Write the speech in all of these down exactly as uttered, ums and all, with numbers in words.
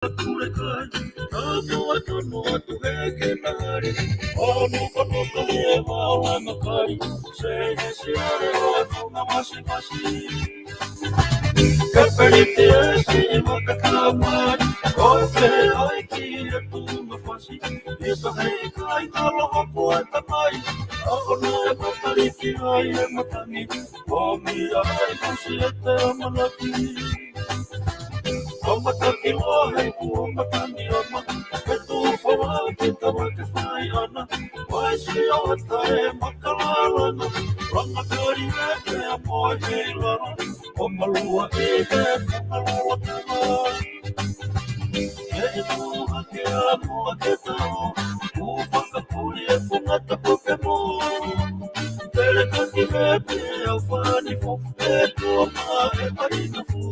Kulekai, tau atu atu he ke mahali. ʻO nuka nuka he maolanga kai. Se he siale ʻo e funga masimasi. Ke peliti e siʻi maka kamai. Ko e feʻai ki he tunga fasi. Isa he kai kalo haku e tamai. ʻAho na e mataliki ai e matangi. ʻO mia ai kusi e te amanaki. Ko mataki loa he kuo matani ama. Ke tu folau ke tama ke fai ana. Waisi o tae makalalana. Langa kari e te amo he lana. ʻO malua e te malua tama. E i tu hake amo a ke tau. Ku fakapuli e funga tapu ke mo. Pele kaki he pe au fani fo. E tō ma e paina fo.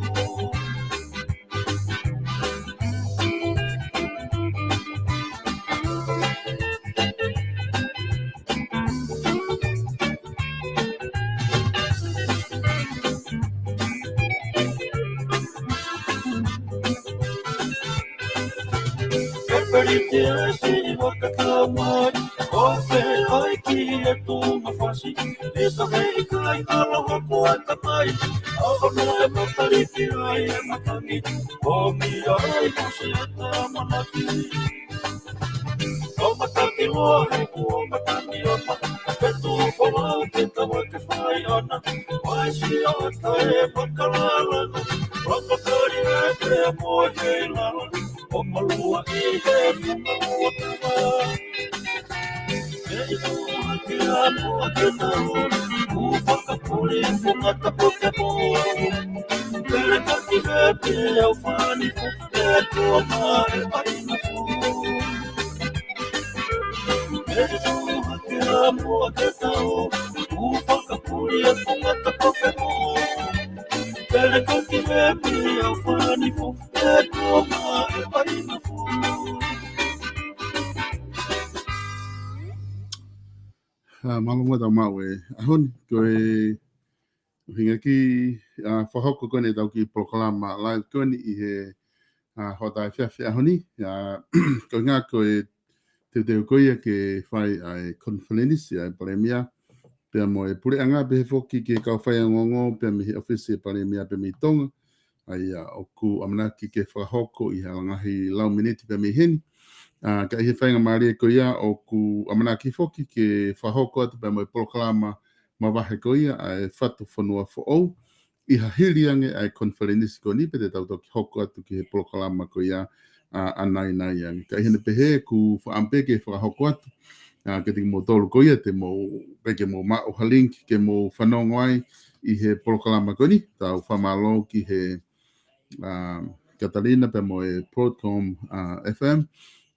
Ke peliti e siʻi maka kamai, ʻo feʻai ki he tunga fasi, isa he kai kalo haku e tamai, ʻaho na e mataliki ai e matangi, ʻo mia ai kusi e te amanaki. Ko mataki loa he kuo matani ama, ke tu folau ke tama ke fai ana, waisi o tae makalalana, langa kari e te amo he lana, ʻo malua i he funga lua tama. E i tu hake amo a ke tau, ku fakapuli e funga tapu ke mo. Pele kaki he pe au fani fo, e tō ma e paina fo. E i tu hake amo a ke tau, ku fakapuli e funga tapu ke mo. Pele kaki he pe au fani fo, e tō ma e paina fo. ʻA, mālō muʻa tau maʻu e ʻaho ni, ko e ʻuhinga ki, ʻa, fakahoko ko eni ʻetau kiʻi polokalama live ko eni ʻi he, ʻa, hoʻatā efiafi ʻaho ni, ʻa, ko e ʻuhinga ko e teuteu ko ia ke fai ʻa e konifelenisi ʻa e palēmia, pea mo e puleʻanga pehē foki ki he kau faiongoongo, pea mei he ʻofisi ʻa e palēmia pea mei Tonga, ʻa ia ʻoku ʻamanaki ke fakahoko ʻi ha ngaahi lau miniti pea mei heni. ʻA, ka ʻi he faingamālie ko ia ʻoku ʻamanaki foki ke fakahoko atu pea mo e polokalama mavahe ko ia ʻa e Fatu Fonua Foʻou. ʻI ha hili ange ʻa e konifelenisi ko eni pea te tau toki hoko atu ki he polokalama ko ia ʻa, ʻa Nainai ange. Ka ʻi heʻene pehē ʻoku fakaʻamu pē ke fakahoko atu. ʻA, kiate kimoutolu ko ia te mou, pea ke mou maʻu ha link ke mou fanongo ai ʻi he polokalama ko eni. Tau fakamālō ki he ʻa, Katalina pea mo e Broadcom, ʻa, F M.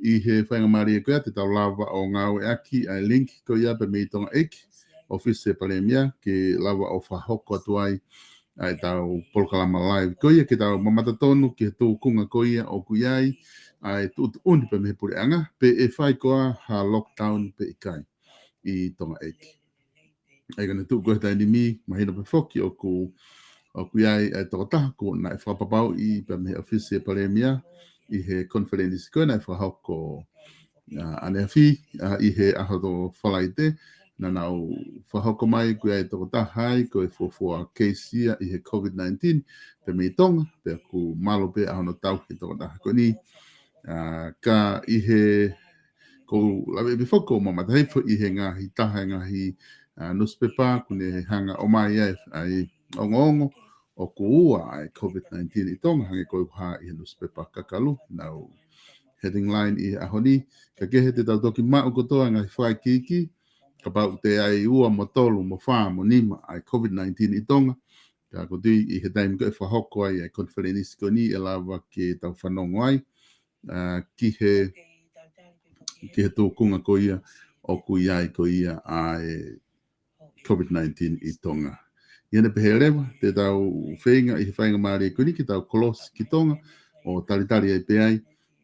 ʻI he faingamālie ko ia te tau lava ʻo ngāueʻaki ʻa e link ko ia pea mei Tonga ʻEiki, ʻofisi ʻa e palēmia, ke lava ʻo fakahoko atu ai ʻa ʻetau polokalama live. Ko ia ke tau mamata tonu ki he tūkunga ko ia ʻoku ʻi ai ʻa e tuʻutuʻuni pea mei he puleʻanga, pe ʻe fai koā ha lockdown pe ʻikai ʻi Tonga ʻEiki. ʻA ia ka ne tuʻu ko e taimi ni, mahino pē foki ʻoku, ʻoku ʻi ai e tokotaha ko ē naʻe fakapapauʻi pea mei he ʻofisi ʻa e palēmia ʻi he konifelenisi ko ē naʻe fakahoko, ʻa, ʻaneafi, ʻa, ʻi he ʻaho Falaite, naʻa nau fakahoko mai ʻoku ʻi ai e tokotaha ai ko e fuofua keisi ia ʻi he COVID nineteen pea mei Tonga, pea ʻoku mālō pē ʻa hono tauhi e tokotaha ko eni. ʻA, ka ʻi he ʻoku ou lave pē foki ʻo mamata hifo ʻi he ngaahi taha e ngaahi, ʻa, nusipepa, ʻoku ne hanga ʻo ʻomai ai ʻa e ongoongo ʻoku ua ʻa e COVID nineteen ʻi Tonga, hangē ko e ʻoku hā ʻi he nusipepa Kakalu, ʻenau heading line ʻi he ʻaho ni. Ka kehe te tau toki maʻu kotoa e ngaahi fakaikiiki, kapau ʻoku toe ʻi ai ua mo tolu mo fā mo nima ʻa e COVID nineteen ʻi Tonga. Ka ʻoku ou tui ʻi he taimi ko ē ʻe fakahoko ai ʻa e konifelenisi ko eni ʻe lava ke tau fanongo ai, ʻa, ki he, ki he tūkunga ko ia ʻoku ʻi ai ko ia ʻa e COVID nineteen ʻi Tonga. ʻI heʻene pehē leva, te tau feinga ʻi he faingamālie ko eni ke tau kolosi ki Tonga ʻo talitali ai pē ai,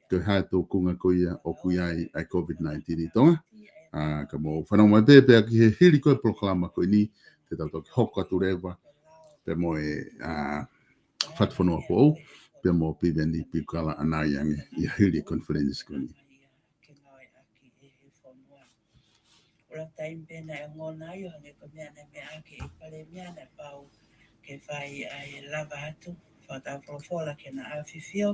ko e hā e tūkunga ko ia ʻoku ʻi ai ʻa e COVID nineteen ʻi Tonga. ʻA, ka mou fanongo mai pē, pea ki he hili ko ē polokalama ko eni, te tau toki hoko atu leva pea mo e, ʻa, Fatu Fonua Foʻou, Temo Piveni Piukala ʻanai ange ʻi he hili conference ko eni. Ke ngāueʻaki ʻe he fonua. Ko e taimi pē naʻe ongona ai ʻo hangē ko e meʻa naʻe meʻa ʻaki ʻe he Palēmia naʻe pau ke fai ʻa e lava atu fakataha folofola ki heʻena ʻAfifio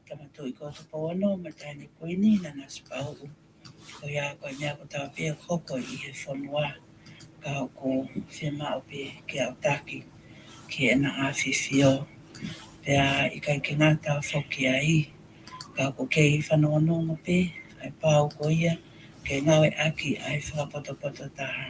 Tama Tuʻi ko Tupou Ono mo e Taʻahine Kuini, Nanasipauʻu. Ko ia ko e meʻa kotoa pē ʻoku hoko ʻi he fonua, ka ʻoku fiemaʻu pē ke aʻutaki ki heʻena ʻAfifio. Pea ʻikai ke ngata foki ai, ka ʻoku kei fanongonongo pē ʻa e pau ko ia ke ngāueʻaki ʻa e fakapotopoto taha.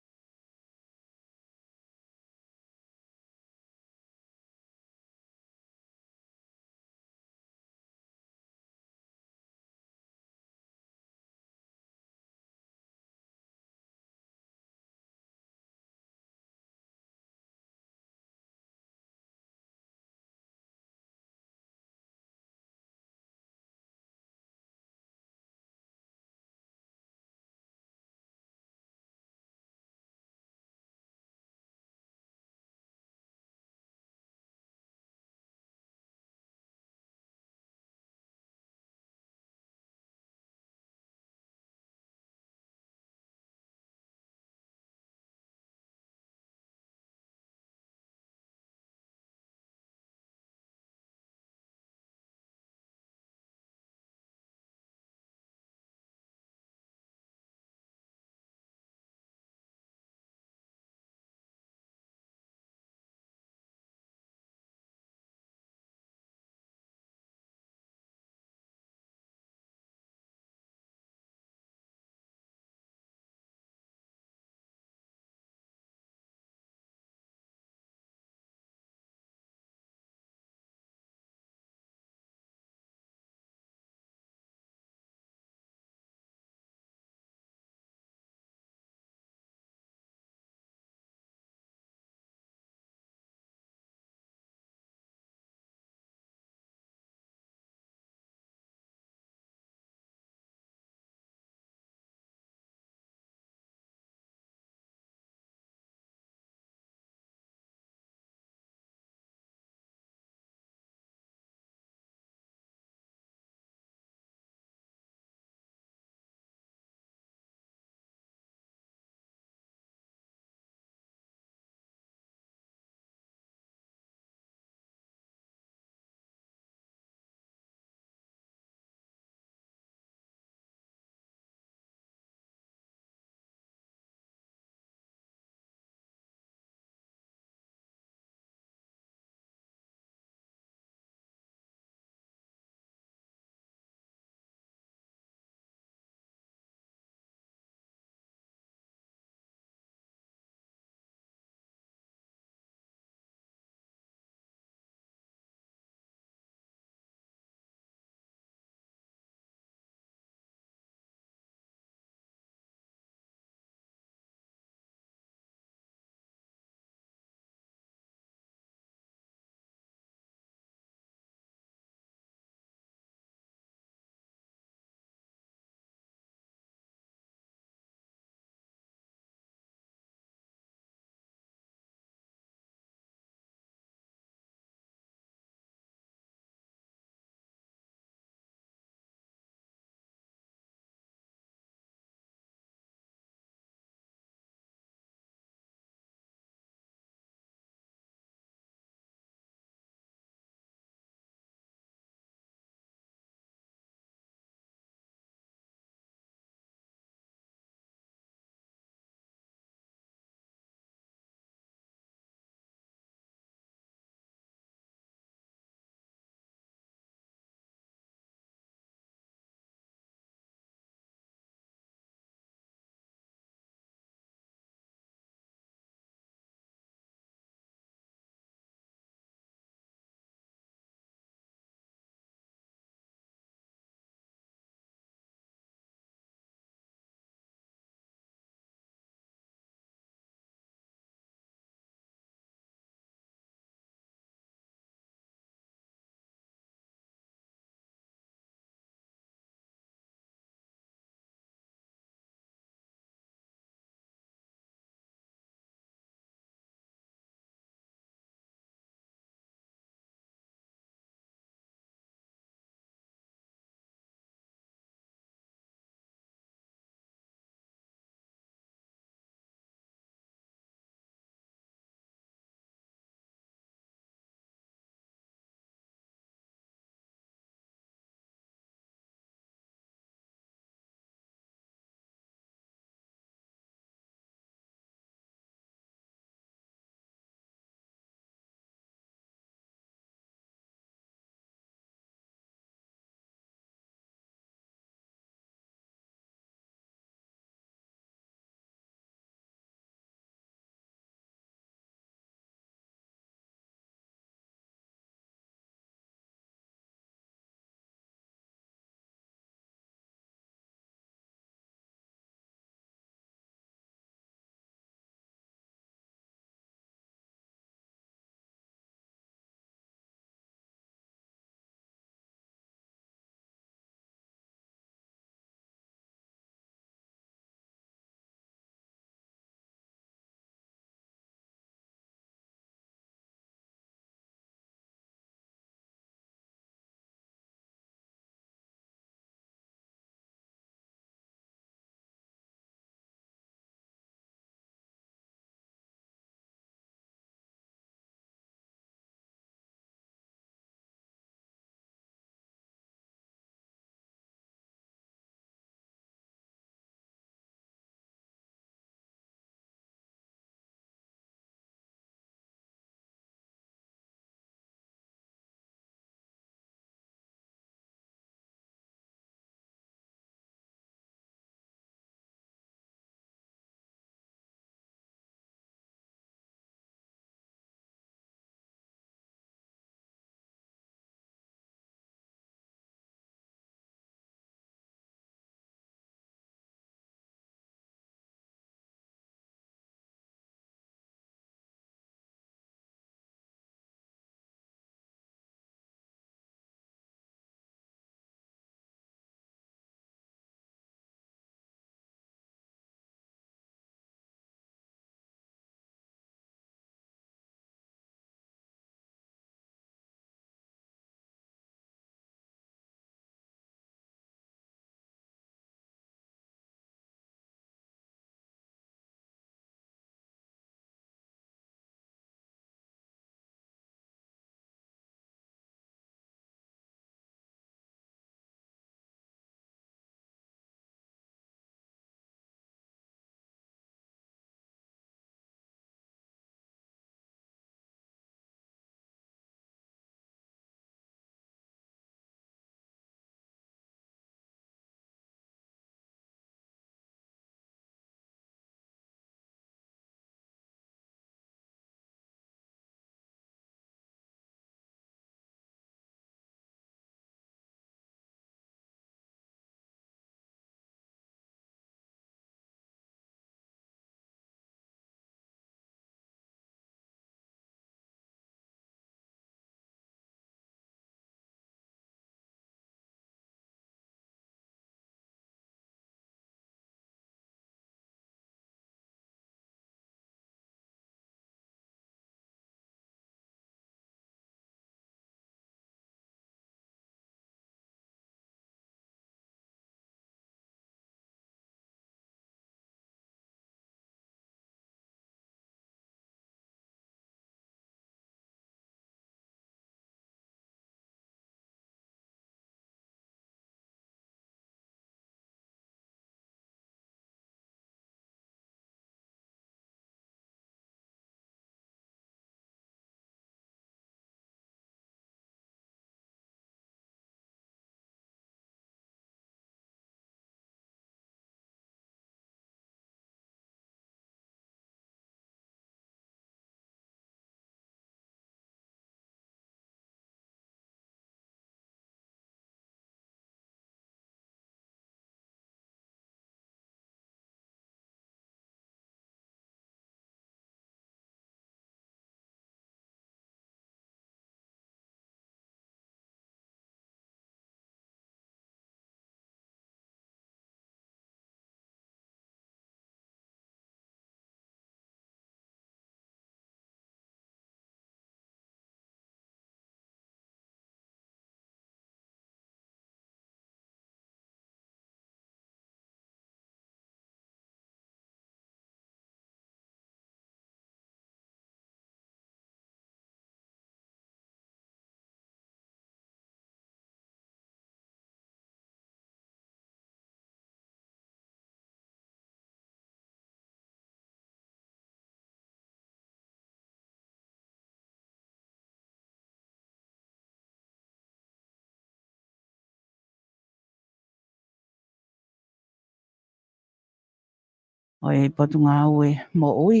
ʻo e Potungāue Moʻui,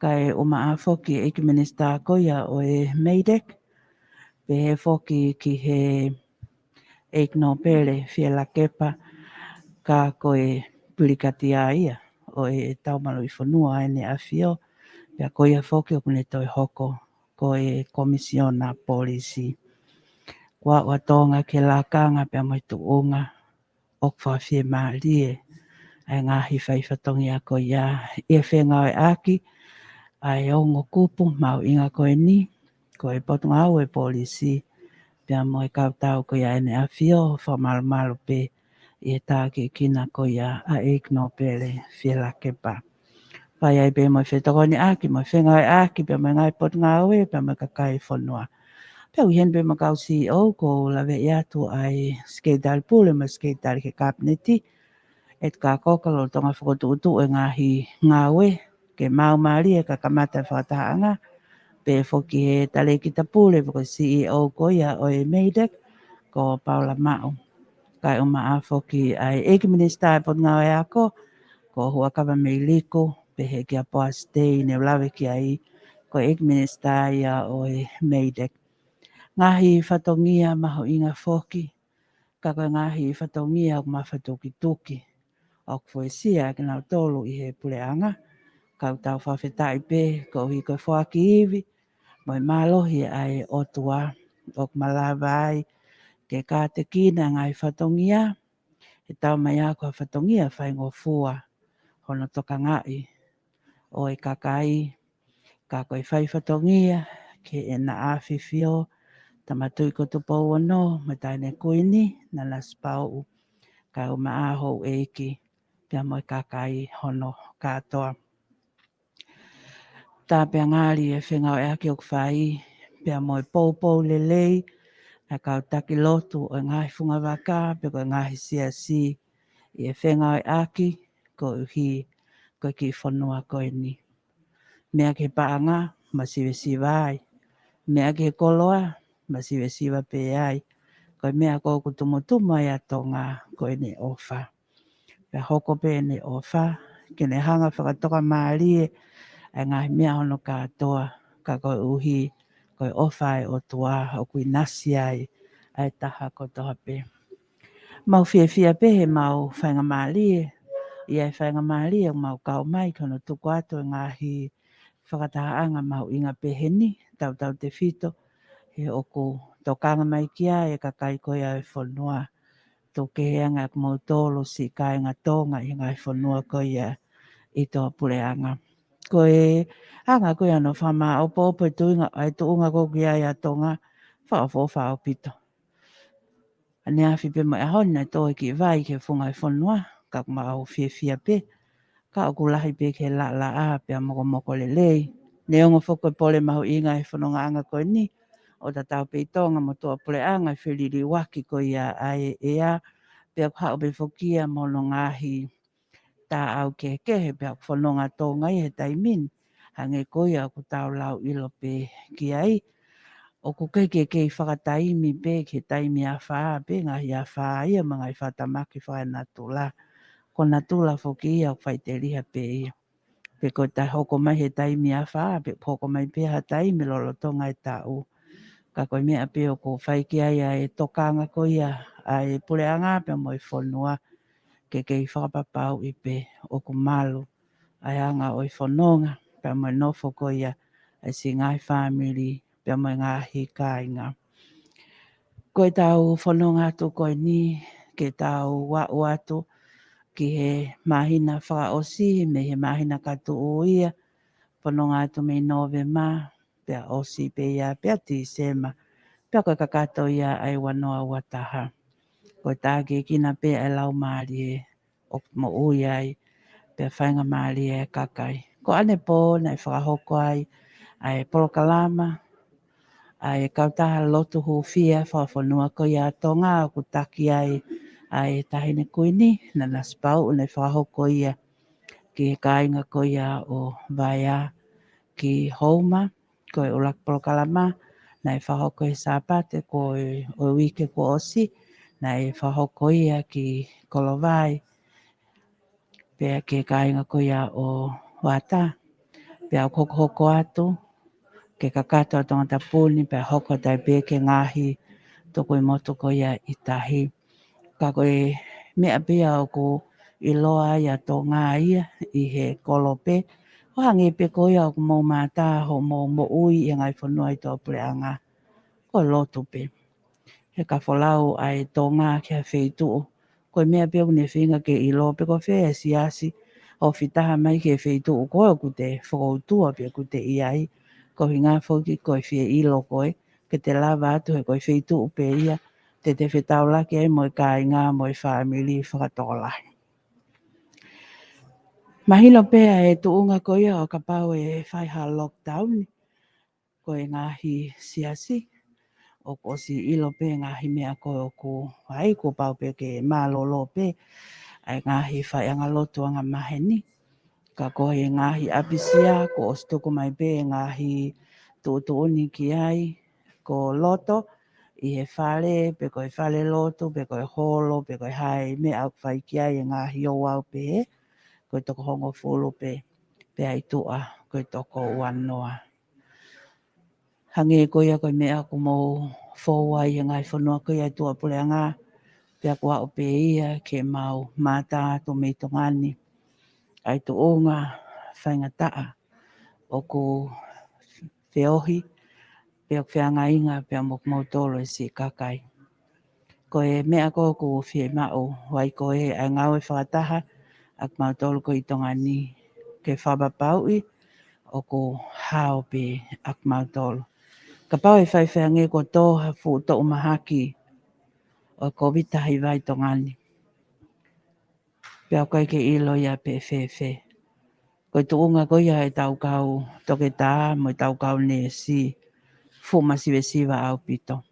kae ʻumaʻā foki ʻEiki Minisitā ko ia ʻo e MEIDECC, pehē foki ki he ʻEiki Nōpele Fielakepa, ka ko e pilikatia ia ʻo e Taumalu ʻi Fonua ʻEne ʻAfio, pea ko ia foki ʻoku ne toe hoko ko e Komisiona Polisi. Kuo ʻoatu ʻa Tonga ki he lakanga pea mo e tuʻunga ʻoku fakafiemālie ʻa e ngaahi faifatongia ko ia ʻi he fengāueʻaki ʻa e ongo kupu mahuʻinga ko eni, ko e Potungāue Polisi, pea mo e kau tau ko ia ʻEne ʻAfio, fakamalumalu pē ʻi he tākiekina ko ia ʻa ʻEiki Nōpele Fielakepa. Fai ai pē mo e fetokoniʻaki, mo e fengāueʻaki, pea mo e ngaahi potungāue, pea mo e kakai fonua. Pea ʻi heni pē mo e kau CEO, ʻoku ou laveʻi atu ʻa e Sekelitali Pule mo e Sekelitali ki he Kapineti, ʻEtuka Koka lolotonga fokotuʻutuʻu e ngaahi ngāue, ke maumālie ka kamata e fakatahaʻanga, pehē foki he Talēkita Pule, foki CEO ko ia ʻo e MEIDECC, ko Paula Maʻu. Kae ʻumaʻā foki ʻa e ʻEiki Minisitā ʻo e Potungāue Ako, ko Huʻakavameiliku, pehē kia Poasi Tei, ne u lave ki ai, ko e ʻEiki Minisitā ia ʻo e MEIDECC. Ngaahi fatongia mahuʻinga foki, ka ko e ngaahi fatongia ʻoku mafatukituki, ʻoku fuesia kinautolu ʻi he puleʻanga, ka ʻoku tau fakafetaʻi pē, koeʻuhi ko e foaki ivi, mo e mālohi ʻa e ʻOtua, ʻoku malava ai ke kātekina e ngaahi fatongia, he taumaiā ko ha fatongia faingofua hono tokangaʻi ʻo e kakai, ka ko e faifatongia ki heʻena ʻAfifio, Tama Tuʻi ko Tupou Ono, mo e Taʻahine Kuini, Nanasipauʻu, kae ʻumaʻā houʻeiki, pea mo e kakai hono kātoa. Tāpeangali e fengāueʻaki ʻoku fai, pea mo e poupou lelei ʻa e kau taki lotu ʻo e ngaahi fungavaka, pe ko e ngaahi siasi, ʻi he fengāueʻaki, koeʻuhi ko e kiʻi fonua ko eni. Meʻa ki he paʻanga, masivesiva ai. Meʻa ki he koloa, masivesiva pē ai. Ko e meʻa ko ē ʻoku tumutumu ai ʻa Tonga, ko ʻene ʻofa. Pea hoko pē ʻene ʻofa, ke ne hanga fakatokamālie ʻa e ngaahi meʻa hono kātoa, ka koeʻuhi ko e ʻofa ʻa e ʻOtua ʻoku ʻinasi ai ʻa e taha kotoa pē. Mau fiefia pē he mau faingamālie, ʻi ai e faingamālie ʻoku mau kau mai ki hono tuku atu e ngaahi fakatahaʻanga mahuʻinga pehē ni, tautautefito, he ʻoku tokanga mai ki ai e kakai ko ia ʻo e fonua, tuku kehe ange ʻa kimoutolu siʻi kāinga Tonga ʻi he ngaahi fonua ko ia ʻi tuʻapuleʻanga. Ko e anga ko ia hono fakamāʻopoʻopo e tuʻunga, ʻa e tuʻunga ko ē ʻoku ʻi ai ʻa Tonga, fakaʻofoʻofa ʻaupito. ʻAneafi pē mo e ʻaho ni naʻe tō e kiʻi vai ki he funga ʻo e fonua, ka ʻoku mau fiefia pē, ka ʻoku lahi pē ki he laʻalaʻā pea mokomoko lelei. Neongo foki ko e pole mahuʻinga he fonongaʻanga ko eni, ʻo tatau pē ʻi Tonga mo tuʻapuleʻanga e feliliuaki ko ia ʻa e ʻea, pea ʻoku haʻu pē foki ia mo hono ngaahi taʻau kehekehe pea ʻoku fononga ʻa Tonga ʻi he taimi ni, hangē ko ia ʻoku tau lau ʻilo pē ki ai. ʻOku kei, kei, kei fakataimi pē ki he taimi afā, pē ngaahi afā ia mo e ngaahi fakatamaki fakaenatula. Ko natula foki ia ʻoku faʻiteliha pē ia. Pe ko e taʻe hoko mai he taimi afā, pe hoko mai pē ha taimi lolotonga e taʻu. Ka ko e meʻa pē ʻoku fai ki ai ʻa e tokanga ko ia ʻa e puleʻanga pea mo e fonua, ke kei fakapapauʻi pē ʻoku malu ʻa e anga ʻo e fononga, pea mo e nofo ko ia ʻa e siʻi ngaahi fāmili, pea mo e ngaahi kāinga. Ko ʻetau fononga atu ko eni, ke tau aʻu atu ki he māhina fakaʻosi, mei he māhina ka tuʻu ia, fononga atu mei Nōvema, pea ʻosi pē ia, pea Tīsema, pea ko e kakato ia ʻa e ua noa ua taha. Ko e tākiekina pē ʻa e laumālie ʻoku moʻui ai, pea faingamālie e kakai. Ko ʻanepō naʻe fakahoko ai ʻa e polokalama ʻa e kautaha lotu hūfia fakafonua ko ia ʻa Tonga, ʻoku taki ai ʻa e Taʻahine Kuini Nanasipauʻu, naʻe fakahoko ia ki he kāinga ko ia ʻo Vaea ki Houma. Ko e ʻuluaki polokalama naʻe fakahoko he Sāpate ko ē ʻo e uike kuo ʻosi, naʻe fakahoko ia ki Kolovai. Pea ki he kāinga ko ia ʻo Vata, pea ʻoku hokohoko atu ke kakato ʻa Tongatapu ni, pea hoko atu ai pē ki he ngaahi tuku ʻi motu ko ia ʻi tahi. Ka ko e meʻa pē ia ʻoku ʻiloa ai ʻa Tonga ia ʻi he kolope, ʻo hangē pē ko ia ʻoku mou mātā hoʻomou moʻui ʻi he ngaahi fonua ʻi tuʻapuleʻanga, ko e lotu pē. He ka folau ʻa e Tonga ki ha feituʻu, ko e meʻa pē ʻoku ne feinga ke ʻilo pe ko fē e siasi ʻoku fetaha mai ki he feituʻu ko ē ʻoku te fokoutua pe ʻoku te ʻi ai. Ko e ʻuhinga foki ko e fie ʻilo ko ē ke te lava atu he ko e feituʻu pē ia te te fetaulaki ai mo e kāinga mo e fāmili fakatokolahi. Mahino pē ʻa e tuʻunga ko ia ʻo kapau ʻe fai ha lockdown, ko e ngaahi siasi ʻoku ʻosi ʻilo pē ngaahi meʻa ko ē ʻoku ai, kuo pau pē ke mālōlō pē ʻa e ngaahi faiʻanga lotu angamaheni. Ka ko e ngaahi ʻapisia kuo ʻosi tuku mai pē ngaahi tuʻutuʻuni ki ai, ko loto ʻi he fale, pe ko e fale lotu, pe ko e holo, pe ko e hā e meʻa ʻoku fai ki ai e ngaahi ouau pehē, ko e toko hongofulu pē, pea ʻi tuʻa ko e toko uanoa. Hangē ko ia ko e meʻa ʻoku mou fou ai he ngaahi fonua ko ia ʻi tuʻapuleʻanga, pea kuo aʻu pē ia ke mau mātā atu mei Tonga ni ʻa e tuʻunga faingataʻa ʻoku feohi, pea ʻoku feangainga pea mo kimoutolu e siʻi kakai. Ko e meʻa ko ē ʻoku fiemaʻu ai ko ē ʻa e ngāue fakataha ʻa kimautolu ko ē ʻi Tonga ni ke fakapapauʻi ʻoku hao pē ʻa kimautolu. Kapau ʻe faifai ange kuo tō ha fuʻu toʻu mahaki ʻo e Kōviti taha hiva ʻi Tonga ni, pea ʻoku ʻikai ke ʻilo ia pe ʻe fēfē. Ko e tuʻunga ko ia ʻetau kau toketā mo ʻetau kau neesi, fuʻu masivesiva ʻaupito.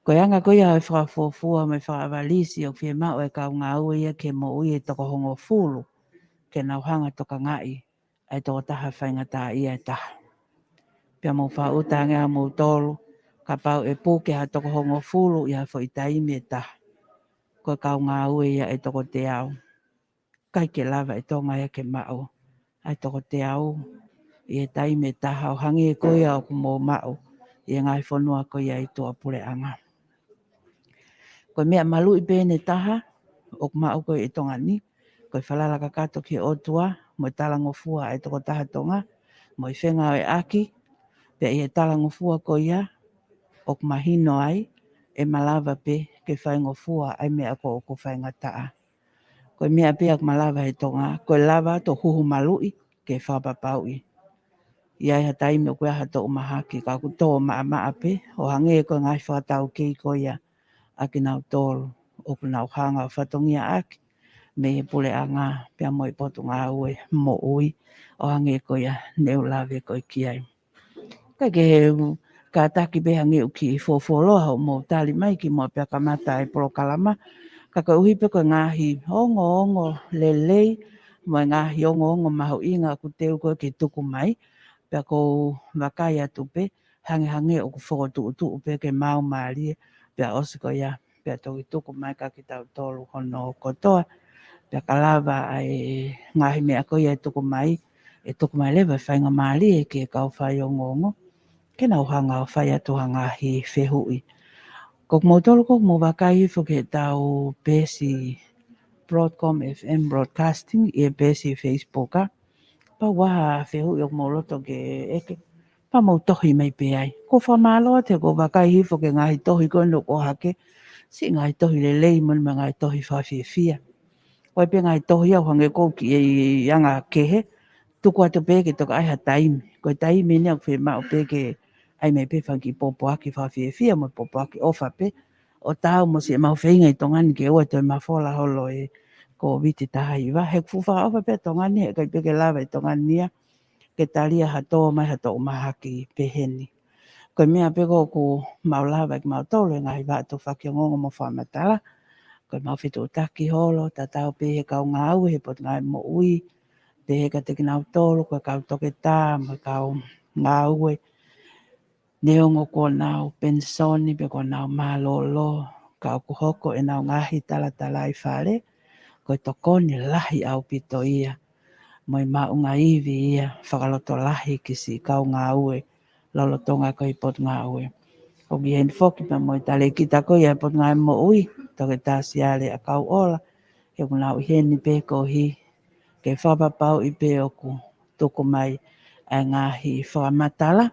Ko e anga ko ia ʻo e fakafuofua mo e fakaʻavalisi ʻoku fiemaʻu e kau ngāue ia ke moʻui ʻe toko hongofulu ke nau hanga ʻo tokangaʻi ʻa e tokotaha faingataʻaʻia ʻe taha. Pea mou fakaʻuta ange ʻamoutolu, kapau ʻe puke ha toko hongofulu ʻi ha foʻi taimi ʻe taha, ko e kau ngāue ia ʻe toko teau. ʻIkai ke lava ʻe Tonga ia ke maʻu ʻa e toko teau ʻi he taimi ʻe taha ʻo hangē ko ia ʻoku mou maʻu ʻi he ngaahi fonua ko ia ʻi tuʻapuleʻanga. Ko e meʻa maluʻi pē ʻe taha ʻoku maʻu ko ē ʻe Tonga ni, ko e falala kakato ki he ʻOtua mo e talangofua ʻa e tokotaha Tonga mo e fengāueʻaki, pea ʻi he talangofua ko ia ʻoku mahino ai ʻe malava pē ke faingofua ʻa e meʻa ko ē ʻoku faingataʻa. Ko e meʻa pē ʻoku malava ʻe Tonga, ko e lava ʻo huhu maluʻi ke fakapapauʻi ʻi ai ha taimi ʻoku ʻi ai ha toʻu mahaki, ka ʻoku tō maʻamaʻa pē, ʻo hangē ko e ngaahi fakataukei ko ia ʻa kinautolu ʻoku nau hanga ʻo fatongiaʻaki mei he puleʻanga pea mo e Potungāue Moʻui, ʻo hangē ko ia ne u lave ko ē ki ai. ʻIkai ke u kātaki pē hangē ʻoku kiʻi fuofuoloa hoʻomou tali mai kimuʻa pea kamata e polokalama. Ka koeʻuhi pē ko e ngaahi ongoongo lelei mo e ngaahi ongoongo mahuʻinga ʻoku teu ko ē ke tuku mai, pea ʻoku ou vakai atu pē hangehangē ʻoku fokotuʻutuʻu pē ke maau mālie, pea ʻosi ko ia pea toki tuku mai kia kitautolu hono kotoa. Pea ka lava ʻa e ngaahi meʻa ko ia ʻe tuku mai, ʻe tuku mai leva e faingamālie ki he kau faiongoongo ke nau hanga ʻo fai atu ha ngaahi fehuʻi. Ko kimoutolu ʻoku mou vakai hifo ki heʻetau peesi Broadcom F M Broadcasting ʻi he peesi Facebook, ā, kapau ʻoku ʻi ai ha fehuʻi ʻoku mou loto ke ʻeke, pea mou tohi mai pē ai. ʻOku ou fakamālō atu he ʻoku ou vakai hifo ki he ngaahi tohi ko eni ʻoku ʻohake, siʻi ngaahi tohi lelei mo e ngaahi tohi fakafiefia. ʻOku ʻi ai pē ngaahi tohi ia ʻoku hangē ʻoku kiʻi anga kehe, tuku atu pē ke toki ʻai ha taimi. Ko e taimi eni ʻoku fiemaʻu pē ke ʻai mai pē fanga kiʻi pōpoaki fakafiefia mo e pōpoaki ʻofa pē, ʻo taau mo siʻemau feinga ʻi Tonga ni ke ʻoua toe mafola holo e Kōviti taha hiva. He ʻoku fuʻu fakaʻofa pē ʻa Tonga ni, heʻikai pē ke lava ʻe Tonga ni ia ke talia ha tō mai ha toʻu mahaki pehē ni. Ko e meʻa pē ko ē ʻoku mau lava ʻe kimautolu he ngaahi vaʻa tufaki ongoongo mo fakamatala, ko ʻemau fetuʻutaki holo, tatau pē he kau ngāue he Potungāue Moʻui, pehē kiate kinautolu ko e kau toketā mo e kau ngāue, neongo kuo nau penisoni pe kuo nau mālōlō, ka ʻoku hoko ʻenau ngaahi talatalaifale, ko ko e tokoni lahi ʻaupito ia mo e maʻuʻanga ivi ia fakalotolahi ki siʻi kau ngāue lolotonga ko e potungāue. ʻOku ʻi heni foki pea mo e talēkita ko ia ʻa e Potungāue Moʻui, Toketā Siale ʻAkauʻola, he ʻoku nau ʻi heni pē koeʻuhi ke fakapapauʻi pē ʻoku tuku mai ʻa e ngaahi fakamatala,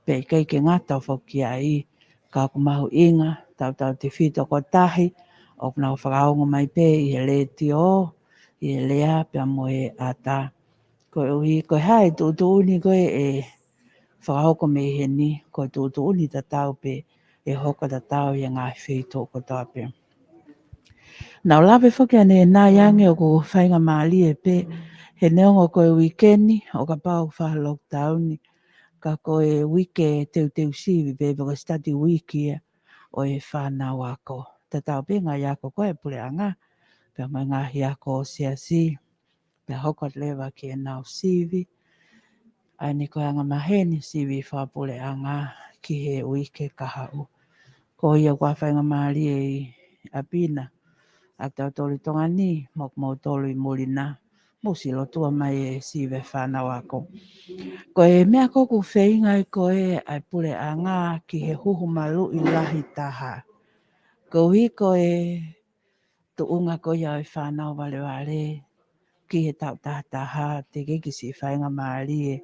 pea ʻikai ke ngata foki ai, ka ʻoku mahuʻinga tautautefito kotahi ʻoku nau fakaongo mai pē ʻi he letiō, ʻi he lea pea mo e ʻata. Koeʻuhi, ko e hā e tuʻutuʻuni ko ē ʻe fakahoko mei heni, ko e tuʻutuʻuni tatau pē ʻe hoko tatau ʻi he ngaahi feituʻu kotoa pē. Naʻa ku lave foki ʻanenai ange ʻoku faingamālie pē, he neongo ko e uike ni, ʻo kapau ʻoku fai lockdown, ka ko e uike teuteu sivi pē, pe ko e study week ia ʻo e fānau ako. Tatau pē ngaahi ako ko ē ʻa e puleʻanga, pea mo e ngaahi ako ʻo e siasi, pea hoko atu leva ki heʻenau sivi. ʻA eni ko e angamaheni sivi fakapuleʻanga ki he uike kahaʻu. Ko ia ʻoku faingamālie ʻi ʻapi na, ʻa kitautolu ʻi Tonga ni, mo kimoutolu ʻi muli na, mou siʻi lotua mai e sivi fānau ako. Ko e meʻa ko ē ʻoku feinga ai ko ē ʻa e puleʻanga ki he huhu maluʻi lahi taha. Koeʻuhi ko e tuʻunga ko ia ʻo e fānau valevale ki he taʻu taha taha, teʻeki ke siʻi faingamālie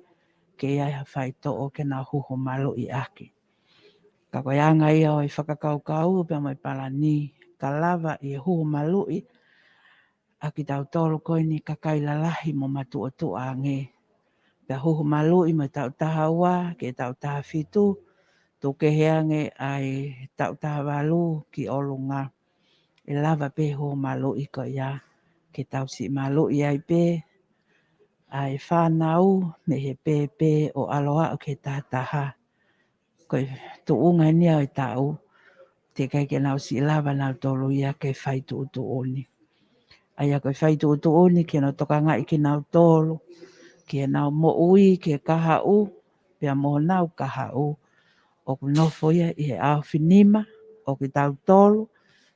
ke ʻi ai ha faitoʻo ke nau huhu maluʻi ʻaki. Ka ko e anga ia ʻo e fakakaukau pea mo e palani, ka lava ʻi he huhu maluʻi ʻa kitautolu ko eni kakai lalahi mo matuʻotuʻa ange. Pea huhu maluʻi mo e taʻu taha ua ki he taʻu taha fitu, tuku kehe ange ʻa e taʻu taha valu ki ʻolunga. ʻE lava pē huhu maluʻi ko ia, ke tau siʻi maluʻi ai pē ʻa e fānau mei he pēpē ʻo ʻalu ʻo aʻu ki he taha taha. Ko e tuʻunga eni ia ʻo e taʻu, teʻeki ai ke nau siʻi lava nautolu ia ke fai tuʻutuʻuni. ʻA ia ko e fai tuʻutuʻuni ke nau tokangaʻi kinautolu, ke nau moʻui, ke kahaʻu, pea mo honau kahaʻu. ʻOku nofo ia ʻi he ʻaofinima ʻo kitautolu,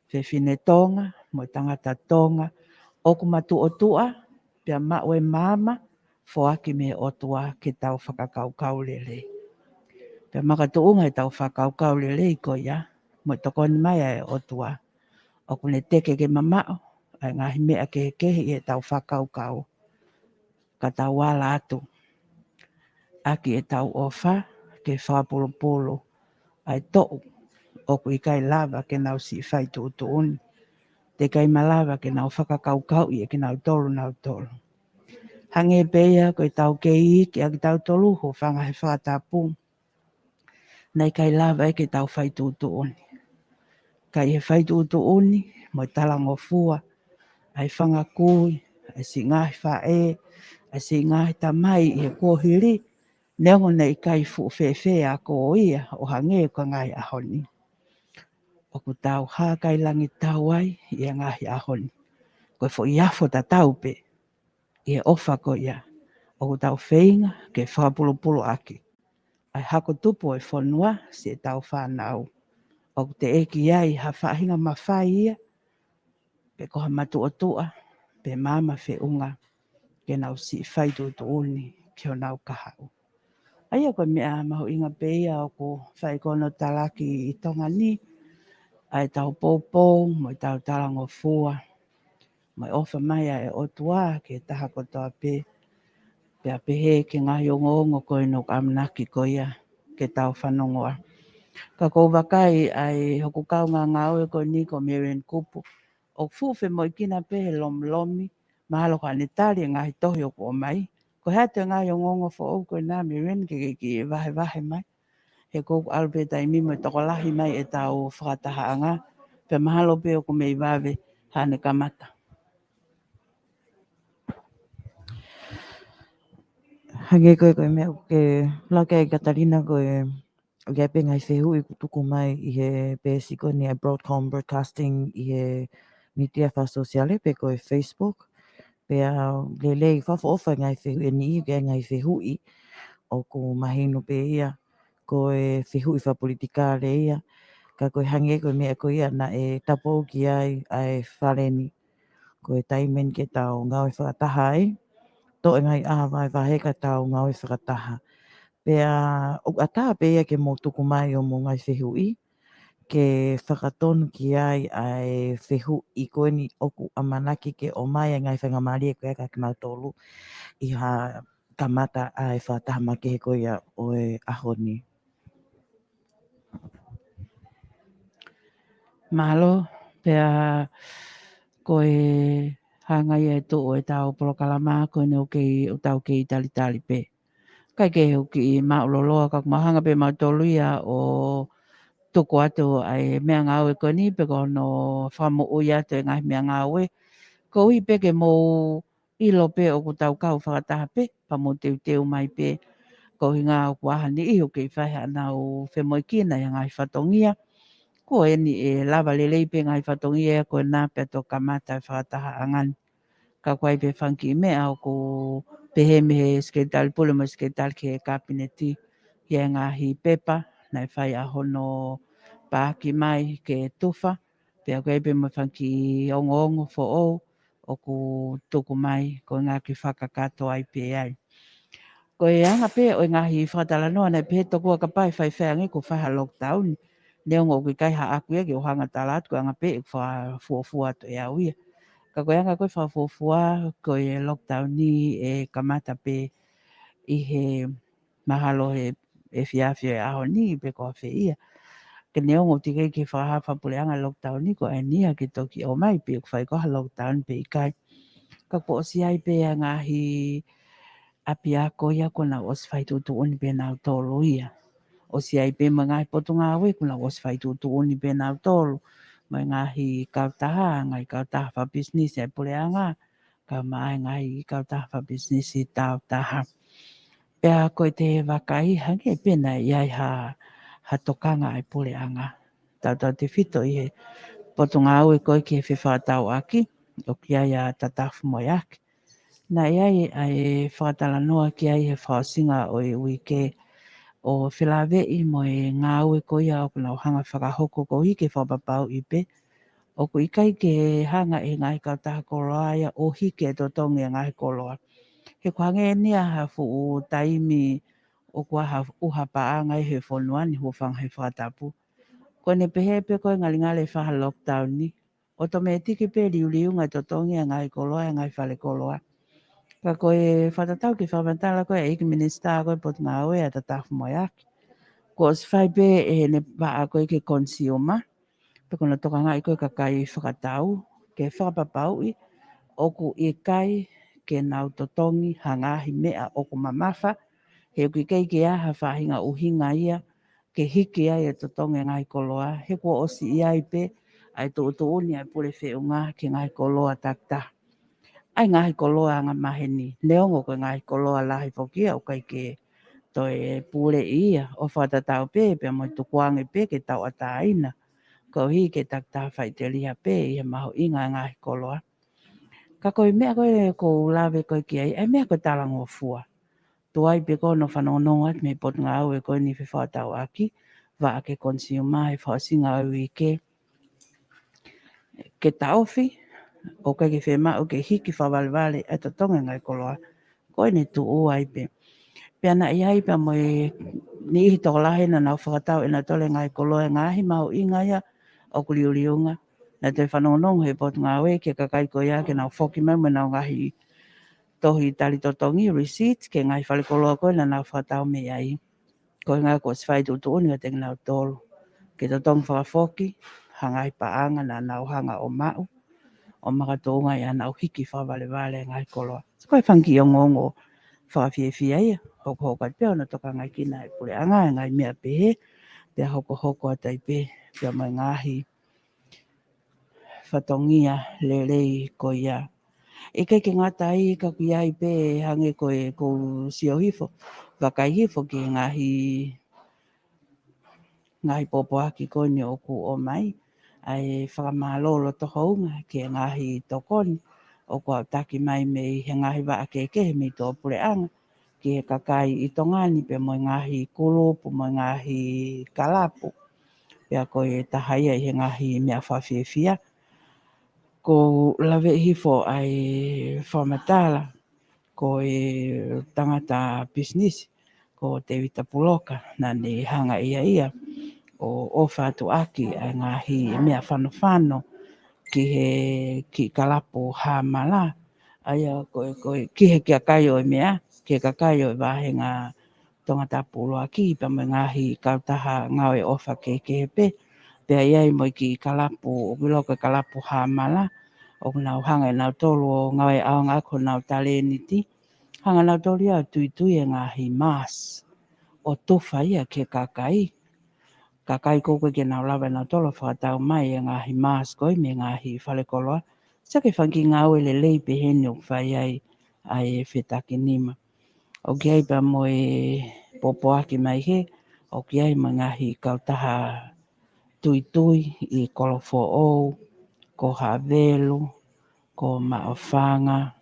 fefine Tonga, mo e tangata Tonga, ʻoku matuʻotuʻa, pea maʻu e maama, foaki mei he ʻOtua ke tau fakakaukau lelei. Pea makatuʻunga ʻetau fakakaukau lelei ko ia, mo e tokoni mai ʻa e ʻOtua, ʻoku ne teke ke mamaʻo ʻa e ngaahi meʻa kehekehe ʻi heʻetau fakakaukau, ka tau ala atu ʻaki ʻetau ʻofa ke fakapulupulu ʻa e toʻu ʻoku ʻikai lava ke nau siʻi fai tuʻutuʻuni, teʻeki ai malava ke nau fakakaukauʻi ʻe kinautolu nautolu. Hangē pē ia ko ʻetau kei iiki ʻa kitautolu, hūfanga he fakatapu, naʻe ʻikai lava ia ke tau fai tuʻutuʻuni. Ka ʻi he fai tuʻutuʻuni mo e talangofua ʻa e fanga kui, ʻa e siʻi ngaahi faʻē, ʻa e siʻi ngaahi tamai ʻi he kuohili, neongo naʻe ʻikai fuʻu fēfē ako ia ʻo hangē ko e ngaahi ʻaho ni, ʻoku tau hākailangitau ai ʻi he ngaahi ʻaho ni. Ko e foʻi afo tatau pē ʻi he ʻofa ko ia, ʻoku tau feinga ke fakapulupulu ʻaki ʻa e hako tupu ʻo e fonua siʻetau fānau. ʻOku teʻeki ai ha faʻahinga mafai ia, pe ko ha matuʻotuʻa, pe maama feʻunga, ke nau siʻi fai tuʻutuʻuni ki honau kahaʻu. ʻA ia ko e meʻa mahuʻinga pē ia ʻoku fai ko hono talaki ʻi Tonga ni, ʻa ʻetau poupou mo ʻetau talangofua mo e ʻofa mai ʻa e ʻOtua ki he taha kotoa pē, pea pehē ki he ngaahi ongoongo ko eni ʻoku ʻamanaki ko ia ke tau fanongoa. Ka ʻoku ou vakai ʻa e hoku kaungā ngāue ko eni ko Marian Kupu, ʻoku fuʻu femoʻuekina pē he lomilomi, mahalo ko ʻene tali e ngaahi tohi ʻoku ʻomai. Ko e hā atu e ngaahi ongoongo foʻou ko ena Marian ke ke kiʻi vahevahe mai. He ʻoku ʻalu pē taimi mo e tokolahi mai ʻetau fakatahaʻanga, pea mahalo pē ʻoku mei vave haʻane kamata. Hangē ko e, ko e meʻa ʻoku ke lave ki ai Katalina, ko e, ʻoku ʻi ai pē ngaahi fehuʻi kuo tuku mai ʻi he peesi ko eni ʻa e Broadcom Broadcasting ʻi he mītia fakasōsiale pe ko e Facebook. Pea lelei fakaʻofoʻofa e ngaahi fehuʻi ʻe niʻihi, ʻoku ʻi ai e ngaahi fehuʻi ʻoku mahino pē ia ko e fehuʻi fakapolitikale ia, ka ko e hangē ko e meʻa ko ia naʻe tapou ki ai ʻa e fale ni. Ko e taimi eni ke tau ngāue fakataha ai, toʻo e ngaahi ʻaho vahevahe ka tau ngāue fakataha. Pea ʻoku ʻatā pē ia ke mou tuku mai hoʻomou ngaahi fehuʻi, ke fakatonu ki ai ʻa e fehuʻi ko eni ʻoku ʻamanaki ke ʻomai ʻa e ngaahi faingamālie ko ia kia kimautolu ʻi he kamata ʻa e fakataha makehe ko ia ʻo e ʻaho ni. Mālō, pea ko e hanga ia ʻe tuʻu ʻetau polokalama ko eni ʻoku kei, ʻoku tau kei talitali pē. ʻIkai ke u kiʻi māʻuloloa ka ʻoku mau hanga pē mautolu ia ʻo tuku atu ʻa e meʻangāue ko eni pe ko hono fakamoʻui atu e ngaahi meʻangāue. Koeʻuhi pē ke mou ʻilo pē ʻoku tau kau fakataha pē, pea mou teuteu mai pē, koeʻuhi ʻoku ʻi ai ha niʻihi ʻoku kei fai haʻanau femoʻuekina ʻi he ngaahi fatongia. Ko eni ʻe lava lelei pē ngaahi fatongia ko ena pea toki kamata e fakatahaʻanga ni. Ka ʻoku ʻi ai pē fanga kiʻi meʻa ʻoku pehē mei he Sekelitali Pule mo e Sekelitali ki he Kapineti, ʻi he ngaahi pepa naʻe fai ʻa hono paaki mai ke tufa, pea ʻoku ʻi ai pē mo e fanga kiʻi ongoongo foʻou ʻoku tuku mai, ko e ngaahi kiʻi fakakakato ai pē ai. Ko e anga pē ʻo e ngaahi fakatalanoa naʻe pehē tokua kapau ʻe faifai ange kuo fai ha lockdown, neongo ʻoku ʻikai haʻaku ia ke u hanga ʻo tala atu, ko e anga pē ʻeku fakafuofua atu ʻe au ia. Ka ko e anga ko e fakafuofua, ko e lockdown ni ʻe kamata pē ʻi he mahalo he efiafi ʻo e ʻaho ni pe ko fē ia. Ka neongo ʻoku teʻeki ke fakahā fakapuleʻanga lockdown ni ko eni ia ke toki ʻomai pe ʻoku fai ko ha lockdown pe ʻikai. Ka kuo ʻosi ʻi ai pē ʻa e ngaahi ʻapiako ia kuo nau ʻosi fai tuʻutuʻuni pē nautolu ia. ʻOsi ʻi ai pē mo e ngaahi potungāue kuo nau ʻosi fai tuʻutuʻuni pē nautolu. Mo e ngaahi kautaha, ngaahi kautaha fakapisinisi ʻa e puleʻanga, kae ʻumaʻā e ngaahi kautaha fakapisinisi tāutaha. Pea ko e te vakai hangē pē naʻe ʻi ai ha, ha tokanga ʻa e puleʻanga. Tautautefito ʻi he potungāue ko ē ki he fefakatauʻaki, ʻoku ʻi ai ʻa Tatafu Moeaki. Naʻe ʻi ai ʻa e fakatalanoa ki ai he fakaʻosinga ʻo e uike ʻo felāveʻi mo e ngāue ko ia ʻoku nau hanga ʻo fakahoko koeʻuhi ke fakapapauʻi pē ʻoku ʻikai ke hanga ʻe he ngaahi kautaha koloa ia ʻo hiki e totongi e ngaahi koloa. He ʻoku hangē eni ia ha fuʻu taimi ʻoku ʻi ai ha ʻuha paʻanga ʻi he fonua ni, hūfanga he fakatapu. Ko ʻene pehē pē ko e ngalingali e fai ha lockdown ni, ʻotomētiki pē liuliunga e totongi e ngaahi koloa, e ngaahi fale koloa. Ka ko e fakatatau ki he fakamatala ko ē ʻa e ʻEiki Minisitā ko ē Potungāue ʻa Tatafu Moeaki, kuo ʻosi fai pē ʻe heʻene vaʻa ko ē ki he consumer, pe ko hono tokangaʻi ko ē kakai fakatau, ke fakapapauʻi ʻoku ʻikai ke nau totongi ha ngaahi meʻa ʻoku mamafa, he ʻoku ʻikai ke ʻi ai ha faʻahinga ʻuhinga ia ke hiki ai e totongi e ngaahi koloa, he kuo ʻosi ʻi ai pē ʻa e tuʻutuʻuni ʻa e pule feʻunga ki he ngaahi koloa takitaha. ʻA e ngaahi koloa angamaheni, neongo ko e ngaahi koloa lahi foki ia ʻoku ʻikai ke toe puleʻi ia, ʻo fakatatau pē pea mo e tukuange pē ke tauʻatāina, koeʻuhi ke takitaha faʻiteliha pē ʻi he mahuʻinga e ngaahi koloa. Ka ko e meʻa ko ē ʻoku ou lave ko ē ki ai, ʻa e meʻa ko e talangofua. Tuai pē ko hono fanongonongo atu mei he Potungāue ko eni fefakatauʻaki, vaʻa ki he consumer he fakaʻosinga ʻo e uike, ke taʻofi, ʻoku ʻikai ke fiemaʻu ke hiki fakavalevale e totongi e ngaahi koloa. Ko ʻene tuʻu ai pē. Pea naʻe ʻi ai pē mo e niʻihi tokolahi naʻa nau fakatau ʻe nautolu e ngaahi koloa, e ngaahi mahuʻinga ia ʻoku liuliunga. Naʻe toe fanongonongo he Potungāue ki he kakai ko ia ke nau foki mai mo ʻenau ngaahi tohi tali totongi, receipt, ki he ngaahi fale koloa ko ē naʻa nau fakatau mei ai. Ko e ʻuhinga kuo ʻosi fai tuʻutuʻuni kiate kinautolu ke totongi fakafoki ha ngaahi paʻanga naʻa nau hanga ʻo maʻu, ʻo makatuʻunga ʻi haʻanau hiki fakavalevale e ngaahi koloa. Ko e fanga kiʻi ongoongo fakafiefia ia, hokohoko atu pē hono tokangaʻi kinautolu ʻe he puleʻanga e ngaahi meʻa pehē, pea hokohoko atu ai pē, pea mo e ngaahi fatongia lelei ko ia. ʻIkai ke ngata ai ka ʻoku ʻi ai pē hangē ko e ʻoku ou sio hifo, vakai hifo ki he ngaahi, ngaahi pōpoaki ko eni ʻoku ʻomai, ʻa e fakamālō loto hounga ki he ngaahi tokoni ʻoku aʻutaki mai mei he ngaahi vaʻa kehekehe mei tuʻapuleʻanga, ki he kakai ʻi Tonga ni pea mo e ngaahi kulupu mo e ngaahi kalapu. Pea ko e taha ia ʻi he ngaahi meʻa fakafiefia. ʻOku ou lave hifo ʻa e fakamatala, ko e tangata pisinisi, ko Tēvita Puloka, naʻa ne hanga ʻe ia ʻo ʻofa atu ʻaki ʻa e ngaahi meʻa fanofano ki he kiʻi kalapu Hāmala, ʻa ia ko e, ko e, ki he kiʻi kakai ʻo e meʻa, ki he kakai ʻo e vāhenga Tongatapu ʻUluaki, pea mo e ngaahi kautaha ngāue ʻofa kehekehe pē. Pea ʻi ai mo e kiʻi kalapu, ʻoku ʻiloa ko e kalapu Hāmala, ʻoku nau hanga ʻe nautolu ʻo ngāue ʻaonga ʻaki honau talēniti. Hanga nautolu ia ʻo tuitui e ngaahi mask ʻo tufa ia ki he kakai. Kakai ʻoku ʻikai ke nau lava ʻe nautolu ʻo fakatau mai e ngaahi mask ko ē mei he ngaahi falekoloa. Sai ke fanga kiʻi ngāue lelei pehē ni ʻoku fai ai ʻa e fetakinima. ʻOku ʻi ai pea mo e pōpoaki mai hē, ʻoku ʻi ai mo e ngaahi kautaha tuitui ʻi Kolofoʻou, ko Havelu, ko Maʻufanga,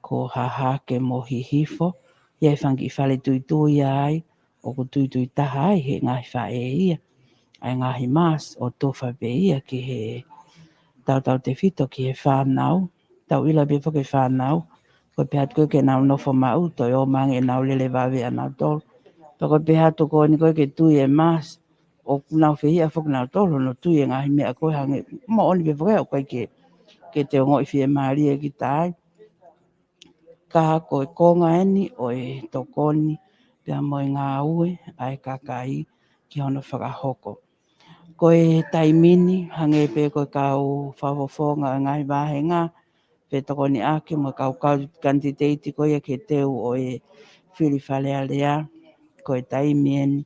ko Hahake mo Hihifo, ʻi ai fanga kiʻi fale tuitui ai, ʻoku tuitui taha ai he ngaahi faʻē ia ʻa e ngaahi mask ʻo tufa pē ia ki he tautautefito ki he fānau, tau ʻilo pē foki e fānau, ko e pehē atu ko ē ke nau nofo maʻu, toe ō mai ange ʻenau lele vave ʻanautolu. Pea ko e pehē atu ko eni ko ē ke tui e mask, ʻoku nau fehiʻa foki nautolu hono tui e ngaahi meʻa ko ē hangē, moʻoni pē foki ʻoku ʻikai ke, ke te ongoʻi fiemālie kita ai. Ka ko e konga eni ʻo e tokoni pea mo e ngāue ʻa e kakai ki hono fakahoko. Ko e taimi ni, hangē pē ko e kau fakafofonga ʻo e ngaahi vāhenga, fetokoniʻaki mo e kau, kau kanititeiti ko ia ki he teu ʻo e fili Fale Alea, ko e taimi eni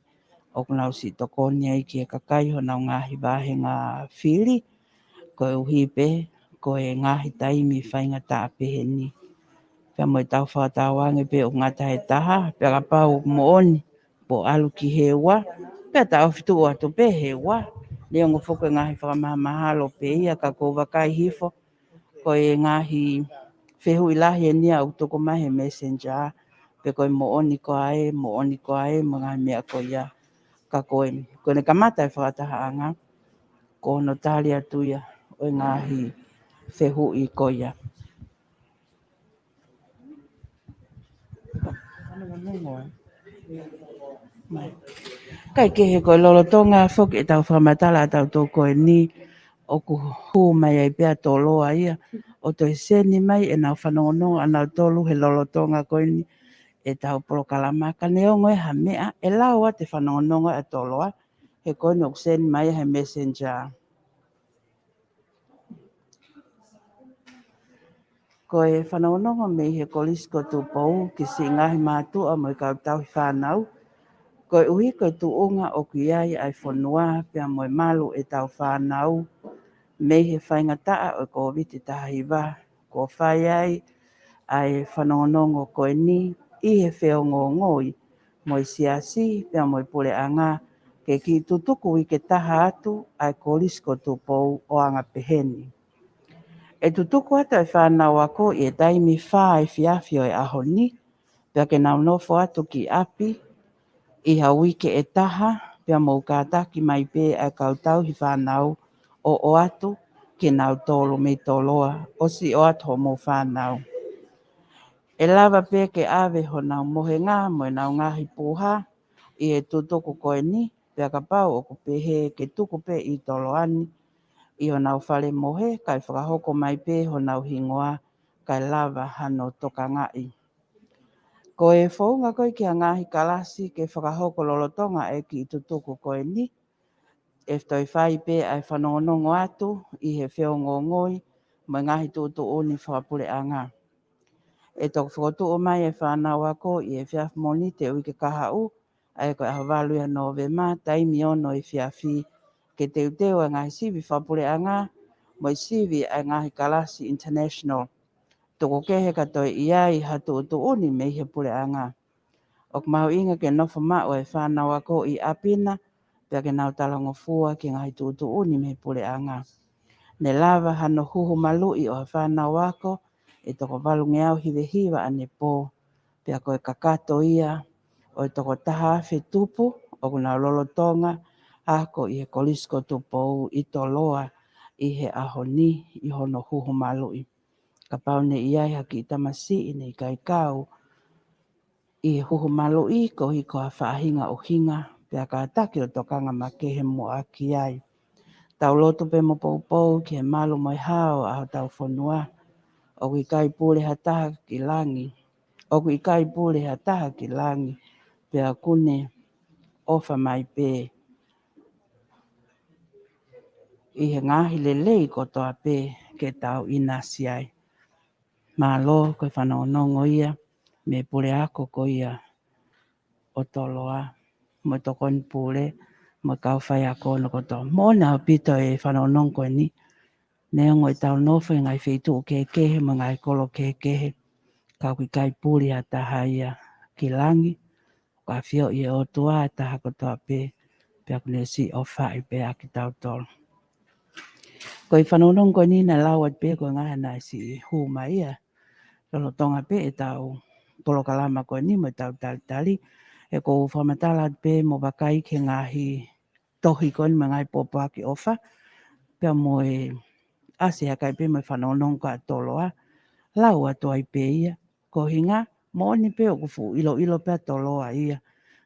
ʻoku nau siʻi tokoni ai ki he kakai honau ngaahi vāhenga fili, koeʻuhi pē ko e ngaahi taimi faingataʻa pehē ni. Pea mo e tau fakatauange pē ʻoku ngata he taha, pea kapau ʻoku moʻoni, pea ʻalu ki he ua, pea taʻofi tuʻu atu pē he ua. Neongo foki e ngaahi fakamahamahalo pē ia, ka ʻoku ou vakai hifo, ko e ngaahi fehuʻi lahi eni ia ʻoku tuku mai he Messenger, pe ko e moʻoni koā ē, moʻoni koā ē, mo e ngaahi meʻa ko ia. Ka ko e, ko ʻene kamata e fakatahaʻanga, ko hono tali atu ia ʻo e ngaahi fehuʻi ko ia. Kae kehe ko e lolotonga foki ʻetau fakamatala ʻatautolu ko eni, ʻoku hū mai ai pē ʻa Toloa ia ʻo toe seni mai ʻenau fanongonongo ʻanautolu he lolotonga ko eni ʻetau polokalama. Ka neongo e hā e meʻa, ʻe lau atu e fanongonongo ʻa Toloa, he ko eni ʻoku seni mai he Messenger. Ko e fanongonongo mei he Kolisi ko Tupou ki siʻi ngaahi mātuʻa mo e kau tauhi fānau, koeʻuhi ko e tuʻunga ʻoku ʻi ai ʻa e fonua pea mo e malu ʻetau fānau mei he faingataʻa ʻo e Kōviti taha hiva, kuo fai ai ʻa e fanongonongo ko eni ʻi he feongoongoi mo e siasi pea mo e puleʻanga, ke kiʻi tutuku uike taha atu ʻa e Kolisi ko Tupou ʻo anga pehē ni. ʻE tutuku atu e fānau ako ʻi he taimi fā efiafi ʻo e ʻaho ni, pea ke nau nofo atu ki ʻapi ʻi ha uike ʻe taha, pea mou kātaki mai pē ʻa e kau tauhi fānau ʻo ʻoatu kinautolu mei Toloa, ʻosi ʻoatu hoʻomou fānau. ʻE lava pē ke ʻave honau mohenga mo ʻenau ngaahi puha ʻi he tutuku ko eni, pea kapau ʻoku pehē ke tuku pē ʻi Toloa ni ʻi honau fale mohe, kae fakahoko mai pē honau hingoa kae lava hano tokangaʻi. Ko e founga ko ē ki ha ngaahi kalasi ke fakahoko lolotonga e kiʻi tutuku ko eni, ʻe toe fai pē ʻa e fanongonongo atu ʻi he feongoongoi mo e ngaahi tuʻutuʻuni fakapuleʻanga. ʻE toki fokotuʻu mai e fānau ako ʻi he efiafi Mōnite uike kahaʻu, ʻa ia ko e ʻaho valu ia Nōvema, taimi ono efiafi, ke teuteu e ngaahi sivi fakapuleʻanga mo e sivi ʻa e ngaahi kalasi international. Tuku kehe ka toe ʻi ai ha tuʻutuʻuni mei he puleʻanga. ʻOku mahuʻinga ke nofo maʻu e fānau ako ʻi ʻapi na, pea ke nau talangofua ki he ngaahi tuʻutuʻuni mei he puleʻanga. Ne lava hano huhu maluʻi ʻo ha fānau ako ʻe toko valungeau hivahiva ʻanepō, pea ko e kakato ia ʻo e toko taha afe tupu ʻoku nau lolotonga ako ʻi he Kolisi ko Tupou ʻi Toloa, ʻi he ʻaho ni ʻi hono huhu maluʻi. Kapau naʻe ʻi ai ha kiʻi tamasiʻi naʻe ʻikai kau ʻi he huhu maluʻi, koeʻuhi ko ha faʻahinga ʻuhinga, pea kātaki ʻo tokanga makehe muʻa ki ai. Tau lotu pē mo poupou ki he malu mo e hao ʻa hotau fonua. ʻOku ʻikai pule ha taha ki langi. ʻOku ʻikai pule ha taha ki langi. Pea ʻoku ne ʻofa mai pē ʻi he ngaahi lelei kotoa pē ke tau ʻinasi ai. Mālō, ko e fanongonongo ia mei he puleako ko ia ʻo Toloa, mo e tokoni pule, mo e kau faiako hono kotoa. Moʻoni ʻaupito e fanongonongo ko eni, neongo ʻetau nofo ʻi he ngaahi feituʻu kehekehe, mo e ngaahi kolo kehekehe, ka ʻoku ʻikai pule ha taha ia ki langi, ʻoku ʻafioʻi ʻe he ʻOtua ʻa e taha kotoa pē, pea ʻoku ne siʻi ʻofaʻi pē ʻa kitautolu. Ko e fanongonongo ko eni naʻe lau atu pē ko e ngaahi naʻe siʻi hū mai ia lolotonga pē ʻetau polokalama ko eni mo ʻetau talitali. ʻE ʻoku ou fakamatala atu pē mo vakai ki he ngaahi tohi ko eni mo e ngaahi pōpoaki ʻofa, pea mo e ʻasi hake ai pē mo e fanongonongo ko ia ʻa Toloa, lau atu ai pē ia. Ko e ʻuhinga, moʻoni pē ʻoku fuʻu ʻiloʻilo pē ʻa Toloa ia.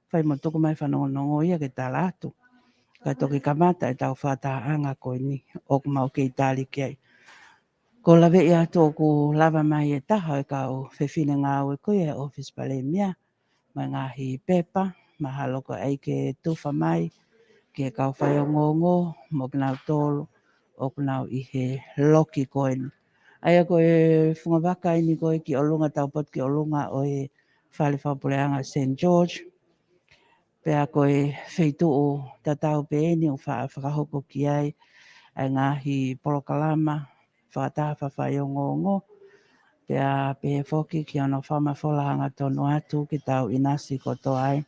Fai mo tuku mai fanongonongo ia ke tala atu. Ka toki kamata ʻetau fakatahaʻanga ko eni ʻoku mau kei tali ki ai. Ko e laveʻi atu ʻoku lava mai e taha ʻo e kau fefine ngāue ko ia ʻi he ʻōfisi Palēmia, mo e ngaahi pepa, mahalo ko e ʻai ke tufa mai ki he kau faiongoongo, mo kinautolu ʻoku nau ʻi he loki ko eni. ʻA ia ko e fungavaka eni ko ē ki ʻolunga, taupotu ki ʻolunga ʻo e Fale Fakapuleʻanga Saint George. Pea ko e feituʻu tatau pē eni ʻoku fa-, fakahoko ki ai ʻa e ngaahi polokalama fakataha fakafaiongoongo. Pea pehē foki ki hono fakamafola hangatonu atu ke tau ʻinasi kotoa ai.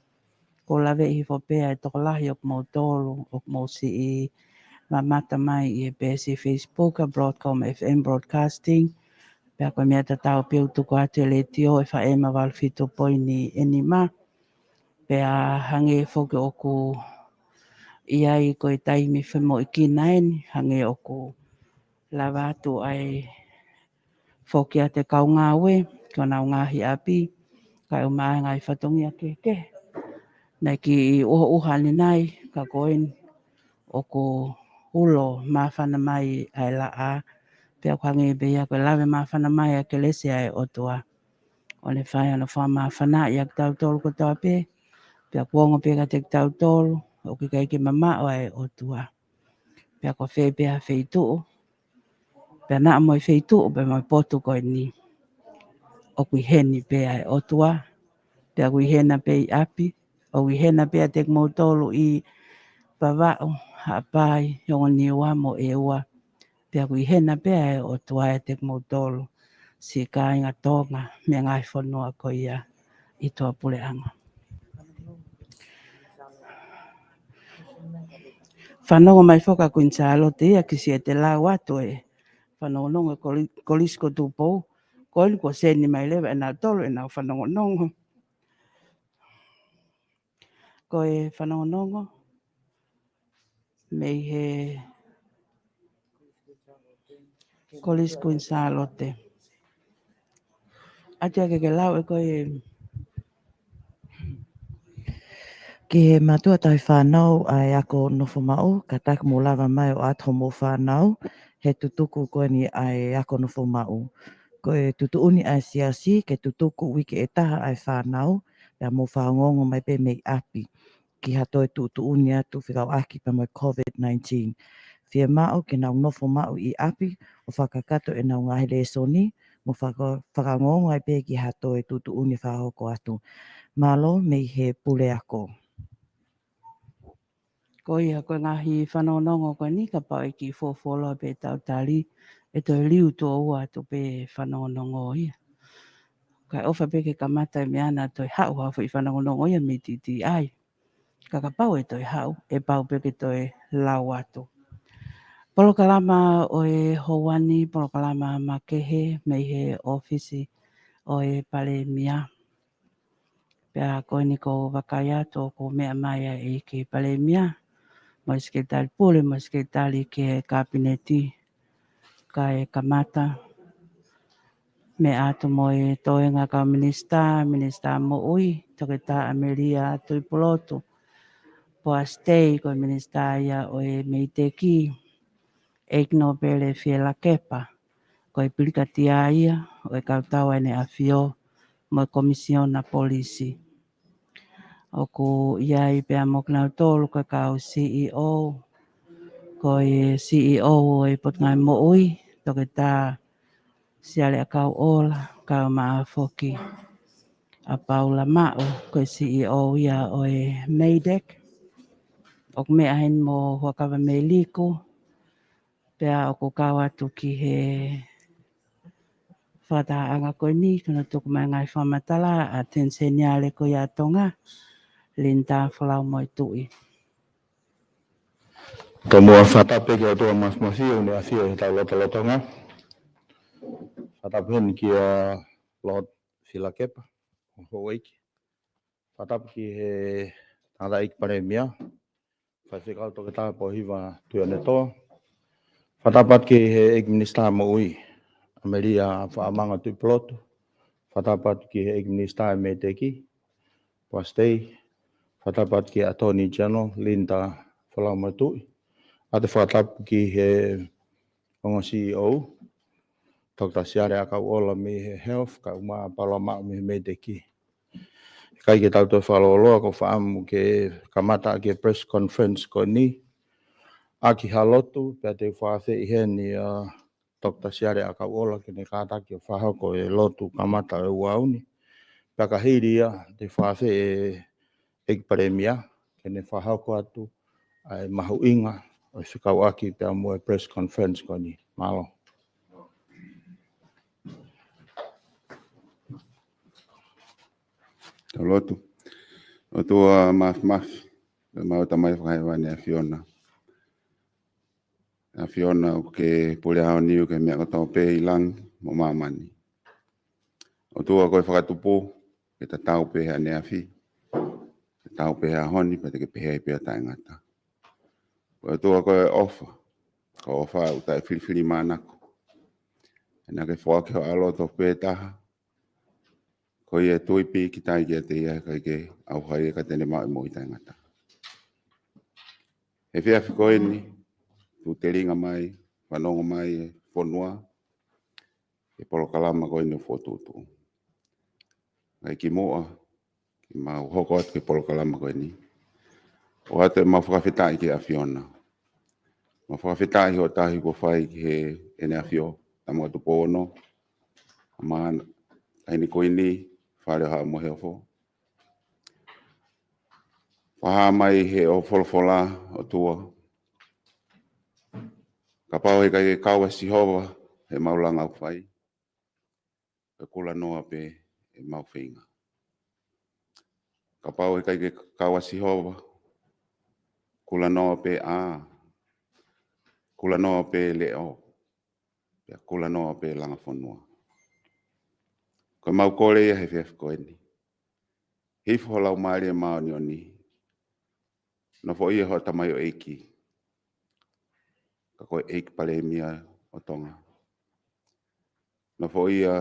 ʻOku ou laveʻi hifo pē ʻa e tokolahi ʻo kimoutolu ʻoku mou siʻi mamata mai ʻi he peesi Facebook ʻa Broadcom F M Broadcasting. Pea ko e meʻa tatau pē ʻoku tuku atu ʻe he letiō ʻa e F M valu fitu poini nima. Pea hangē foki ʻoku ʻi ai ko e taimi femoʻuekina eni, hangē ʻoku lava atu ai foki ʻa e kau ngāue ki honau ngaahi ʻapi, kae ʻumaʻā e ngaahi fatongia kehekehe. Naʻe kiʻi ʻuhoʻuha ʻanenai, ka ko eni ʻoku ulo māfana mai ʻa e laʻā, pea ʻoku hangē pē ia ko e lave māfana mai ʻa e kelesi ʻa e ʻOtua. ʻO ne fai hono fakamāfanaʻi ʻa kitautolu kotoa pē, pea kuo ongo pē kiate kitautolu ʻoku ʻikai ke mamaʻo ʻa e ʻOtua. Pea ko fē pē ha feituʻu, pea naʻa mo e feituʻu, pea mo e potu ko eni, ʻoku ʻi heni pē ʻa e ʻOtua, pea ʻoku ʻi hena pē ʻi ʻapi, ʻoku ʻi hena pē ʻiate kimoutolu ʻi Vavaʻu, Haʻapai, Ongo Niua mo ʻEua. Pea ʻoku ʻi hena pē ʻa e ʻOtua ʻiate kimoutolu, siʻi kāinga Tonga mei he ngaahi fonua ko ia ʻi tuʻapuleʻanga. Fanongo mai foki ʻa Kuini Sālote ia ki siʻete lau atu e fanongonongo ʻa e Koli-, Kolisi ko Tupou. Ko eni kuo seni mai leva ʻe nautolu ʻenau fanongonongo. Ko e fanongonongo mei he Kolisi Kuini Sālote. ʻAtu ia ke ke lau ʻe koe. Ki he mātuʻa tauhi fānau ʻa e ako nofo maʻu, kātaki mou lava mai ʻo ʻoatu hoʻomou fānau he tutuku ko eni ʻa e ako nofo maʻu. Ko e tuʻutuʻuni ʻa e Siasi ke tutuku uike ʻe taha ʻa e fānau, pea mou fakaongoongo mai pē mei ʻapi ki ha toe tuʻutuʻuni atu fekauʻaki pea mo e COVID nineteen. Fiemaʻu ke nau nofo maʻu ʻi ʻapi ʻo fakakakato ʻenau ngaahi lēsoni, mo faka-, fakaongoongo ai pē ki ha toe tuʻutuʻuni fakahoko atu. Mālō mei he puleako. Ko ia ko e ngaahi fanongonongo ko eni kapau ʻe kiʻi fuofuoloa pē ʻetau tali, ʻe toe liu tuʻo ua atu pē fanongonongo ia. Kae ʻofa pē ke kamata e meʻa naʻa toe haʻu ha foʻi fanongonongo ia mei T T I. Ka kapau ʻe toe haʻu, ʻe pau pē ke toe lau atu. Polokalama ʻo e houa ni, polokalama makehe mei he ʻōfisi ʻo e Palēmia. Pea ko eni ʻoku ou vakai atu ʻoku meʻa mai ʻa e ʻEiki Palēmia, mo e Sekelitali Pule, mo e Sekelitali ki he Kapineti, kae kamata mei ai ʻa e toenga kau minisitā, Minisitā Moʻui, Toketā ʻAmelia Tuʻipulotu Poasi Tei, ko e minisitā ia ʻo e MEIDECC, ʻEiki Nōpele Fielakepa, ko e pilikatia ia ʻo e Kautaha ʻEne ʻAfio mo e Komisiona Polisi. ʻOku ʻi ai pea mo kinautolu ko e kau CEO, ko e CEO ʻo e Potungāue Moʻui, Toketā Siale ʻAkauʻola, kae ʻumaʻā foki ʻa Paula Maʻu, ko e CEO ia ʻo e MEIDECC. ʻOku meʻa heni mo Huakava Meliku, pea ʻoku kau atu ki he fakatahaʻanga ko eni, ko hono tuku mai e ngaahi fakamatala, ʻa e Teni Seniale ko ia ʻa Tonga, Linda Folau Moetuʻi. Tomuʻa fakatapu ki he ʻOtua Māfimafi ʻoku ne ʻafio ʻi hotau lotolotonga. Fakatapu heni kia Lord Fielakepa, houʻeiki. Fakatapu ki he Tangataʻeiki Palēmia, Faifekau Toketā Pōhiva Tuʻiʻonetoa. Fakatapu atu ki he ʻEiki Minisitā Moʻui, ʻAmelia Faʻamanga Tuʻipulotu. Fakatapu atu ki he ʻEiki Minisitā ʻo e MEIDECC, Poasi Tei. Fakatapu atu ki he Attorney General, Linda Folau Moetuʻi. ʻOatu e fakatapu ki he ongo CEO, Toketā Siale ʻAkauʻola mei he Health, kae ʻumaʻā Paula Maʻu mei he MEIDECC. ʻIkai ke tau toe fakalōloa, ʻoku ou fakaʻamu ke kamata ʻaki e press conference ko eni ʻaki ha lotu, pea te u fakaafeʻi heni ʻa Toketā Siale ʻAkauʻola ke ne kātaki ʻo fakahoko e lotu kamata ʻo e ua ʻaho ni. Pea ka hili ia, te u fakaafeʻi e ʻEiki Palēmia ke ne fakahoko atu ʻa e mahuʻinga ʻo e fekauʻaki pea mo e press conference ko eni. Mālō. Tau lotu. ʻOtua Māfimafi, ʻemau Tamai Fakahēvani, ʻAfiona. ʻAfiona, ʻoku ke pule ʻaho ni ʻoku ke meʻa kotoa pē ʻi langi mo māmani. ʻOtua, ko e fakatupu, ke tatau pē he ʻaneafi, tatau pē he ʻaho ni, pea te ke pehē ai pē ʻo taʻengata. Ko e ʻOtua, ko e ʻofa, ko e ʻofa ʻoku taʻefilifilimānako. He naʻa ke foaki ho ʻAlo tofu pē taha, ko ia ʻe tui pīkitai kiate ia, ʻe ʻikai ke ʻauha ia, ka te ne maʻu e moʻui taʻengata. He efiafi ko eni, tuʻu telinga mai, fanongo mai e fonua ki he polokalama ko eni ʻoku fokotuʻutuʻu. Kae kimuʻa ke mau hoko atu ki he polokalama ko eni, ʻoatu ʻemau fakafetaʻi ki he ʻAfiona. Mau fakafetaʻi hoʻo tauhi kuo fai ki heʻene ʻAfio, Tama ko Tupou Ono, ʻa Maʻana, Taʻahine Kuini, Fale ʻo Haʻa Moheofo. Fakahā mai ʻe hoʻo folofola, ʻOtua, kapau he ʻikai ke kau ʻa Sihova heʻemau langa ʻoku fai, ko e kulanoa pē ʻemau feinga. Kapau he ʻikai ke kau ʻa Sihova, kulanoa pē ʻā, kulanoa pē leʻo, pea kulanoa pē langa fonua. Ko ʻemau kole ia he efiafi ko eni, hifo ho Laumālie Māʻoniʻoni, nofoʻia hoʻo tamaioʻeiki, ka ko e ʻEiki Palēmia ʻo Tonga. Nofoʻia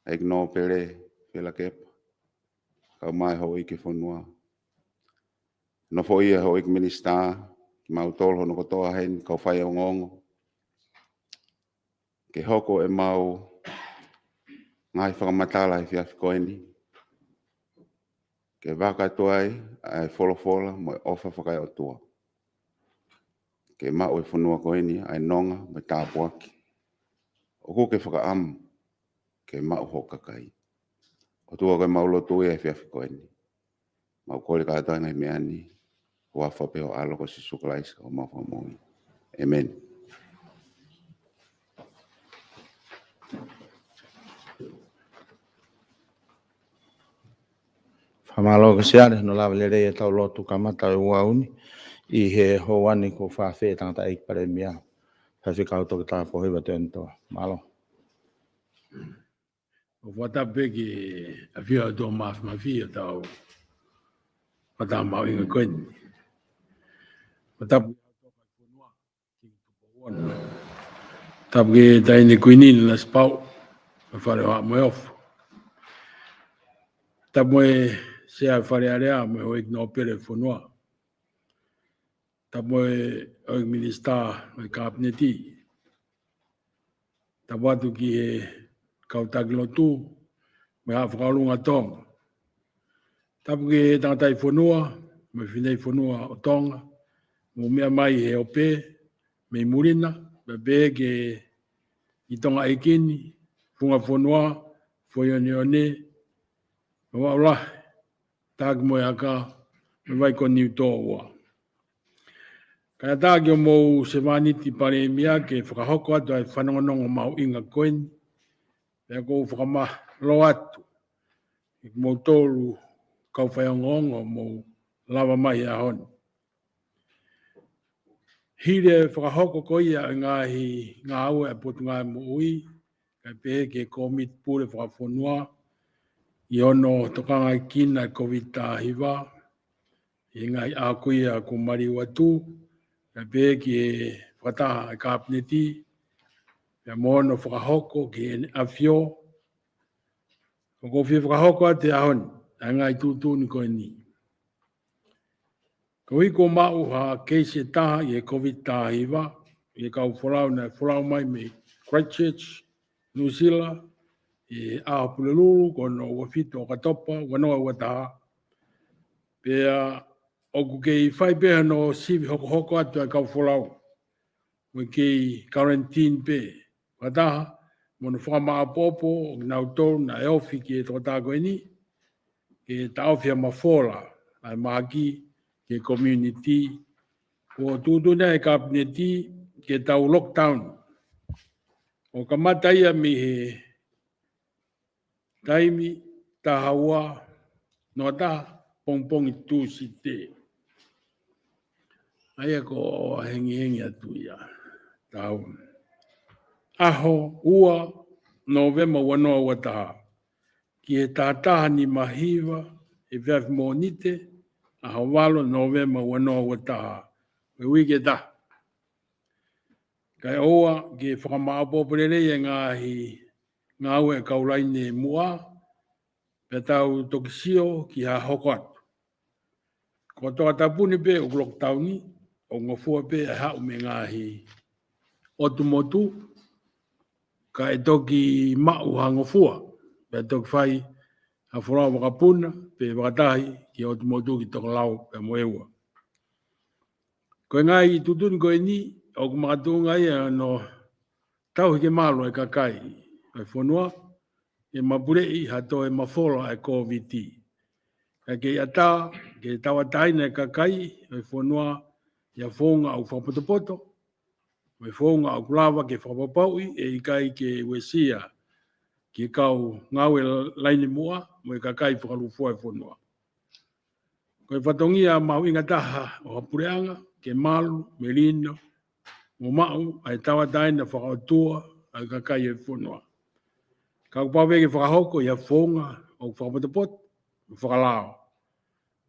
ʻEiki Nōpele Fielakepa, kae ʻumaʻā e houʻeiki ʻo e fonua. Nofoʻia houʻeiki minisitā, kimautolu hono kotoa heni, kau faiongoongo, ke hoko ʻemau ngaahi fakamatala he efiafi ko eni, ke vaka atu ai ʻa e folofola mo e ʻofa fakaeʻotua, ke maʻu e fonua ko eni ʻa e nonga mo e tāpuaki ʻoku ke fakaʻamu ke maʻu ho kakai. ʻOtua, ko ʻemau lotu ia he efiafi ko eni. Mau kole kātoa e ngaahi meʻa ni, huafa pē ho ʻAlo ko Sīsū Kalaisi ko homau Fakamoʻui. ʻĒmeni. Fakamālō ʻEiki Siale, hono lava lelei ʻetau lotu kamata ʻo e ua ʻaho ni, ʻi he houa ni ʻoku fakafeʻiloaki ʻe he Tangataʻeiki Palēmia, Faifekau Toketā Pōhiva Tuʻiʻonetoa. Mālō. ʻOku fakatapu pē ki he ʻAfio ʻa e ʻOtua Māfimafi ʻi hotau fakataha mahuʻinga ko eni. Tapu ki he Taʻahine Kuini Nanasipauʻu, mo e Fale ʻo Haʻa Moheofo. Tapu mo e Sea ʻo e Fale Alea, mo e Houʻeiki Nōpele ʻo e fonua. Tapu mo e Houʻeiki Minisitā ʻo e Kapineti. Tapu atu ki he kau taki lotu, mo e Haʻa Fakaʻolunga Tonga. Tapu ki he tangataʻi fonua, mo e fineʻeiki fonua ʻo Tonga, mou meʻa mai he ope, mei muli na, pea pehē ki he Tonga ʻEiki ni, Funga Fonua, Foʻi ʻOneʻone, mo Vaʻu Lahi, Taki mo e Aka, mo e Vai ko Niutōua. Kae ʻatā ki hoʻomou sevāniti Palēmia ke fakahoko atu ʻa e fanongonongo mahuʻinga ko eni, pea ʻoku ou fakamālō atu, ʻi moutolu kau faiongoongo mou lava mai he ʻaho ni. Hili e fakahoko ko ia ʻa e ngaahi ngāue ʻa e Potungāue Moʻui, kae pehē ki he Kōmiti Pule Fakafonua, ʻi hono tokangaekina e Kōviti taha hiva, ʻi he ngaahi ʻaho ko ia kuo maliu atu, kae pehē ki he fakataha ʻa e Kapineti, pea mo hono fakahoko ki Heʻene ʻAfio, ʻoku ou fie fakahoko atu he ʻaho ni, ʻa e ngaahi tuʻutuʻuni ko eni. Koeʻuhi kuo maʻu ha keisi ʻe taha ʻi he Kōviti taha hiva, ʻi he kau folau naʻe folau mai mei Christchurch, Nuʻusila, ʻi he ʻaho Pulelulu, ko hono ua fitu ʻOkatopa, ua noa ua taha. Pea ʻoku kei fai pē hano sivi hokohoko atu ʻa e kau folau. Mo e kei quarantine pē. Fakataha, mo hono fakamāʻopoʻopo ʻo kinautolu naʻe ofi ki he tokotaha ko eni, ke taʻofi ha mafola, ʻa e mahaki, ki he community, kuo tuʻutuʻuni ʻe he Kapineti, ke tau lockdown. ʻO kamata ia mei he taimi taha ua noa taha pongipongi Tūsite. ʻA ia ko e hengihengi atu ia. Taha ua. ʻAho ua Nōvema ua noa ua taha. Ki he taha taha nima hiva, efiafi Mōnite, ʻaho valu Nōvema ua noa ua taha. Ko e uike ʻe taha. Kae ʻoua ke fakamāʻopoʻopo lelei e ngaahi ngāue ʻa e kau laine muʻa, pea tau toki sio ki ha hoko atu. Ko e tokatapuni pē ʻoku lockdown, ʻoku ngofua pē ʻa e haʻu mei he ngaahi ʻotu motu, kae toki maʻu ha ngofua, pea toki fai ha folau vakapuna, pe fakataha ki he ʻotu motu ki tokelau pea mo ʻEua. Ko e ngaahi tuʻutuʻuni ko eni, ʻoku makatuʻunga ia ʻi hono tauhi ke malu e kakai ʻo e fonua, ʻi he mapuleʻi ha toe mafola ʻa e Kōviti. Kae kei ʻatā ke tauʻatāina e kakai ʻo e fonua ʻi ha founga ʻoku fakapotopoto, mo e founga ʻoku lava ke fakapapauʻi ʻe ʻikai ke uesia ki he kau ngāue laine muʻa mo e kakai fakalūkufua ʻo e fonua. Ko e fatongia mahuʻinga taha ʻo ha puleʻanga ke malu, melino, mo maʻu ʻa e tauʻatāina fakaʻotua ʻa e kakai ʻo e fonua. Ka ʻoku pau pē ke fakahoko ʻi ha founga ʻoku fakapotopoto, mo fakalao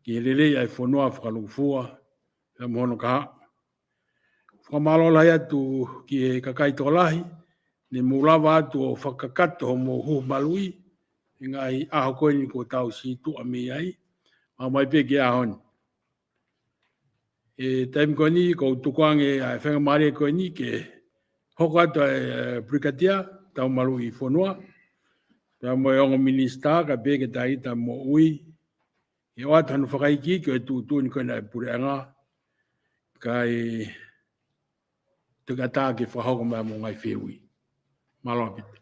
ki he lelei ʻa e fonua fakalūkufua, pea mo hono kahaʻu. Fakamālō lahi atu ki he kakai tokolahi, ne mou lava atu ʻo fakakakato hoʻomou huhu maluʻi, he ngaahi ʻaho ko eni kuo tau situʻa mei ai, ʻo aʻu mai pē ki he ʻaho ni. ʻI he taimi ko eni, ʻoku ou tukuange ʻa e faingamālie ko eni ke hoko atu ʻa e, ʻa e Pulikatia, Taumaluʻi Fonua, pea mo e ongo minisitā, kae pehē ki he Taʻahine Moʻui, ʻe ʻoatu hano fakaikiiki ʻo e tuʻutuʻuni ko ena ʻa e puleʻanga, kae toki ʻatā ke fakahoko mai ʻa e ngaahi fehuʻi. Mālō ʻaupito.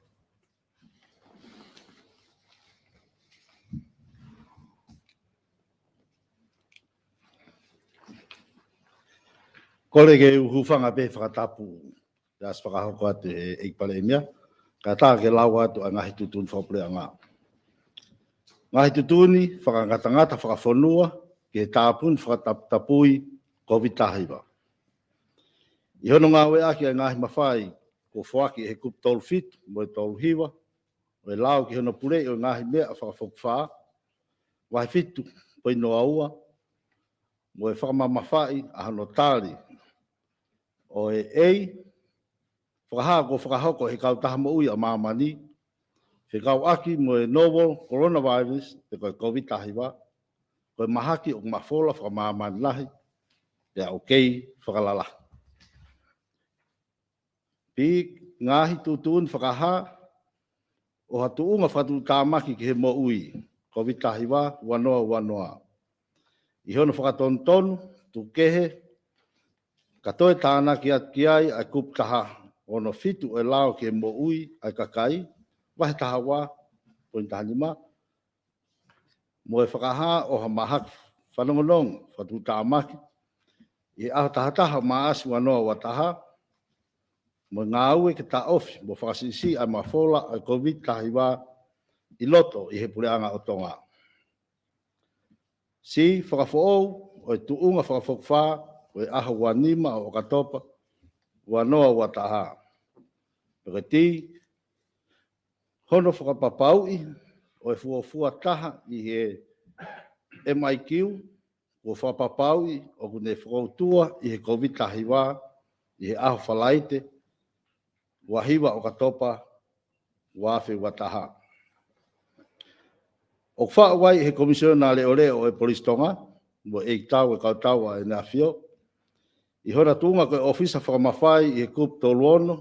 Kole ke u hūfanga pē he fakatapu ʻa e ʻasi fakahoko atu ʻe he ʻEiki Palēmia, kae ʻatā ke lau atu ʻa e ngaahi tuʻutuʻuni fakapuleʻanga. Ngaahi tuʻutuʻuni fakangatangata fakafonua ki he tāpuni fakataputapui Kōviti taha hiva. ʻI hono ngāueʻaki ʻa e ngaahi mafai kuo foaki ʻe he Kupu tolu fitu mo e tolu hiva, ʻo e lao ki hono puleʻi ʻo e ngaahi meʻa fakafokifā, vahe fitu poini noa ua, mo e fakamamafaʻi ʻa hono tali ʻo e ei fakahā kuo fakahoko ʻe he Kautaha Moʻui ʻa Māmani fekauʻaki mo e novel coronavirus, pe ko e COVID taha hiva, ko e mahaki ʻoku mafola fakamāmani lahi pea ʻoku kei fakalalahi. B, ngaahi tuʻutuʻuni fakahā ʻo ha tuʻunga fakatuʻutāmaki ki he moʻui, COVID taha hiva, ua noa ua noa. ʻI hono fakatonutonu, tuku kehe, ka toe tānaki atu ki ai ʻa e kupu taha ono fitu ʻo e lao ki he moʻui ʻa e kakai, vahe taha ua poini taha nima, mo e fakahā ʻo ha mahaki fanongonongo fakatuʻutāmaki ʻi he ʻaho taha taha Maʻasi ua noa ua taha, mo e ngāue ke taʻofi mo fakasiʻisiʻi ʻa e mafola ʻa e COVID taha hiva ʻi loto ʻi he puleʻanga ʻo Tonga. C, fakafoʻou ʻo e tuʻunga fakafokifā ʻo e ʻaho ua nima ʻo ʻOkatopa ua noa ua taha. Pea ko e D, hono fakapapauʻi ʻo e fuofua taha ʻi he M I Q, kuo fakapapauʻi ʻoku ne fokoutua ʻi he COVID taha hiva ʻi he ʻaho Falaite, ua hiva ʻOkatopa ua afe ua taha. ʻOku faʻu ai ʻe he Komisiona Leʻoleʻo ʻo e Polisi Tonga, mo e ʻEiki Tau ʻo e Kautau ʻa ʻEne ʻAfio, ʻi hona tuʻunga ko e ʻōfisa fakamafai ʻi he kupu tolu ono,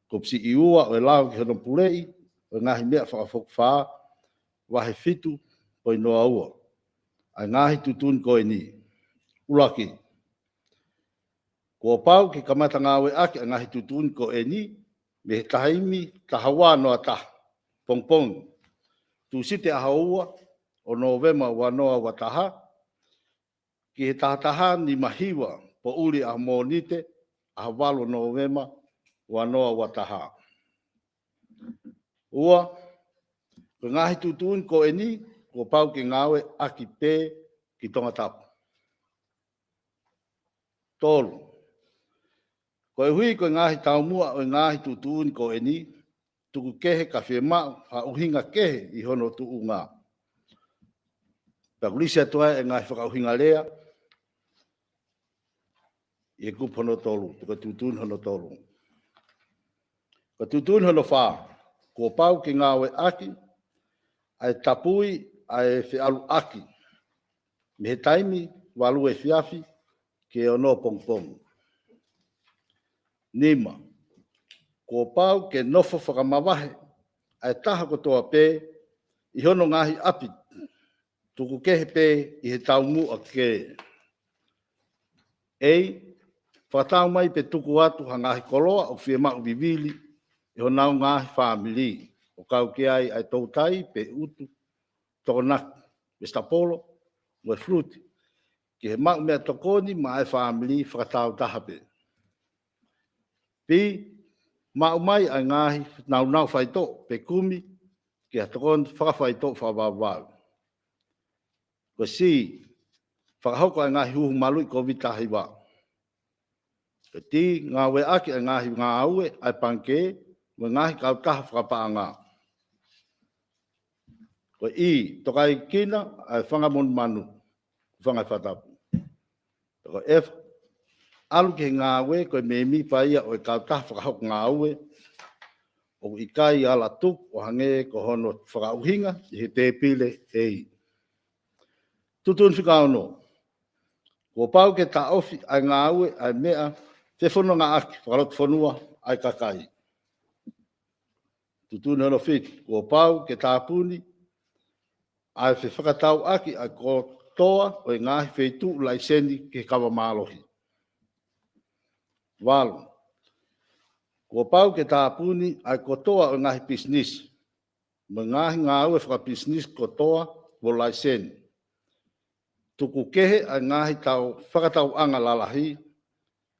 kupu siʻi ua ʻo e lao ki hono puleʻi ʻo e ngaahi meʻa fakafokifā, vahe fitu poini noa ua, ʻa e ngaahi tuʻutuʻuni ko eni. ʻUluaki, kuo pau ke kamata ngāueʻaki ʻa e ngaahi tuʻutuʻuni ko eni mei he taimi taha ua noa taha pongipongi Tūsite ʻaho ua ʻo Nōvema ua noa ua taha, ki he taha taha nima hiva poʻuli ʻaho Mōnite ʻaho valu ʻo Nōvema ua noa ua taha. Ua, ko e ngaahi tuʻutuʻuni ko eni kuo pau ke ngāueʻaki pē ki Tongatapu. Tolu, koeʻuhi ko e ngaahi taumuʻa ʻo e ngaahi tuʻutuʻuni ko eni, tuku kehe ka fiemaʻu ha ʻuhinga kehe ʻi hono tuʻunga. Pea ʻoku lisi atu ai e ngaahi fakaʻuhinga lea ʻi he kupu hono tolu, pe ko e tuʻutuʻuni hono tolu. Ko e tuʻutuʻuni hono fā, kuo pau ke ngāueʻaki ʻa e tapui ʻa e feʻaluʻaki mei he taimi valu efiafi ki he ono pongipongi. Nima, kuo pau ke nofo fakamavahe ʻa e taha kotoa pē ʻi hono ngaahi ʻapi, tuku kehe pē ʻi he taumuʻa kehe. A, fakatau mai pe tuku atu ha ngaahi koloa ʻoku fiemaʻu vivili ʻe honau ngaahi fāmili, ʻo kau ki ai ʻa e toutai pe ʻutu tokonaki, vesitapolo mo e fuluti, ki he maʻu meʻatokoni maʻa e fāmili fakatāutaha pē. B, maʻu mai ʻa e ngaahi nāunau faitoʻo pe kumi ki ha tokoni fakafaitoʻo fakavavevave. Ko e C, fakahoko ʻa e ngaahi huhu maluʻi COVID taha hiva. Ko e D, ngāueʻaki ʻa e ngaahi ngāue ʻa e pangikē mo e ngaahi kautaha fakapaʻanga. Ko e E, tokaikina ʻa e fanga monumanu, fanga he fakatapu. Ko e F, ʻalu ki he ngāue ko e mēmipa ia ʻo e kautaha fakahoko ngāue ʻoku ʻikai ala tuku ʻo hangē ko hono fakaʻuhinga ʻi he tēpile A. Tuʻutuʻuni fika ono, kuo pau ke taʻofi ʻa e ngāue ʻa e meʻa fefonongaʻaki fakalotofonua ʻa e kakai. Tuʻutuʻuni hono fitu, kuo pau ke tāpuni ʻa e fefakatauʻaki ʻa e kotoa ʻo e ngaahi feituʻu laiseni ki he kava mālohi. Valu, kuo pau ke tāpuni ʻa e kotoa ʻo e ngaahi pisinisi mo e ngaahi ngāue fakapisinisi kotoa mo laiseni. Tuku kehe ʻa e ngaahi tau fakatauʻanga lalahi,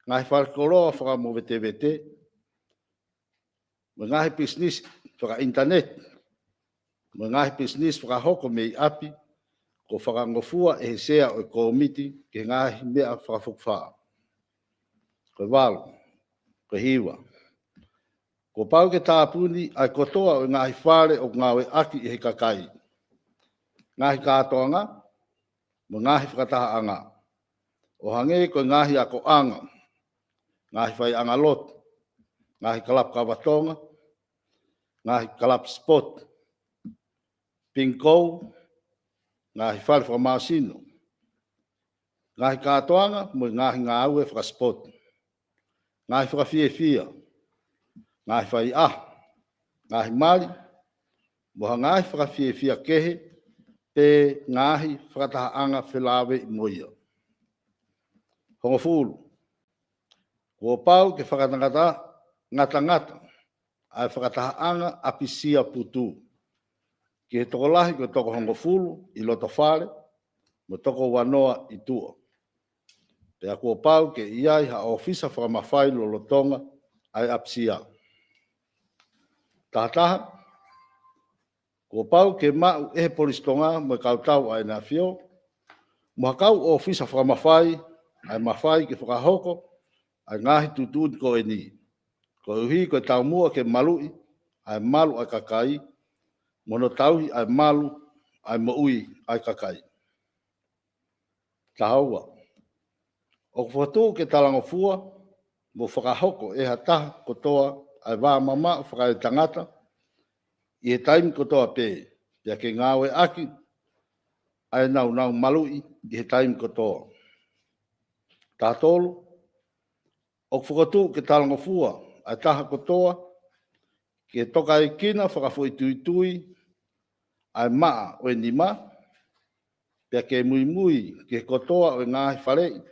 ngaahi falekoloa fakamovetevete, mo e ngaahi pisinisi fakaʻinitaneti, mo e ngaahi pisinisi fakahoko mei ʻapi, kuo fakangofua ʻe he Sea ʻo e Kōmiti ki he ngaahi meʻa fakafokifā. Ko e valu, ko e hiva, kuo pau ke tāpuni ʻa e kotoa ʻo e ngaahi fale ʻoku ngāueʻaki ʻe he kakai, ngaahi kātoanga, mo e ngaahi fakatahaʻanga. ʻO hangē ko e ngaahi akoʻanga, ngaahi faiʻanga lotu, ngaahi kalapu kava Tonga, ngaahi kalapu sipoti, pingkou, ngaahi fale fakamāsino, ngaahi kātoanga mo e ngaahi ngāue fakasipoti, ngaahi fakafiefia, ngaahi faiʻaho, ngaahi mali, mo ha ngaahi fakafiefia kehe pe ngaahi fakatahaʻanga felāveʻi mo ia. Hongofulu, kuo pau ke fakangatangata ʻa e fakatahaʻanga ʻapisia putu ki he tokolahi ko e toko hongofulu ʻi loto fale mo e toko uanoa ʻi tuʻa. Pea kuo pau ke ʻi ai ha ʻōfisa fakamafai lolotonga ʻa e ʻapisia. Tahataha, kuo pau ke maʻu ʻe he Polisi Tonga mo e kau tau ʻa ʻEne ʻAfio mo ha kau ʻōfisa fakamafai ʻa e mafai ke fakahoko ʻa e ngaahi tuʻutuʻuni ko eni, koeʻuhi ko e taumuʻa ke maluʻi ʻa e malu ʻa e kakai mo hono tauhi ʻa e malu ʻa e moʻui ʻa e kakai. Taha ua, ʻoku fokotuʻu ke talangofua mo fakahoko ʻe ha taha kotoa ʻa e vā mamaʻo fakaetangata ʻi he taimi kotoa pē, pea ke ngāueʻaki ʻa e nāunau maluʻi ʻi he taimi kotoa. Taha tolu, ʻoku fokotuʻu ke talangofua ʻa e taha kotoa ke tokaikina fakafoʻituitui ʻa e maʻa ʻo e nima, pea ke muimui ki he kotoa ʻo e ngaahi faleʻi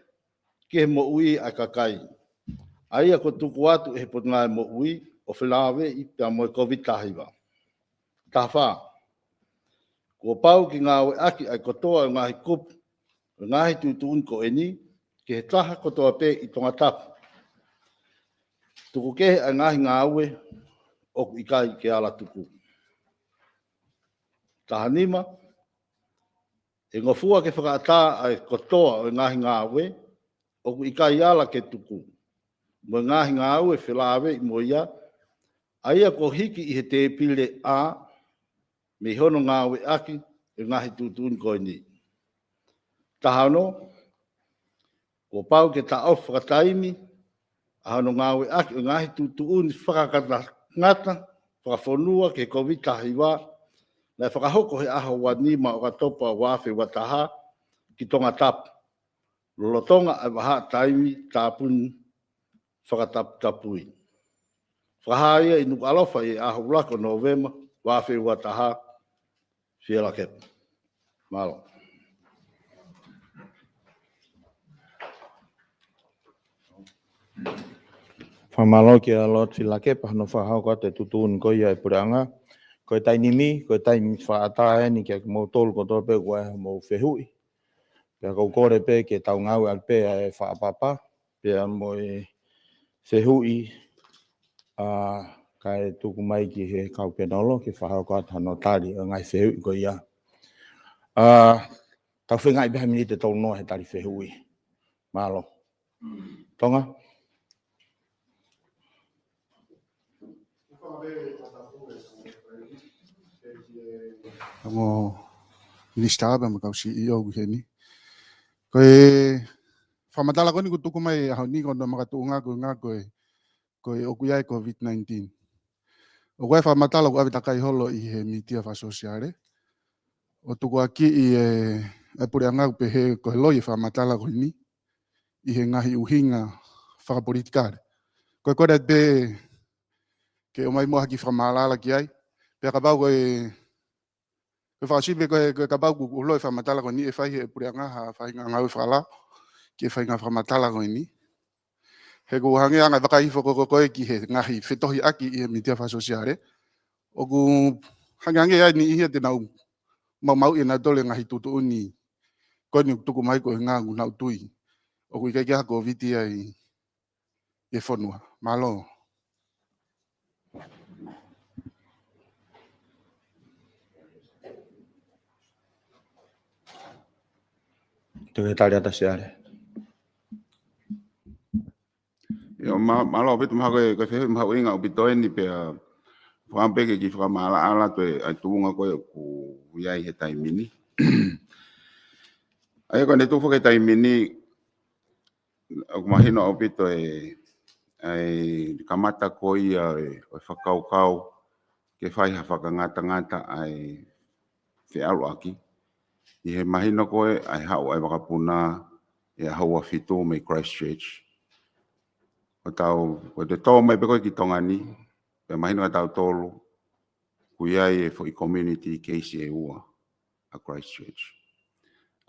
ki he moʻui ʻa e kakai, ʻa ia kuo tuku atu ʻe he Potungāue Moʻui ʻo felāveʻi pea mo e Kōviti taha hiva. Taha fā, kuo pau ke ngāueʻaki ʻa e kotoa ʻo e ngaahi kupu ʻo e ngaahi tuʻutuʻuni ko eni ki he taha kotoa pē ʻi Tongatapu. Tuku kehe ʻa e ngaahi ngāue ʻoku ʻikai ke ala tuku. Taha nima, ʻe ngofua ke fakaʻatā ʻa e kotoa ʻo e ngaahi ngāue ʻoku ʻikai ala ke tuku mo e ngaahi ngāue felāveʻi mo ia, ʻa ia kuo hiki ʻi he tēpile A mei hono ngāueʻaki ʻo e ngaahi tuʻutuʻuni ko eni. Taha ono, kuo pau ke taʻofi fakataimi ʻa hono ngāueʻaki ʻo e ngaahi tuʻutuʻuni fakakatangata fakafonua ki he Kōviti taha hiva naʻe fakahoko he ʻaho ua nima ʻo ʻOkatopa ua afe ua taha ki Tongatapu, lolotonga ʻa e vahaʻa taimi tāpuni fakataputapui. Fakahā ia ʻi Nukuʻalofa ʻi he ʻaho ʻuluaki ʻo Nōvema ua afe ua taha. Fielakepa. Mālō. Fakamālō kia Lord Fielakepa hono fakahoko atu e tuʻutuʻuni ko ia ʻa e puleʻanga. Ko e taimi ni, ko e taimi fakaʻatā eni kia kimoutolu kotoa pē ʻoku ʻi ai hoʻomou fehuʻi. Pea ʻoku ou kole pē ke tau ngāueʻaki pē ʻa e fakaʻapaʻapa pea mo e fehuʻi, ʻa, kae tuku mai ki he kau panel ke fakahoko atu hano tali ʻo e ngaahi fehuʻi ko ia. ʻA, tau feingaʻi pē ha miniti ʻe tolu noa he tali fehuʻi. Mālō. Tonga? Ongo Minisitā pea mo e kau C E O ʻoku ʻi heni. Ko e fakamatala ko eni kuo tuku mai he ʻaho ni ko hono makatuʻunga ko e ngaahi ko e, ko e ʻoku ʻi ai e Kōviti nineteen. ʻOku ʻi ai e fakamatala ʻoku ʻave takai holo ʻi he mītia fakasōsiale ʻo tukuakiʻi ʻe, ʻe he puleʻanga ʻoku pehē ko e loi e fakamatala ko eni ʻi he ngaahi ʻuhinga fakapolitikale. Ko e kole pē ke ʻomai muʻa ha kiʻi fakamaʻalaʻala ki ai. Pea kapau ko e, ko e fakasio pē ko e, ko e kapau kuo loi e fakamatala ko eni ʻe fai ʻe he puleʻanga ha faʻahinga ngāue fakalao ki he faʻahinga fakamatala ko eni. He ʻoku hangē ʻa e anga e vakai hifo ko ē ki he ngaahi fetohiʻaki ʻi he mītia fakasōsiale. ʻOku hangehangē ʻa e niʻihi ia te nau maumauʻi ʻe nautolu e ngaahi tuʻutuʻuni ko eni ʻoku tuku mai ko e ngaahi ʻoku nau tui ʻoku ʻikai ke ʻi ai ha Kōviti ʻi he fonua. Mālō. Toketā Siale. ʻIo, mā-, mālō ʻaupito, mahalo ko e, ko e fehuʻi mahuʻinga ʻaupito eni pea fakaʻamu pē ke kiʻi fakamaʻalaʻala atu e, ʻa e tuʻunga ko ē ʻoku ʻi ai he taimi ni. ʻA ia ko ʻene tuʻu foki he taimi ni, ʻOku mahino ʻaupito e, ʻa e kamata ko ia e, ʻo e fakakaukau ke fai ha fakangatangata ʻa e feʻaluʻaki. ʻI he mahino ko ē ʻa e haʻu ʻa e vakapuna ʻi he ʻaho ua fitu mei Christchurch. ʻO tau, ko e tō mai pē ko ē ki Tonga ni, pea mahino ʻa tautolu, ʻoku ʻi ai e foʻi community case ʻe ua ʻa Christchurch.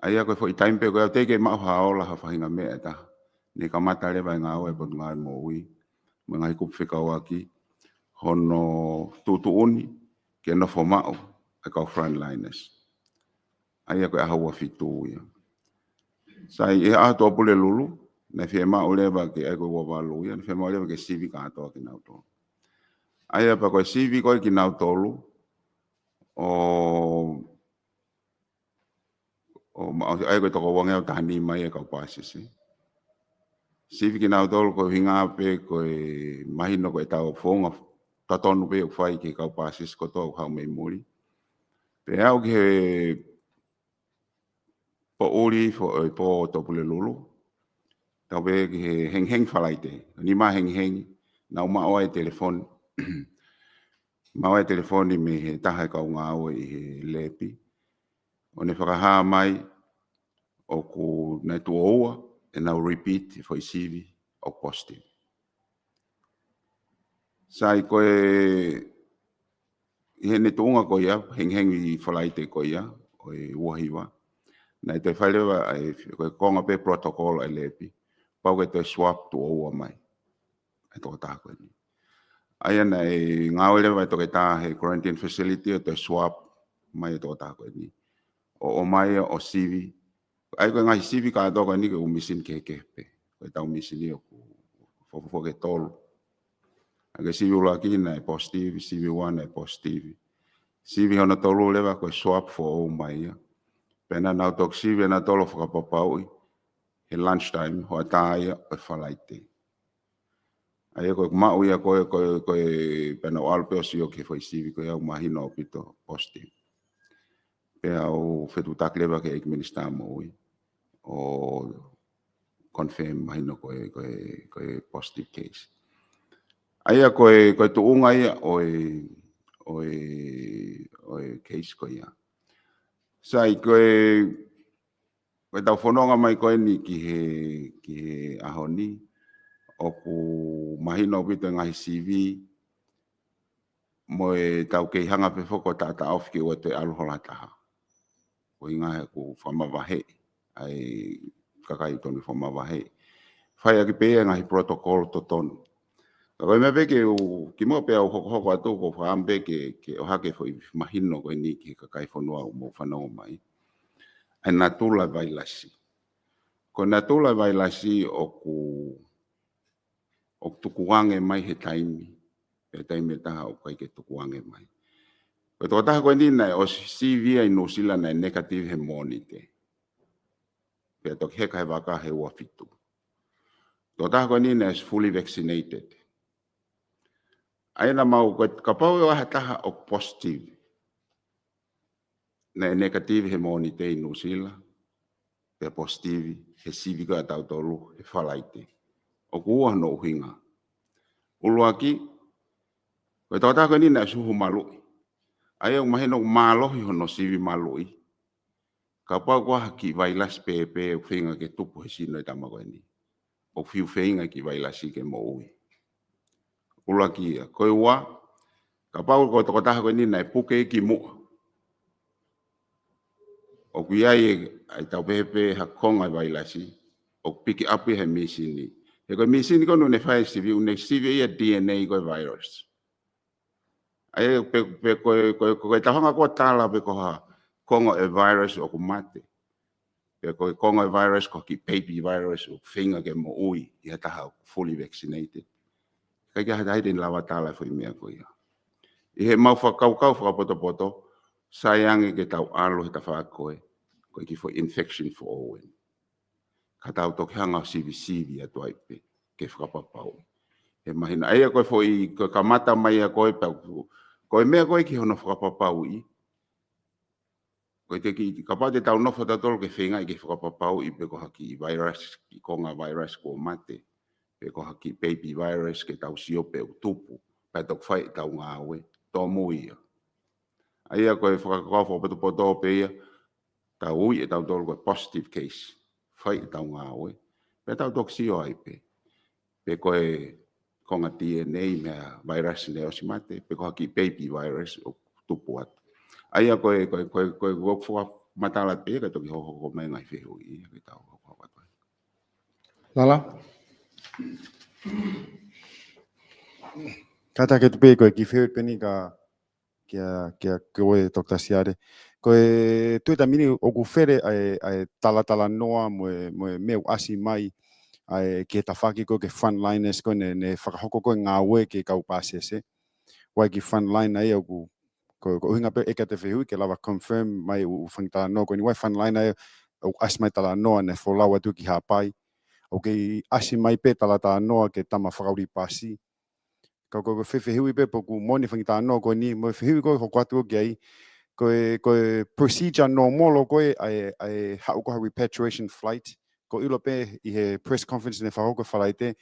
ʻA ia ko e foʻi taimi pē ko ē ʻoku teʻeki ke maʻu ha ola ha faʻahinga meʻa ʻe taha. Ne kamata leva e ngāue ʻa e Potungāue Moʻui mo e ngaahi kupu fekauʻaki hono tuʻutuʻuni ke nofo maʻu e kau frontliners. ʻA ia ko e ʻaho ua fitu ia. Sai, ʻi he ʻaho Tuʻapulelulu, naʻe fiemaʻu leva ke, ʻa ia ko e ua valu ia, naʻe fiemaʻu leva ke sivi kātoa kinautolu. ʻA ia pea ko e sivi ko ē kinautolu, ʻo, ʻo ma-, ʻa ia ko e toko uangeau taha nima ia e kau pāsese. Sivi kinautolu ko e ʻuhinga pē ko e mahino ko e tau founga totonu pē ʻoku fai ki he kau pāsese kotoa ʻoku haʻu mei muli. Pea aʻu ki he poʻuli fo-, ʻo e pō Tuʻapulelulu. Tau pē ki he hengihengi Falaite. Nima hengihengi, naʻa ku maʻu ai e telefoni. Maʻu ai e telefoni mei he taha e kau ngāue ʻi he lepi. ʻO ne fakahā mai ʻoku nau tuʻo ua ʻenau repeat e foʻi sivi ʻoku positive. Sai, ko e, ʻi heʻene tuʻunga ko ia, hengihengi Falaite ko ia, ʻo e ua hiva. Naʻe toe fai leva, ʻa e, ko e konga pē protocol ʻa e lepi. Pau ke toe swab tuʻo ua mai ʻa e tokotaha ko eni. ʻA ia naʻe ngāue leva e toketā he quarantine facility ʻo toe swab mai e tokotaha ko eni. ʻO, ʻomai ʻo sivi. ʻA ia ko e ngaahi sivi kātoa ko eni ko e ʻū misini kehekehe pē. Ko e tau misini ʻoku fo-, fo-, fo ke tolu. ʻA ia ko e sivi ʻuluaki naʻe positive, sivi ua naʻe positive. Sivi hono tolu leva ko e swab foʻou mai ia. Pea naʻa nau toki sivi ʻe nautolu ʻo fakapapauʻi he lunch time, hoʻatā ia ʻo e Falaite. ʻA ia ko e maʻu ia ko e, ko e, ko e pea naʻa ku ʻalu pē ʻo sio ki he foʻi sivi ko ia ʻoku mahino ʻaupito positive. Pea u fetuʻutaki leva ki he ʻEiki Minisitā Moʻui ʻo confirm mahino ko e, ko e, ko e positive case. ʻA ia ko e, ko e tuʻunga ia ʻo e, ʻo e, ʻo e case ko ia. Sai, ko e, ko e tau fononga mai ko eni ki he, ki he ʻaho ni, ʻoku mahino ʻaupito e ngaahi sivi, mo e tau kei hanga pē foki ʻo taʻataʻofi ke ʻoua toe ʻalu hola taha. Ko e ʻuhinga he ʻoku fakamavaheʻi ʻa e kakai tonu fakamavaheʻi. Fai ʻaki pē ia e ngaahi protocol totonu. Ka ko e meʻa pē ke u, kimuʻa pea u hokohoko atu ʻoku ou fakaʻamu pē ke, ke ʻohake foʻi mahino ko eni ki he kakai fonua ʻoku mou fanongo mai. ʻA e natula vailasi. Ko e natula vailasi ʻoku, ʻoku tukuange mai he taimi, he taimi ʻe taha ʻoku ʻikai ke tukuange mai. Ko e tokotaha ko eni naʻe ʻosi sivi ia ʻi Nuʻusila naʻe negative he Mōnite. Pea toki heka he vaka he ua fitu. Tokotaha ko eni naʻe fully vaccinated. ʻA ia naʻa mau ko e kapau ʻe ʻi ai ha taha ʻoku positive. Naʻe negative he Mōnite ʻi Nuʻusila. Pea positive he sivi ko ia ʻa tautolu he Falaite. ʻOku ua hono ʻuhinga. ʻUluaki, ko e tokotaha ko eni naʻe ʻosi huhu maluʻi. ʻA ia ʻoku mahino ʻoku mālohi hono sivi maluʻi. Kapau ko ha kiʻi vailasi pēpē ʻoku feinga ke tupu he sino e tama ko eni. ʻOku fiu feinga e kiʻi vailasi ke moʻui. ʻUluaki ia. Ko e ua, kapau ko e tokotaha ko eni naʻe puke kimuʻa. ʻOku ʻi ai e, ʻa e tau pehē pē ha konga e vailasi, ʻoku pick up ia he misini. He ko e misini ko eni ʻoku ne fai e sivi, ʻoku ne sivi ia D N A ko e virus. ʻA ia pe, pe ko e, ko e, ko e tau hanga ko ʻo tala pe ko ha konga e virus ʻoku mate. Pe ko e konga e virus ko e kiʻi baby virus ʻoku feinga ke moʻui ʻi ha taha ʻoku fully vaccinated. ʻIkai ke ʻi ai ha taha te ne lava tala e foʻi meʻa ko ia. ʻI he mau fakakaukau fakapotopoto, sai ange ke tau ʻalu he tafaʻaki ko ē, ko e kiʻi foʻi infection foʻou eni. Ka tau toki hanga ʻo sivisivi atu ai pē, ke fakapapau. He mahino, ʻa ia ko e foʻi, ko e kamata mai ia ko ē, pea ko, ko e meʻa ko ē ki hono fakapapauʻi, ko ko e te ki, kapau te tau nofo tautolu ke feingaʻi ke fakapapauʻi pe ko ha kiʻi virus, kiʻi konga virus kuo mate, pe ko ha kiʻi baby virus ke tau sio pe ʻoku tupu, pea toki fai ʻetau ngāue, tōmui ia. ʻA ia ko e fakakaukau fakapotopoto pē ia, tau ui ʻe tautolu ko e positive case, fai ʻetau ngāue, pea tau toki sio ai pē pe ko e konga D N A mei he virus naʻe ʻosi mate, pe ko ha kiʻi baby virus ʻoku tupu atu. ʻA ia ko e, ko e, ko e, ko e, ko e fakamatala pē ia ka toki hohoko mai ngaahi fehuʻi ia ke tau hokohoko atu ai. Lala? Kātaki atu pē ko e kiʻi fehuʻi pē ʻeni ka kia, kia koe Doctor Siale. Ko e tuʻu he taimi ni ʻoku fele ʻa e, ʻa e talatalanoa mo e, mo e meʻa ʻoku ʻasi mai ʻa e ki he tafaʻaki ko e ki he frontliners ko ē ne, ne fakahoko ko e ngāue ki he kau pāsese. ʻA e kiʻi frontline ʻa ia ʻoku, ko, ko e ʻuhinga pē ʻeku ʻai atu e fehuʻi ke lava confirm mai ʻū, ʻū fanga talanoa ko eni, ʻa e frontline ʻa ia ʻoku ʻasi mai talanoa ne folau atu ki Haʻapai. ʻOku kei ʻasi mai pē talatalanoa ki he tama fakaʻuli pasi. Ka ko e, ko e fefehuʻi pē pe ʻoku moʻoni e fanga talanoa ko eni, mo e fehuʻi ko ē hoko atu ki ai, ko e, ko e procedure normal ko ē ʻa e, ʻa e haʻu ko ē ha repatriation flight, ʻoku ʻilo pē ʻi he press conference ne fakahoko Falaite,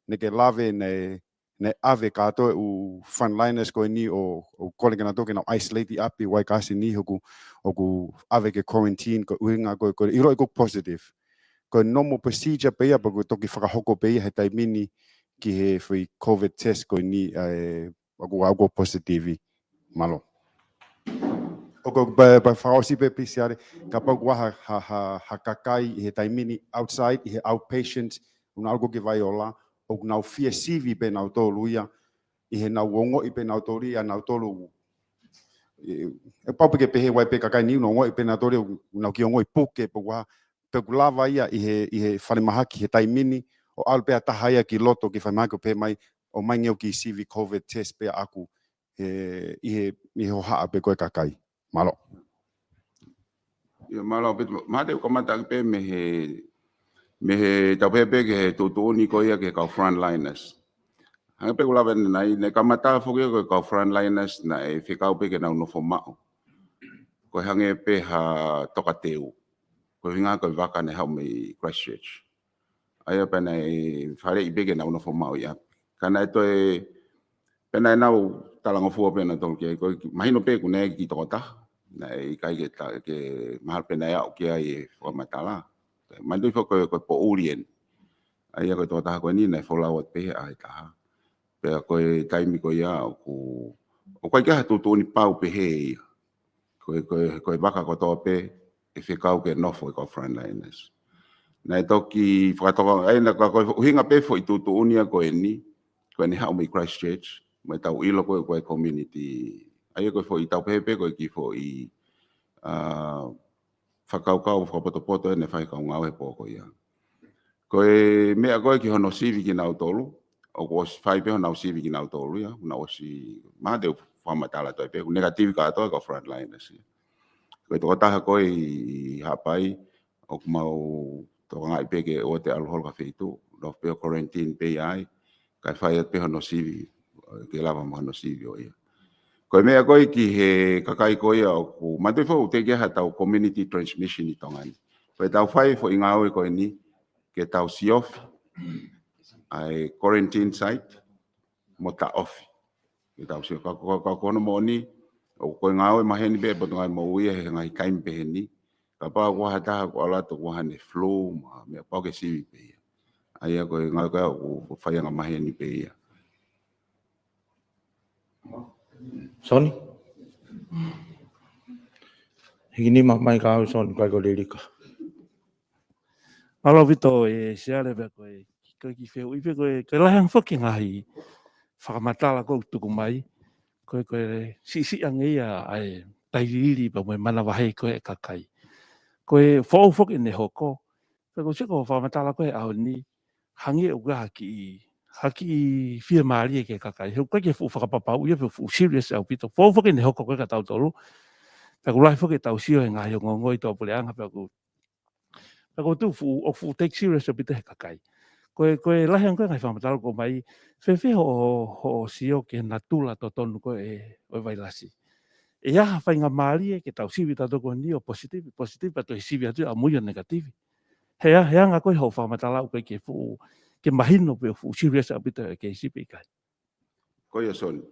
ne ke lave ne, ne ʻave kātoa e ʻū frontliners ko eni ʻo, ʻo kole ke nau toki nau isolate ʻi ʻapi, ʻa ia ka ʻasi ni ʻoku, ʻoku ʻave ke quarantine, ko e ʻuhinga ko e, ko e ʻilo ʻoku positive. Ko e normal procedure pē ia, pe ʻoku toki fakahoko pē ia he taimi ni ki he foʻi COVID test ko eni, ʻa e, ʻoku, ʻoku positive. Mālō. ʻOku, pea, pea fakaʻosi pē Pisiare, kapau ʻoku ʻi ai ha, ha, ha, ha kakai ʻi he taimi ni outside, ʻi he outpatient, ʻoku nau ō ki Vaiola, ʻoku nau fie sivi pē nautolu ia, ʻi heʻenau ongoʻi pē nautolu ia, nautolu, ʻe, ʻe pau pē ke pehē ʻa e pē kakai ni, ʻoku nau ongoʻi pē nautolu ia, ʻoku nau kiʻi ongoʻi puke pe ʻoku ʻi ai ha pe ʻoku lava ia ʻi he, ʻi he falemahaki he taimi ni, ʻo ʻalu pē ha taha ia ki loto ki he falemahaki ʻo pehē mai, ʻomai ngeʻu kiʻi sivi COVID test pē ʻaʻaku, he, ʻi he, ʻi he hohaʻa pē ko ē kakai. Mālō. ʻIo, mālō Pita, mate ʻoku kamata ʻaki pē mei he, mei he tau pehē pē ki he tuʻutuʻuni ko ia ki he kau frontliners. Hangē pē ʻoku lave ʻanenai, ne kamata foki ko e kau frontliners naʻe fekau pē ke nau nofo maʻu. Ko e hangē pē ha tokateu. Ko e ʻuhinga ko e vaka ne haʻu mei Christchurch. ʻA ia pea naʻe faleʻi pē ke nau nofo maʻu ʻi ʻapi. Ka naʻe toe, pea naʻe nau talangofua pē nautolu ki ai. Ko e mahino pē ʻoku ʻi ai e kiʻi tokotaha. Naʻe ʻikai ke ta-, ke mahalo pē naʻe aʻu ki ai e fakamatala. Manatuʻi foki ko e, ko e poʻuli eni. ʻA ia ko e tokotaha ko eni naʻe folau atu pē ʻe he ʻa e taha. Pea ko e taimi ko ia ʻoku, ʻoku ʻikai ke ʻi ai ha tuʻutuʻuni pau pehē ia. Ko e, ko e, ko e vaka kotoa pē ʻe fekau ke nofo e kau frontliners. Naʻe toki fakatoka, ʻa ia naʻe ka ko e ʻuhinga pē foʻi tuʻutuʻuni ia ko eni, ko eni haʻu mei Christchurch, mo ʻetau ʻilo ko e, ko e community. ʻA ia ko e foʻi tau pehē pē ko e kiʻi foʻi, ʻa, fakakaukau fakapotopoto ʻeni ʻa e fai kau ngāue he pō ko ia. Ko e meʻa ko ē ki hono sivi kinautolu, ʻoku ʻosi fai pē honau sivi kinautolu ia, ʻoku nau ʻosi mate ʻo fakamatala atu ai pē, ʻoku negative kātoa e kau frontliners ia. Ko e tokotaha ko ē ʻi, ʻi Haʻapai, ʻoku mau tokangaʻi pē ke ʻoua te ʻalu holo ki ha feituʻu, nofo pē ʻo quarantine pē ia ai, kae fai atu pē hono sivi, ke lava mo hono sivi ʻo ia. Ko e meʻa ko ē ki he kakai ko ia ʻoku, manatuʻi foki ʻoku teʻeki ai ha tau community transmission ʻi Tonga ni. Ko e tau fai foʻi ngāue ko eni, ke tau siofi ʻa e quarantine site, mo taʻofi. Ke tau sio, ka, ka, ka, ka ko hono moʻoni, ʻoku ko e ngāue maheni pē ʻa e Potungāue Moʻui ia he ngaahi taimi pehē ni, kapau ʻoku ʻi ai ha taha ʻoku ʻalu atu ʻoku ʻi ai haʻane flu, mo ha meʻa pau ke sivi pē ia. ʻA ia ko e ngāue ko ia ʻoku, ʻoku faiangamaheni pē ia. Soni? Hiki nima mai ka au Soni, kai ko Lilika. Mālō Vito, ʻe Siale pea ko e, ko e kiʻi fehuʻi pē ko e, ko e lahi ange foki e ngaahi fakamatala ʻoku tuku mai, ko e, ko e siʻisiʻi ange ia ʻa e tailiili pea mo e manavahē ko ē ʻa e kakai. Ko e foʻou foki ʻene hoko, pea ko e sio ko e fakamatala ko ē he ʻaho ni, hangē ʻoku ʻi ai ha kiʻi, ha kiʻi fiemālie ki he kakai. He ʻoku ʻikai ke fuʻu fakapapauʻi ia pe fuʻu serious ʻaupito. Foʻou foki ʻene hoko ko ē kia tautolu. Pea ʻoku lahi foki ʻetau sio he ngaahi ongoongo ʻi tuʻapuleʻanga pea ʻoku, pea ʻoku tuʻu fuʻu, ʻoku fuʻu take serious ʻaupito he kakai. Ko e, ko e lahi ange ko e ngaahi fakamatala ʻoku ʻomai, fēfē hoʻo, hoʻo sio ki he natula totonu ko ē ʻo e vailasi. ʻE ʻi ai ha faingamālie ke tau sivi tautolu ko eni ʻo positive, positive, pea toe sivi atu ʻamui ʻo negative. He ʻa, he anga ko ē hoʻo fakamatala ʻoku ʻikai ke fuʻu, ke mahino pe ʻoku fuʻu serious ʻaupito e keisi pe ʻikai. Ko ia Soni.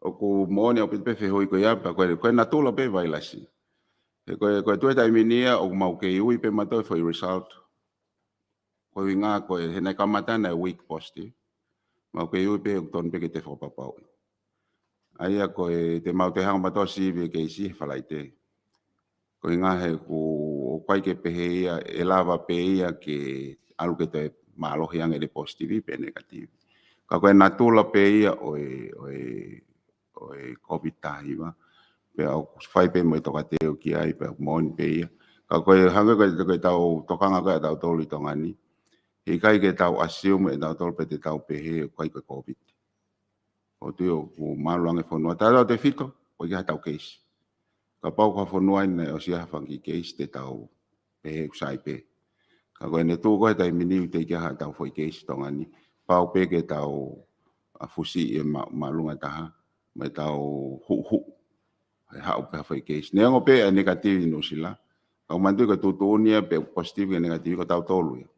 ʻOku moʻoni ʻaupito pē fehuʻi ko ia pea ko e, ko e natula pē vailasi. He ko e, ko e tuʻu he taimi ni ia ʻoku mau kei ui pē mautolu e foʻi result. Ko e ʻuhinga ko e, he naʻe kamata naʻe weak positive. Mau kei ui pē ʻoku tonu pē ke toe fakapapauʻi. ʻA ia ko e te mau toe hanga mautolu ʻo sivi e keisi he Falaite. Ko e ʻuhinga he ʻoku, ʻoku ʻikai ke pehē ia, ʻe lava pē ia ke ʻalu ke toe mālohi ange ʻene positive pe negative. Ka ko e natula pē ia ʻo e, ʻo e, ʻo e COVID taha hiva. Pea ʻoku fai pē mo e tokateu ki ai, pea moʻoni pē ia. Ka ko e hangē ko e, ko ʻetau tokanga ko ē ʻatautolu ʻi Tonga ni. He ʻikai ke tau assume ʻe tautolu pe te tau pehē ʻoku ʻikai ko e COVID. ʻOku tui ʻoku malu ange fonua. Tautautefito, ʻoku ʻikai ke ʻi ai haʻatau keisi. Kapau ko ha fonua ʻi ai naʻe ʻosi ʻi ai ha fanga kiʻi keisi te tau pehē ʻoku sai pē. Ka ko ʻene tuʻu ko ē he taimi ni ʻoku teʻeki ai haʻatau foʻi keisi ʻi Tonga ni. Pau pē ke tau ʻa fusi e ma-, māʻolunga taha. Mo ʻetau huʻuhuʻu. He haʻu pē ha foʻi keisi. Neongo pē ʻa e negative ʻi Nuʻusila. Ka ʻoku manatuʻi ko e tuʻutuʻuni ia pe positive ke negative ko tautolu ia.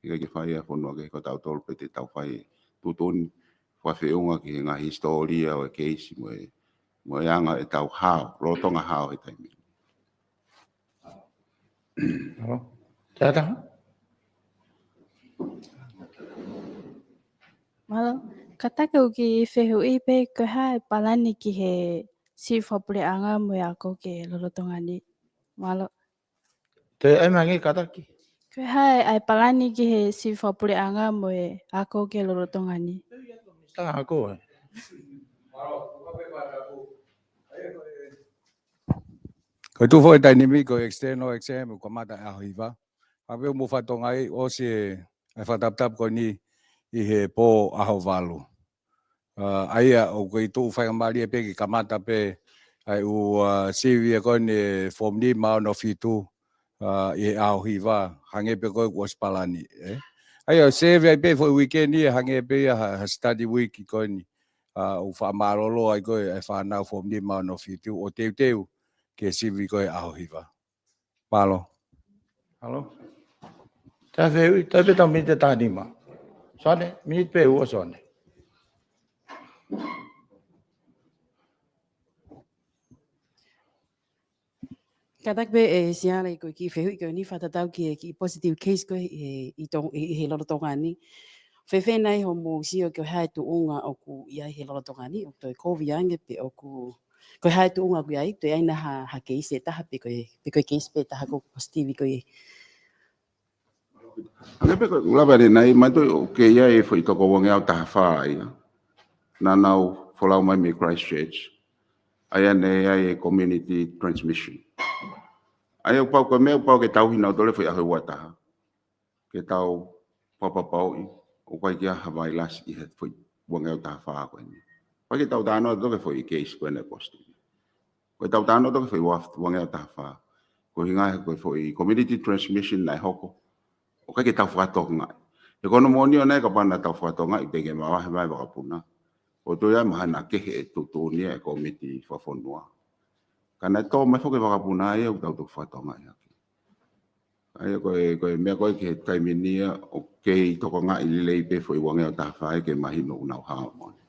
ʻIkai ke fai ʻe ha fonua kehe, ko tautolu pē te tau fai e tuʻutuʻuni fakafeʻunga ki he ngaahi hisitōlia ʻo e keisi mo e, mo e anga ʻetau hao, lolotonga hao he taimi. Mālō. Tata. Mālō. Kātaki ʻoku ou kiʻi fehuʻi pē ko e hā e palani ki he sivi fakapuleʻanga mo e ako ki he lolotonga ni. Mālō. Te ai mangi kātaki. Ko e hā e palani ki he sivi fakapuleʻanga mo e ako ki he lolotonga ni. Tanga ako e. Ko e tuʻu foʻi taimi ni ko e external exam ʻoku kamata he ʻaho hiva. Pea ʻoku mou fakatokangaʻi ʻosi e, e fakataputapu ko eni ʻi he pō ʻaho valu. ʻA, ʻa ia ʻoku kei tuʻu faingamālie pē ke kamata pē ʻa e ʻū, ʻa, sivi ko eni e form nima ono fitu, ʻa, ʻi he ʻaho hiva, hangē pē ko ē kuo ʻosi palani, ē? ʻA ia, sivi ai pē foʻi weekend ia, hangē pē ia ha, ha study week ko eni, ʻa, ʻoku fakamālōlō ai ko ē e fānau form nima ono fitu, ʻo teuteu ke sivi ko ē ʻaho hiva. Mālō. Mālō. Tau fehuʻi, tau pē tau miniti ʻe taha nima. Sone, miniti pē ua Sone. Kātaki pē ʻe Siale ko e kiʻi fehuʻi ko eni fakatatau ki he kiʻi positive case ko ē ʻi, ʻi Tong-, ʻi, ʻi he lolotonga ni. Fēfē nai hoʻomou sio ki he hā e tuʻunga ʻoku ʻi ai he lolotonga ni, ʻoku toe kovi ange pe ʻoku Ko e hā e tuʻunga ʻoku ʻi ai, toe ʻi ai nai ha, ha keisi ʻe taha pe ko e, pe ko e keisi pē ʻe taha ʻoku positive ko ē. Ange pē ko e lava ʻanenai, manatuʻi ʻoku ʻi ai e foʻi toko uangeau taha fā ia. Naʻa nau folau mai mei Christchurch. ʻA ia naʻe ʻi ai e community transmission. ʻA ia ʻoku pau ko e meʻa ʻoku pau ke tauhi nautolu e foʻi ʻaho ua taha. Ke tau fakapapauʻi ʻoku ʻikai ke ʻi ai ha vailasi ʻi he foʻi uangeau taha fā ko eni. ʻOku ʻikai ke tau talanoa atu ki he foʻi keisi ko eni positive. ʻOku tau talanoa atu ki he foʻi ua-, uangeau taha fā. Ko e ʻuhinga he ko e foʻi community transmission naʻe hoko. ʻOku ʻikai ke tau fakatokangaʻi. He ko hono moʻoni ʻona ia kapau naʻa tau fakatokangaʻi te ke mavahe mai e vakapuna. ʻOku toe ʻi ai mahalo naʻa kehe e tuʻutuʻuni ia e kōmiti fakafonua. Ka naʻe tō mai foki e vakapuna ia ʻoku tau toki fakatokangaʻi hake. ʻA ia ko e, ko e meʻa ko ē ki he taimi ni ia ʻoku kei tokangaʻi lelei pē foʻi uangeau taha fā ia ke mahino ʻoku nau hao moʻoni.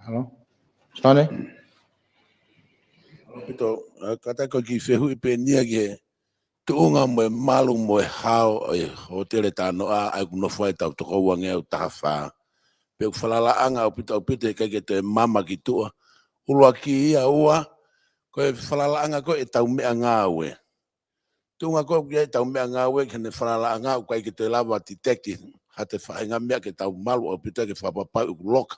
Halo? Sone? ʻAupito, ʻa, kātaki ko e kiʻi fehuʻi pē eni ia ki he tuʻunga mo e malu mo e hao e hōtele Tānoʻa ʻa ia ʻoku nofo ai ʻetau toko uangeau taha fā. Pea ʻoku falalaʻanga ʻaupito ʻaupito he ʻikai ke toe mama ki tuʻa. ʻUluaki ia, ua, ko e falalaʻanga ko ē ʻetau meʻangāue. Tuʻunga ko ē ʻoku ʻi ai ʻetau meʻangāue ki heʻene falalaʻanga ʻoku ʻikai ke toe lava detect ha toe faʻahinga meʻa ke tau malu ʻaupito ke fakapapauʻi ʻoku loka.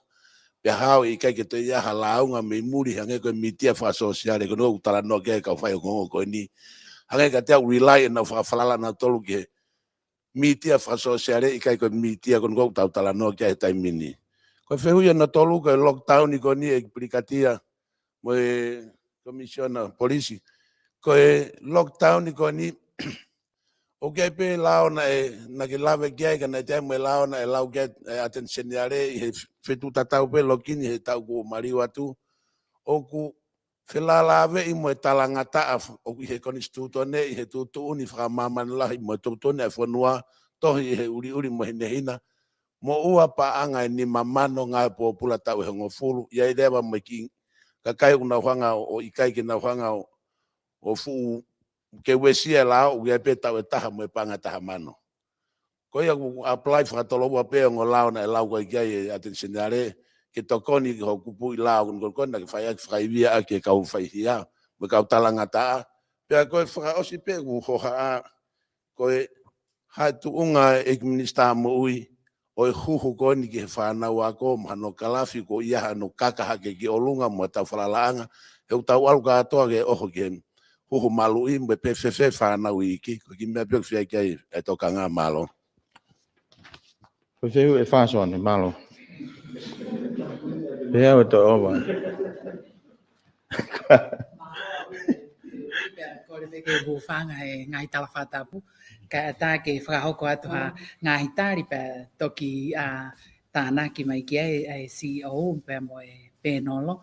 Pea hao ʻikai ke toe ʻi ai ha lāunga mei muli hangē ko e mītia fakasōsiale ko eni ʻoku talanoa ki ai e kau faiongoongo ko eni. Hangē kiate au ʻoku rely ʻenau fakafalala nautolu ki he mītia fakasōsiale ʻikai ko e mītia ko eni ʻoku tau talanoa ki ai he taimi ni. Ko e fehuʻi hono tolu ko e lockdown ko eni ʻEiki Pilikatia mo e Komisiona Polisi. Ko e lockdown ko eni, ʻoku ʻi ai pē lao naʻe, naʻa ke lave ki ai ka naʻe ʻi ai mo e lao naʻe lau ki ai e ʻAteni Seniale ʻi he fetuʻu tatau pē loki ni he taʻu kuo maliu atu. ʻOku felālāveʻi mo e talangataʻa ʻoku ʻi he konisitūtone, ʻi he tuʻutuʻuni fakamāmani lahi mo e tuʻutuʻuni ʻa e fonua, tohi ʻi he ʻuliʻuli mo e hinehina, moʻua paʻanga ʻe nima mano ngāue pōpula taʻu ʻe hongofulu, ʻi ai leva mo e kiʻi kakai ʻoku nau hanga ʻo, ʻo ʻikai ke nau hanga ʻo, ʻo fuʻu ke uesia e lao, ʻoku ʻi ai pē taʻu ʻe taha mo e paʻanga ʻe taha mano. Ko ia ʻoku apply fakatoloua pē ongo lao naʻe lau ko ē ki ai ʻe ʻAteni Seniale, ke tokoni ki hoʻo kupuʻi lao, ko eni naʻa ke fai ʻaki fakaivia ʻaki e kau faihia, mo e kau talangataʻa. Pea ko e fakaʻosi pē ʻoku hohaʻa, ko e hā e tuʻunga ʻEiki Minisitā Moʻui, ʻo e huhu ko eni ki he fānau ako, mo hano kalafi ko ia hano kaka hake ki ʻolunga mo e tau falalaʻanga, he ʻoku tau ʻalu kātoa ke ʻoho ki he huhu maluʻi, mo e pē fēfē fānau iiki, ko e kiʻi meʻa pē ʻoku fie ʻai ki ai e tokanga. Mālō. Ko e fehuʻi ʻe fā, Soane, mālō. Pea ʻoua toe ova. Pea kole pē ke u hūfanga he ngaahi tala fakatapu. Kae ʻatā ke fakahoko atu ha ngaahi tali pea toki, ʻa, tānaki mai ki ai ʻa e C E O pea mo e pēnolo.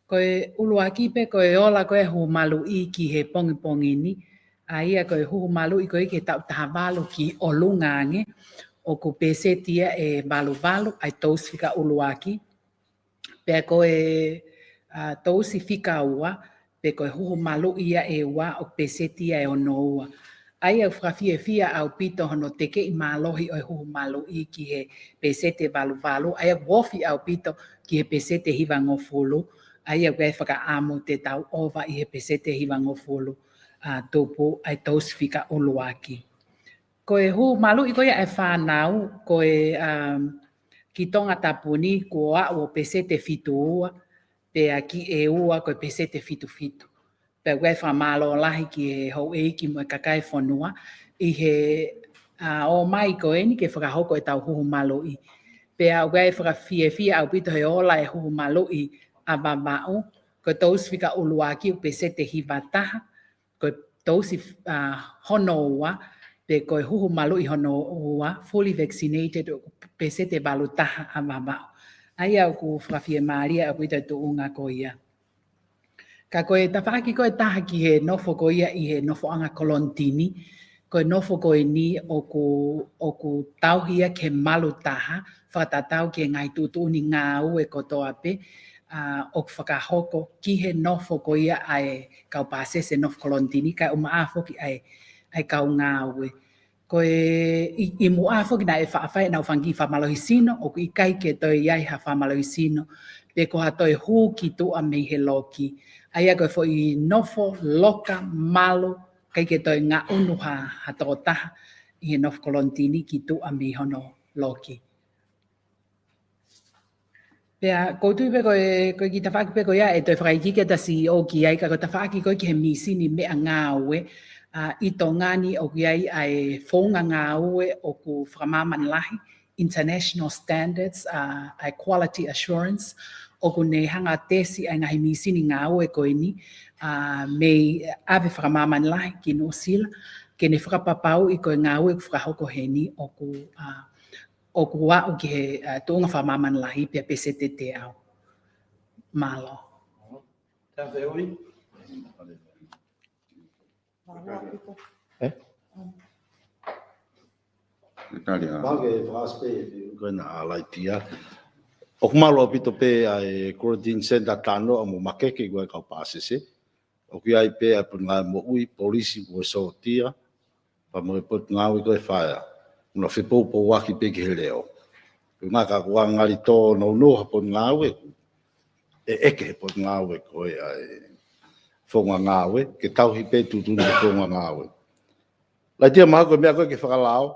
Ko e ʻuluaki pē ko e ola ko ē huhu maluʻi ki he pongipongi ni. ʻA ia ko e huhu maluʻi ko ē ki he taʻu taha valu ki ʻolunga ange, ʻoku pēseti ia ʻe valu valu, ʻa e tousi fika ʻuluaki. Pea ko e, ʻa, tousi fika ua, pe ko e huhu maluʻi ia ʻe ua, ʻoku pēseti ia ʻe ono ua. ʻA ia ʻoku fakafiefia ʻaupito hono tekeʻi mālohi ʻo e huhu maluʻi ki he pēseti ʻe valu valu, ʻa ia ʻoku ofi ʻaupito ki he pēseti ʻe hiva ngofulu, ʻa ia ʻoku ʻi ai e fakaʻamu te tau ova ʻi he pēseti ʻe hiva ngofulu, ʻa, tupu ʻa e tousi fika ʻuluaki. Ko e huhu maluʻi ko ia ʻa e fānau, ko e, um, ki Tongatapu ni, kuo aʻu ʻo pēseti ʻe fitu ua, pea ki ʻEua ko e pēseti ʻe fitu fitu. Pea ʻoku ʻi ai e fakamālō lahi ki he houʻeiki mo e kakai e fonua, ʻi he, ʻa, ō mai ko eni ke fakahoko e tau huhu maluʻi. Pea ʻoku ʻi ai e fakafiefia ʻaupito he ola e huhu maluʻi ʻa Vavaʻu, ko e tousi fika ʻuluaki ʻoku pēseti ʻe hiva taha, ko e tousi, ʻa, hono ua, pe ko e huhu maluʻi hono ua, fully vaccinated, ʻoku pēseti ʻe valu taha ʻa Vavaʻu. ʻA ia ʻoku fakafiemālie ʻaupito e tuʻunga ko ia. Ka ko e tafaʻaki ko ē ʻe taha ki he nofo ko ia ʻi he nofoʻanga kolonitini, ko e nofo ko eni ʻoku, ʻoku tauhi ia ke malu taha, fakatatau ki he ngaahi tuʻutuʻuni ngāue kotoa pē, ʻa, ʻoku fakahoko ki he nofo ko ia ʻa e kau pāsese nofo kolonitini, kae ʻumaʻā foki ʻa e, ʻa e kau ngāue. Ko e ʻi, ʻi muʻa foki naʻe faʻa fai ʻenau fanga kiʻi fakamālohisino, ʻoku ʻikai ke toe ʻi ai ha fakamālohisino, pe ko ha toe hū ki tuʻa mei he loki. ʻA ia ko e foʻi nofo loka malu, ʻikai ke toe ngaʻunu ha, ha tokotaha ʻi he nofo kolonitini ki tuʻa mei hono loki. Pea, ʻoku ou tui pē ko e, ko e kiʻi tafaʻaki pē ko ia ʻe toe fakaikiiki ʻa e C E O ki ai, ka ko e tafaʻaki ko ē ki he mīsini meʻangāue, ʻa, ʻi Tonga ni ʻoku ʻi ai ʻa e founga ngāue ʻoku fakamāmani lahi, international standards, ʻa, ʻa e quality assurance, ʻoku ne hanga ʻo tesi ʻa e ngaahi mīsini ngāue ko eni, ʻa, mei ʻave fakamāmani lahi ki Nuʻusila, ke ne fakapapauʻi ko e ngāue ʻoku fakahoko heni ʻoku, ʻa, ʻoku aʻu ki he, ʻa, tuʻunga fakamāmani lahi pea pēseti ʻe teau. Mālō. Tau fehuʻi? Ē? Tali ā. Mage fast pē. Ko ena ʻa Laitia. ʻOku malu ʻaupito pē ʻa e quarantine center Talanoa mo Makeke ko e kau pāsese. ʻOku ʻi ai pē ʻa e Potungāue Moʻui, Polisi, mo e Sōtia, pea mo e Potungāue ko e Fire. Naʻa fepoupouaki pē ki he leʻo. Ko e ngaahi ka kuo ngali tō nounou ha potungāue, ʻe ʻeke he potungāue ko ē ʻa e founga ngāue, ke tauhi pē tuʻutuʻuni ki he founga ngāue. Laitia, mahalo ko e meʻa ko ē ke fakalao,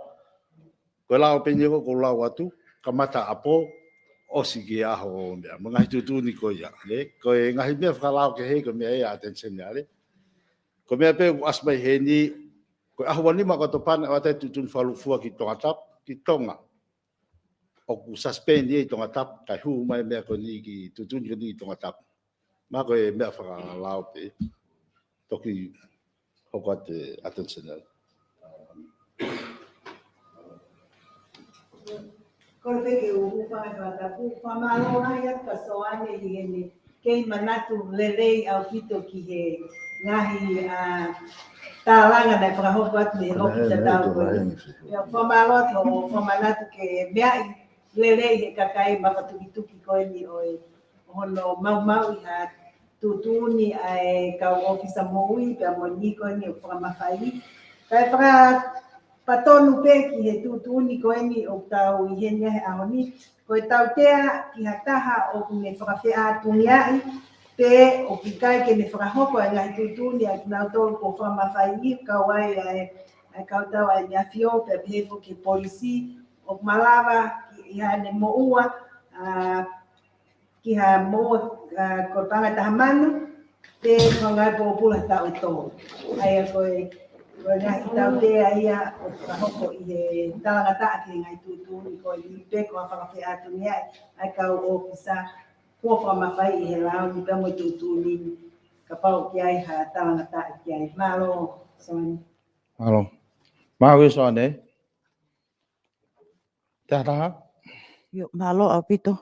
ko e lao pē eni ko ē ʻoku ou lau atu, kamata ʻapō, ʻosi ki he ʻaho ʻo meʻa. Mo e ngaahi tuʻutuʻuni ko ia, ē? Ko e ngaahi meʻa fakalao kehe, ko e meʻa ia ʻa ʻAteni Seniale. Ko e meʻa pē ʻoku ʻasi mai heni, ko e ʻaho ua nima ʻo ʻOkatopa naʻe ʻoatu e tuʻutuʻuni fakalūkufua ki Tongatapu, ki Tonga. ʻOku suspend ia ʻi Tongatapu, kae hū mai e meʻa ko eni ki tuʻutuʻuni ko eni ʻi Tongatapu. Mahalo ko e meʻa fakalao pē. Toki hoko atu ʻa ʻAteni Seniale. Kole pē ke u hūfanga he fakatapu, fakamālō lahi atu kia Soane ʻi heʻene kei manatu lelei ʻaupito ki he ngaahi, ʻa, tālanga naʻe fakahoko atu mei he loki tatau ko eni. Pea fakamālō atu ʻo fakamanatu ke meaʻi lelei he kakai mafatukituki ko eni ʻo e, ʻo hono maumauʻi ha tuʻutuʻuni ʻa e kau ʻōfisa moʻui pea mo e niʻihi ko eni ʻoku fakamafaiʻi. Kae fakapatonu pē ki he tuʻutuʻuni ko eni ʻoku tau ʻi heni he ʻaho ni, ko e tautea ki ha taha ʻoku ne fakafeʻātungiaʻi pe ʻoku ʻikai ke ne fakahoko e ngaahi tuʻutuʻuni ʻa kinautolu kuo fakamafaiʻi, kau ai ʻa e, ʻa e kau tau ʻa e ʻEne ʻAfio pea pehē foki ki he polisi, ʻoku malava ki, ʻi haʻane moʻua, ʻa, ki ha moʻua, ʻa, ko e paʻanga ʻe taha mano, pe ko e ngaahi pōpula taʻu ʻe tolu. ʻA ia ko e, ko e ngaahi tautea ia ʻoku fakahoko ʻi he talangataʻa ki he ngaahi tuʻutuʻuni ko eni pe ko ha fakafeʻātungiaʻi ʻa e kau ʻōfisa kuo fakamafaiʻi he lao ni pea mo e tuʻutuʻuni ni, kapau ʻoku ʻi ai ha talangataʻa ki ai. Mālō, Soane. Mālō. Mālō, Soane. Te ha taha? ʻIo, mālō ʻaupito.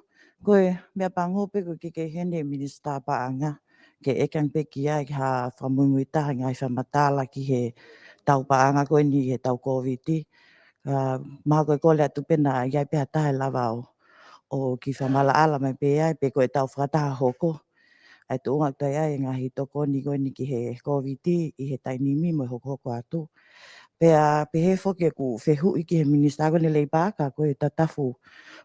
Ko e meʻapango pē ko e ke kei ʻi heni e Minisitā Paʻanga, ke ʻeke ange pē ki ai ha fakamuimui taha ngaahi fakamatala ki he tau paʻanga ko eni he tau Kōviti. Ka mahalo ko e kole atu pē naʻa ʻi ai pē ha taha ʻe lava ʻo, ʻo kiʻi fakamaʻalaʻala mai pē ai, pe ko e tau fakataha hoko. ʻA e tuʻunga ʻoku ʻi ai e ngaahi tokoni ko eni ki he Kōviti ʻi he taimi ni mo e hokohoko atu. Pea pehē foki ʻeku fehuʻi ki he Minisitā ko eni Leipa, ka ko e tatafu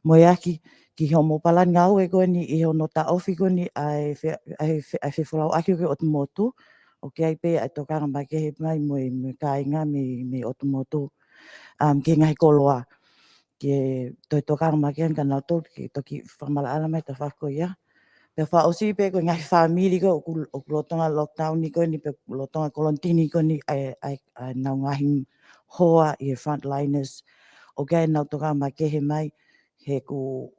mo e ʻaki ki hoʻomo palani ngāue ko eni ʻi hono taʻofi ko eni ʻa e fe-, ʻa e fe-, ʻa e fefolauʻaki ko ē ʻo e ʻotu motu. ʻOku ʻi ai pē ʻa e tokanga makehe mai mo e, mo e kāinga mei, mei he ʻotu motu, um, ki he ngaahi koloa. Ke toe tokanga makehe kia nautolu ke toki fakamaʻalaʻala mai e tafaʻaki ko ia. Pea fakaʻosi pē ko e ngaahi fāmili ko ē ʻoku, ʻoku lolotonga lockdown ni ko eni pe lolotonga kolonitini ko eni ʻa e, ʻa e, ʻa ʻenau ngaahi hoa ʻi he frontliners. ʻOku ʻi ai ʻenau tokanga makehe mai he ʻoku,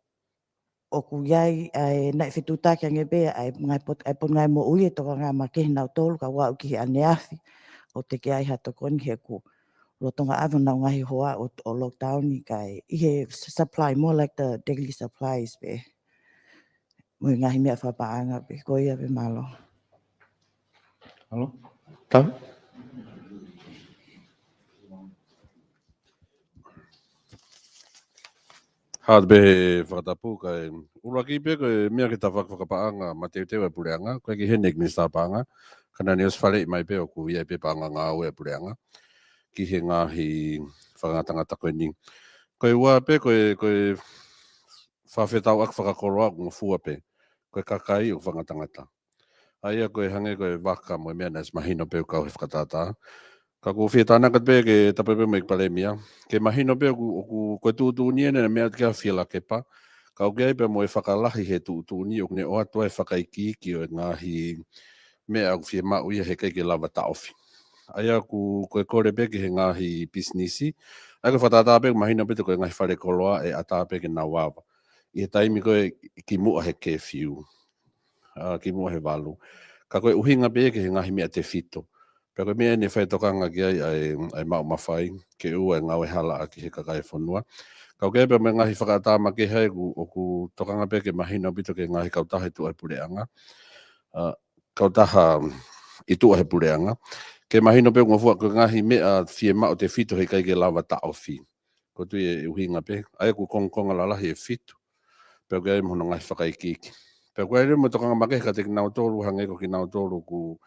ʻoku ʻi ai ʻa e naʻe fetuʻutaki ange pē ʻa e ngaahi pot-, ʻa e Potungāue Moʻui ʻe tokanga makehe nautolu ka ʻoku aʻu ki he ʻaneafi ʻoku teʻeki ai ha tokoni he ʻoku lolotonga ʻave honau ngaahi hoa ʻo, ʻo lockdown ni kae ʻi he s-, supply, more like the daily supplies pē. Mo e ngaahi meʻa fakapaʻanga pē, ko ia pē, mālō. Mālō. Tau. Hā pē he fakatapu kae ʻuluaki pē ko e meʻa ki he tafaʻaki fakapaʻanga mateuteu ʻa e puleʻanga, ko e kei ʻi heni e Minisitā Paʻanga, ka naʻa ne ʻosi faleʻi mai pē ʻoku ʻi ai pē paʻanga ngāue ʻa e puleʻanga ki he ngaahi fakangatangata ko eni. Ko e ua pē ko e, ko e fakafetauʻaki fakakoloa ʻoku ngofua pē, ko e kakai ʻoku fakangatangata. ʻA ia ko e hangē ko e vaka mo e meʻa naʻe ʻosi mahino pē ʻoku kau he fakatātā. Ka ʻoku ou fie tānaki pē ke tapu pē mo e ʻEiki Palēmia, ke mahino pē ʻoku, ʻoku, ko e tuʻutuʻuni eni naʻe meʻa atu ki ai ʻa Fielakepa, ka ʻoku ʻi ai pē mo e fakalahi he tuʻutuʻuni ʻoku ne ʻoatu ai e fakaikiiki ʻo e ngaahi meʻa ʻoku fiemaʻu ia he ʻikai ke lava taʻofi. ʻA ia ʻoku, ko e kole pē ki he ngaahi pisinisi, ʻa ia ko e fakatātā pē ʻoku mahino pē ko e ngaahi fale koloa ʻe ʻatā pē ke nau ava ʻi he taimi ko ē kimuʻa he curfew, ʻa, kimuʻa he valu. Ka ko e ʻuhinga pē ki he ngaahi meʻa tefito. Pea ko e meʻa eni ʻe fai tokanga ki ai ʻa e, ʻa e maʻu mafai ke ʻoua ʻe ngāue hala ʻaki he kakai e fonua. Ka ʻoku ʻi ai pē mo e ngaahi fakaʻatā makehe ʻoku, ʻoku tokanga pē ke mahino ʻaupito ki he ngaahi kautaha ʻi tuʻa he puleʻanga. ʻA, kautaha ʻi tuʻa he puleʻanga. Ke mahino pē ʻoku ngofua ko e ngaahi meʻa fiemaʻu tefito he ʻikai ke lava taʻofi. ʻOku ou tui ʻe ʻuhinga pē, ʻa ia ʻoku kongokonga lalahi ʻe fitu. Pea ʻoku ʻi ai mo hono ngaahi fakaikiiki. Pea ʻoku ʻi ai leva mo e tokanga makehe kiate kinautolu, hangē ko kinautolu ʻoku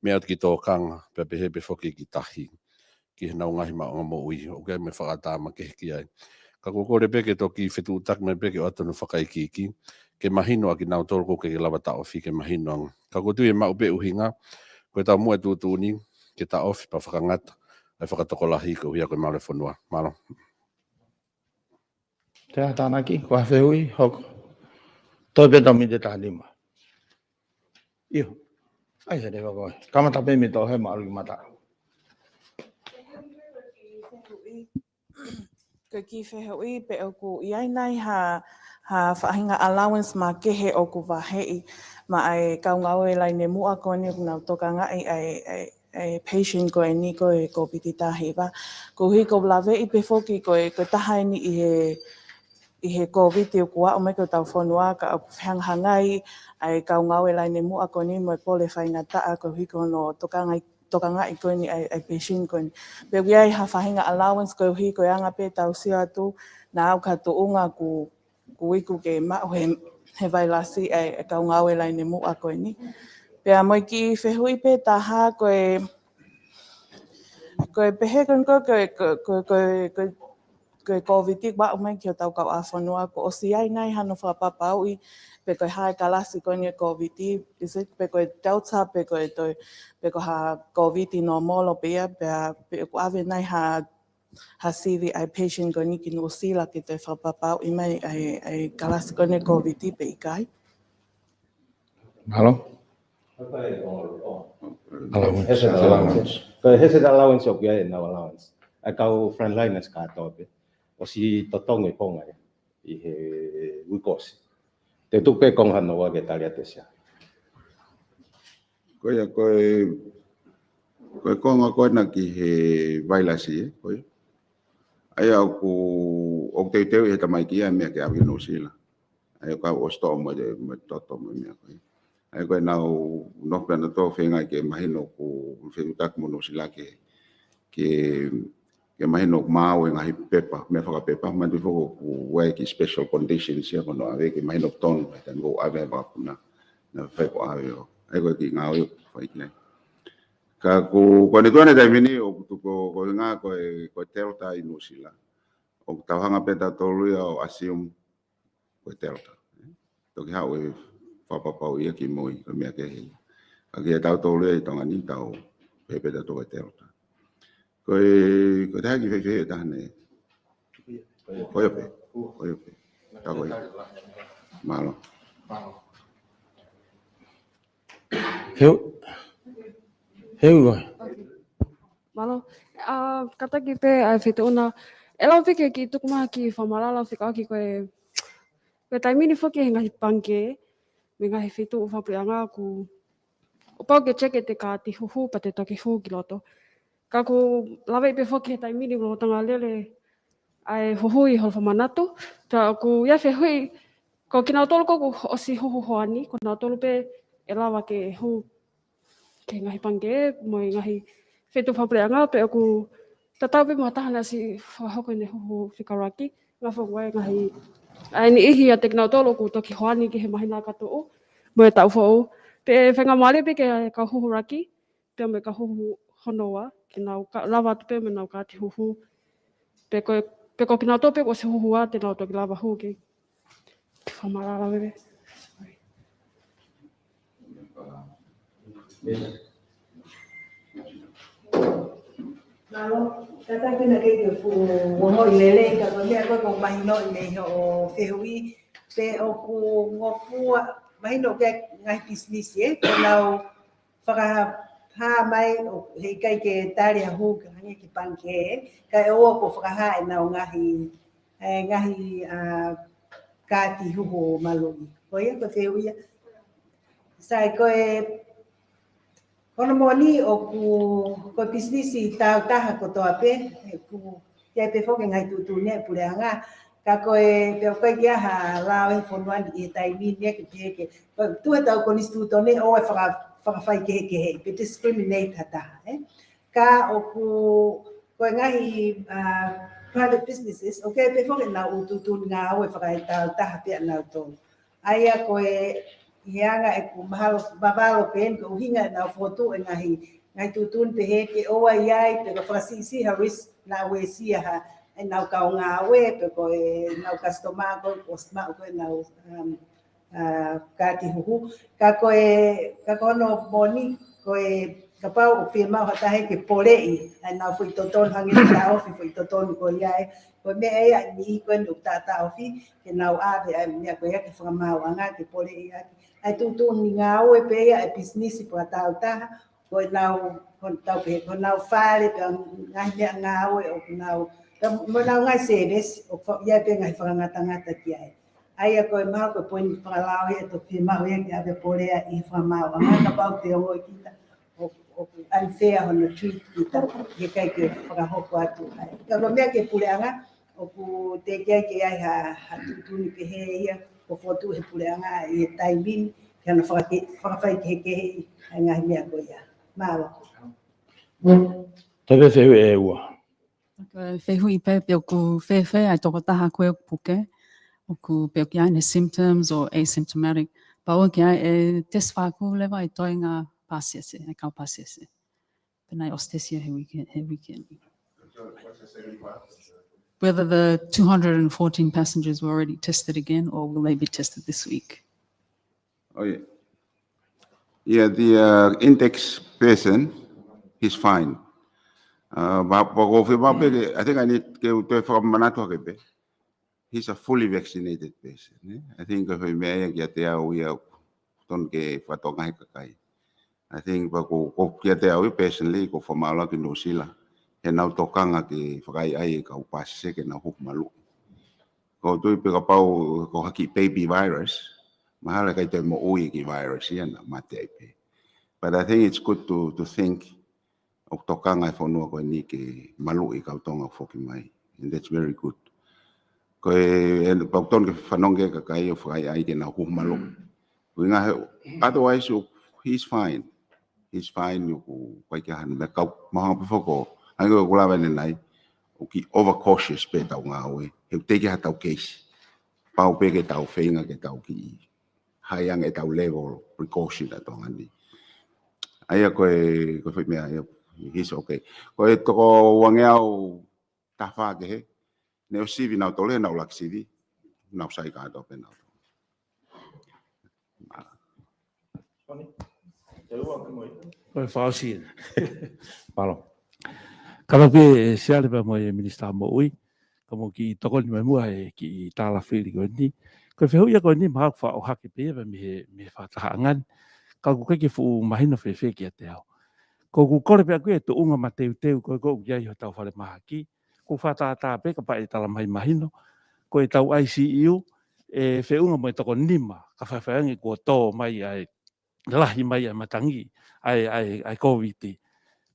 meʻa atu ki tōkanga, pea pehē pē foki ki tahi, ki heʻenau ngaahi maʻuʻanga moʻui, ʻoku ʻi ai mo e fakaʻatā makehe ki ai. Ka ʻoku ou kole pē ke toki fetuʻutaki mai pē ke ʻoatu hono fakaikiiki, ke mahino ʻa kinautolu ʻoku ʻikai ke lava taʻofi ke mahino ange. Ka ʻoku ou tui ʻe maʻu pē ʻuhinga, ko e taumuʻa e tuʻutuʻuni, ke taʻofi pea fakangata ʻa e fakatokolahi koeʻuhi ko e malu e fonua. Mālō. Te a tānaki, ko ha fehuʻi, hoko. Toe pē tau miniti ʻe taha nima. ʻIo. ʻAi, he te wako. Kamata pē mei he toʻohema ʻalu ki mataʻu. Ko e kiʻi fehuʻi pē ʻoku ʻi ai nai ha, ha faʻahinga allowance makehe ʻoku vaheʻi maʻa e kau ngāue laine muʻa ko eni ʻoku nau tokangaʻi ʻa e, ʻa e, ʻa e patient ko eni ko e Kōviti taha hiva. Koeʻuhi ʻoku ou laveʻi pē foki ko e, ko e taha eni ʻi he, ʻi he Kōviti ʻoku aʻu mai ki hotau fonua, ka ʻoku fehangahangai ʻa e kau ngāue laine muʻa ko eni mo e pole faingataʻa koeʻuhi ko hono tokangaʻi, tokangaʻi ko eni ʻa e, ʻa e patient ko eni. Pea ʻoku ʻi ai ha faʻahinga allowance koeʻuhi ko e anga pē ʻetau sio atu naʻa ʻoku ʻi ai ha tuʻunga ʻoku, ʻoku iku ke maʻu ʻe he, he vailasi ʻa e, ʻa e kau ngāue laine muʻa ko eni. Pea mo e kiʻi fehuʻi pē ʻe taha ko e, ko e pehē ko eni ko e, ko e, ko e, ko e, ko e, ko e Kōviti ʻoku aʻu mai ki hotau kauʻāfonua, kuo ʻosi ʻi ai nai hano fakapapauʻi pe ko e hā e kalasi ko eni ʻo e Kōviti, is it pe ko e Delta pe ko e toe, pe ko ha Kōviti nōmolo pē ia, pea pe ʻoku ʻave nai ha, ha sivi ʻa e patient ko eni ki Nuʻusila ke toe fakapapauʻi mai ʻa e, ʻa e kalasi ko eni ʻo e Kōviti pe ʻikai? Mālō. Allowance. Hazard allowance. Ko e hazard allowance ʻoku ʻi ai ʻenau allowance. ʻA e kau frontliners kātoa pē. ʻOsi totongi e konga ia ʻi he uike ʻosi. Te u tuku pē konga hono ua ke tali atu ʻe Sia. Ko ia, ko e, ko e konga ko ena ki he vailasi, ē, ko ia. ʻA ia ʻoku, ʻoku teuteu ʻe he tamaiki ia e meʻa ke ʻave ki Nuʻusila. ʻA ia ʻoku ʻosi toʻo mo e, mo e toto mo e meʻa ko ia. ʻA ia ko ʻenau nofo pē ʻanautolu ʻo feinga ke mahino ʻoku fetuʻutaki mo Nuʻusila ke, ke, ke mahino ʻoku maau e ngaahi pepa, meʻa fakapepa, manatuʻi foki ʻoku ʻi ai e kiʻi special conditions ia ko hono ʻave ke mahino ʻoku tonu, he taimi ʻoku ʻave e vakapuna, naʻa faifai ko e ʻave ʻo. ʻA ia ko e kiʻi ngāue ʻoku fai ki ai. Ka ko, ko ʻene tuʻu ʻi he taimi ni ʻoku tuku ko, ko e ngaahi, ko e, ko e Delta ʻi Nuʻusila. ʻOku tau hanga pē ʻe tautolu ia ʻo assume ko e Delta. Toki haʻu e fakapapauʻi ia ki mui, ko e meʻa kehe ia. Ka kia tautolu ia ʻi Tonga ni tau pehē pē tautolu ko e Delta. Ko e, ko e taha e kiʻi fehuʻi ʻe taha eni. Ko ia pē, ko ia pē. Tā ko ia. Mālō. Heu, heu, Mālō. ʻA, kātaki pē ʻa e fetuʻu na. ʻE lava pē ke kiʻi tuku mai ha kiʻi fakamatala fekauʻaki ko e, ko e taimi ni foki he ngaahi pangikē, mo e ngaahi feituʻu fakapuleʻanga ʻoku, ʻoku pau ke check ʻete kaati huhu pea te toki hū ki loto. Ka ʻoku lava pē foki he taimi ni ʻoku lolotonga lele ʻa e huhu ʻi holo fakamanatu. Pea ʻoku ʻi ai e fehuʻi, ko kinautolu ko ē ʻoku ʻosi huhu hoani, ko kinautolu pē ʻe lava ke hū ki he ngaahi pangikē mo e ngaahi feituʻu fakapuleʻanga, pe ʻoku tatau pē mo ha taha naʻe ʻosi fakahoko ʻene huhu fekauʻaki, ngaahi fakaʻuhinga ngaahi, ʻa e niʻihi ʻiate kinautolu ʻoku toki hoani ki he māhina ka tuʻu mo e taʻu foʻou. Pea ʻe faingamālie pē ki he kau huhu ʻuluaki pea mo e kau huhu hono ua, ke nau ka-, lava atu pē mo ʻenau kaati huhu. Pe ko, pe ko kinautolu pē kuo ʻosi huhu ʻa te nau toki lava hū ki. Fakamatala veve. Sorry. Mālō, kātaki naʻe ʻikai ke fuʻu ongoʻi lelei, ka ko e meʻa ko ē ʻoku mahinoʻi mei hoʻo fehuʻi, pe ʻoku ngofua, mahino ki he ngaahi pisinisi, ē, ʻoku nau fakahā mai ʻo heʻikai ke tali ha hū ki he ngaahi pangikē, kae ʻoua kuo fakahā ʻenau ngaahi, ʻe, ngaahi, ʻa, kaati huhu ʻo maluʻi. Ko ia, ko e fehuʻi ia. Sai, ko e, ko hono moʻoni ʻoku, ko e pisinisi tāutaha kotoa pē, ʻoku ʻi ai pē foki e ngaahi tuʻutuʻuni ʻa e puleʻanga, ka ko e, pea ʻoku ʻikai ke ʻi ai ha lao ʻi he fonua ni ʻi he taimi ni ke pehē ke, ko e tuʻu ʻetau konisitūtone ʻoua ʻe faka-, fakafaikehekehe, pe discriminate ha taha, ē? Ka ʻoku, ko e ngaahi, ʻa, private businesses, ʻoku ʻi ai pē foki ʻenau ʻū tuʻutuʻuni ngāue fakatāutaha pē ʻanautolu. ʻA ia ko e, ʻi he anga ʻeku mahalo, vavalo pē eni ko e ʻuhinga ʻenau fokotuʻu e ngaahi, ngaahi tuʻutuʻuni pehē ke ʻoua ʻe ʻi ai, pe ko e fakasiʻisiʻi ha risk naʻa uesia ha, ʻenau kau ngāue, pe ko ʻenau customer ko ē ʻosi maʻu ko ē ʻenau, um, ʻa, kaati huhu. Ka ko e, ka ko hono moʻoni, ko e kapau ʻoku fiemaʻu ha taha ke poleʻi ʻa ʻenau foʻi totonu hangē ko e taʻofi foʻi totonu ko ia ē. Ko e meʻa ia ʻa e niʻihi ko eni ʻoku taʻotaʻofi, ke nau ʻave ʻa e meʻa ko ia ki he fakamaauʻanga ke poleʻi ʻaki. ʻA e tuʻutuʻuni ngāue pē ia ʻa e pisinisi fakatāutaha, ko ʻenau, ko ʻenau pē, ko ʻenau fale pē ngaahi meʻangāue ʻoku nau, pea mo ʻenau ngaahi service, ʻoku fa-, ʻi ai pē ngaahi fakangatangata ki ai. ʻA ia ko e mahalo ko e poini fakalao ia ʻe toki fiemaʻu ia ke ʻave poleʻi ʻi he fakamaauʻanga, kapau te ongoʻi kita ʻoku, ʻoku unfair hono treat kita, ʻikai ke fakahoko atu ai. Ka ko e meʻa ki he puleʻanga, ʻOku teʻeki ai ke ʻi ai ha, ha tuʻutuʻuni pehē ia, ʻoku fokotuʻu he puleʻanga ʻi he taimi ni, ke na fakake-, fakafaikehekeheʻi ʻa e ngaahi meʻa ko ia. Mālō. Tau fehuʻi ʻe ua. Ko e fehuʻi pē pe ʻoku fēfē ʻa e tokotaha ko ē ʻoku puke, ʻoku pe ʻoku ʻi ai ʻene symptoms or asymptomatic. Pea ʻoku ʻi ai e test faku leva ʻa e toenga pasese, ʻa e kau pasese. Pea naʻe ʻosi test ia he weekend, he weekend. Whether the two hundred and fourteen passengers were already tested again or will they be tested this week? Oh, yeah. Yeah, the, uh, index person, he's fine. Uh, but, but if you want, I think I need to, to fakamanatu hake pē. He's a fully vaccinated person, eh? I think ko e meʻa ia kiate au ia tonu ke fakatokangaʻi he kakai. I think pea ko, ko kiate au ia personally, ʻoku ou fakamālō ki Nuʻu Sila he nau tokanga ke fakaʻaiʻai e kau pasese ke nau huhu maluʻi. ʻOku ou tui pē kapau ko ha kiʻi baby virus, mahalo ʻe ʻikai toe moʻui e kiʻi virus ia, naʻa mate ai pē. But I think it's good to, to think ʻoku tokanga e fonua ko eni ke maluʻi e kau Tonga ʻoku foki mai. And that's very good. Ko e, and pea ʻoku tonu ke fanongo e kakai ʻo fakaʻaiʻai ke nau huhu maluʻi. Ko e ʻuhinga he, otherwise, ʻo, he's fine. He's fine, ʻoku ʻikai ke ʻi ai ha meʻa, kau mahalo pē foki, hangē ko ʻeku lave ʻanenai, ʻoku kiʻi overcautious pē ʻetau ngāue. He ʻoku teʻeki ha tau case. Pau pē ke tau feinga ke tau kiʻi high ange ʻetau level precaution ʻa Tonga ni. ʻA ia ko e, ko e foʻi meʻa ia, he's okay. Ko e toko uangeau taha fā kehe, naʻe ʻosi sivi nautolu, naʻa nau laka sivi, naʻa nau sai kātoa pē nautolu. Ko e fakaʻosi ē. Mālō. Ka lau pē ʻe Siale pea mo e Minisitā Moʻui, ka mou kiʻi tokoni mai muʻa he kiʻi tālafili ko eni. Ko e fehuʻi ia ko eni mahalo ʻoku faʻa ʻohake pē ia mei he, mei he fakatahaʻanga ni. Ka ʻoku ʻikai ke fuʻu mahino fēfē kiate au. Ko ʻeku kole pē ʻaʻaku ia e tuʻunga mateuteu ko ē ʻoku ʻi ai hotau falemahaki. ʻOku fakatātā pē kapau ʻe tala mai mahino. Ko ʻetau I C U, ʻe feʻunga mo e toko nima, ka faifai ange kuo tō mai ai lahi mai ʻa e matangi, ʻa e, ʻa e, ʻa e Kōviti.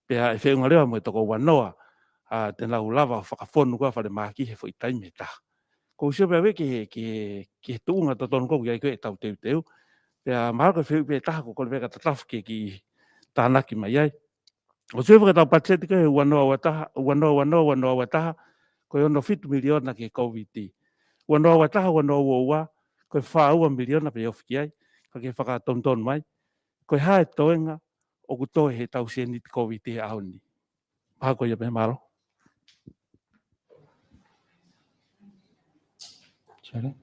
Pea ʻe feʻunga leva mo e toko uanoa, ʻa, te nau lava fakafonu ko ē falemahaki he foʻi taimi ʻe taha. ʻOku ou sio pē au ki he, ki he, ki he tuʻunga totonu ko ē ʻoku ʻi ai ko ē ʻetau teuteu. Pea mahalo ko e fehuʻi pē ʻe taha ʻoku ou kole pē ka tatafu ke kiʻi tānaki mai ai. ʻOku ou sio pē ki heʻetau patiseti ko ē he uanoa uataha, uanoa uanoa, uanoa uataha, ko e ono fitu miliona ki he Kōviti. Uanoa uataha, uanoa uaua, ko e fā ua miliona pē ofi ki ai, ka ke fakatonutonu mai. Ko e hā e toenga ʻoku toe he ʻetau sēniti Kōviti he ʻaho ni. Pea ko ia pē, mālō. Sorry.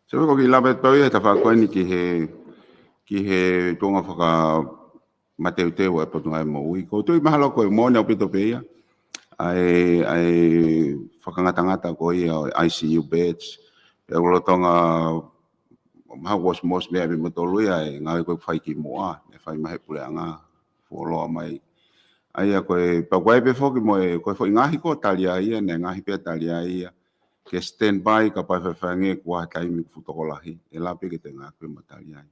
Sorry, ko e kiʻi lave pē ia he tafaʻaki ko eni ki he, ki he tuʻunga faka- mateuteu ʻa e Potungāue Moʻui. ʻOku ou tui mahalo ko e moʻoni ʻaupito pē ia ʻa e, ʻa e fakangatangata ko ia ʻo e I C U beds. Pea ʻoku lolotonga mahalo ʻosi mosi meʻa pē mo tolu ia ʻa e ngāue ko ē ʻoku fai kimuʻa, ʻe fai mai he puleʻanga, fuoloa mai. ʻA ia ko e, pea ʻoku ʻi ai pē foki mo e, ko e foʻi ngaahi ko ē tali ai ia, naʻe ngaahi pē tali ai ia. Ke standby kapau ʻe faifai ange kuo ʻi ai ha taimi ʻoku fuʻu tokolahi, ʻe lava pē ke toe ngāueʻaki mo tali ai.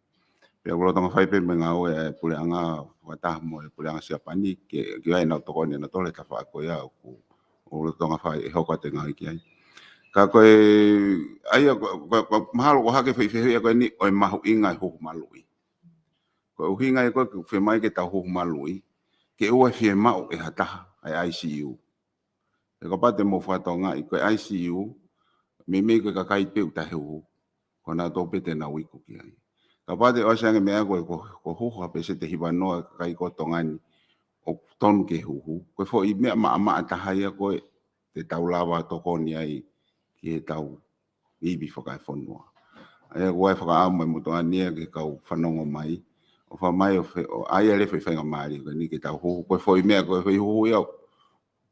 Pea ʻoku lolotonga fai pē mo e ngāue ʻa e puleʻanga fakataha mo e puleʻanga Siapani, ke, ke ʻi ai ʻenau tokoni ʻanautolu he tafaʻaki ko ia ʻoku, ʻoku lolotonga fai ʻe hoko atu e ngāue ki ai. Ka ko e, ʻa ia, ko, ko, ko, mahalo ʻoku ʻohake e foʻi fehuʻi ko eni ʻo e mahuʻinga e huhu maluʻi. Ko e ʻuhinga ia ko ē ʻoku fiemaʻu ke tau huhu maluʻi, ke ʻoua ʻe fiemaʻu ʻe ha taha ʻa e I C U. He kapau te mou fakatokangaʻi, ko e I C U, meimei ko e kakai pē ʻoku taʻehuhu, ko nautolu pē te nau iku ki ai. Kapau te ʻosi ange meʻa ko e, ko, ko e huhu ha peseti ʻe hivanoa e kakai ko Tonga ni ʻoku tonu ke huhu, ko e foʻi meʻa maʻamaʻa taha ia ko ē te tau lava tokoni ai ki heʻetau ivi fakaefonua. ʻA ia ʻoku ou fakaʻamu e motuʻa ni ia ke kau fanongo mai, ʻo fai mai ʻo fe-, ʻo ʻai e lea foʻi faingamālie ko eni ke tau huhu, ko e foʻi meʻa, ko e foʻi huhu ia ʻoku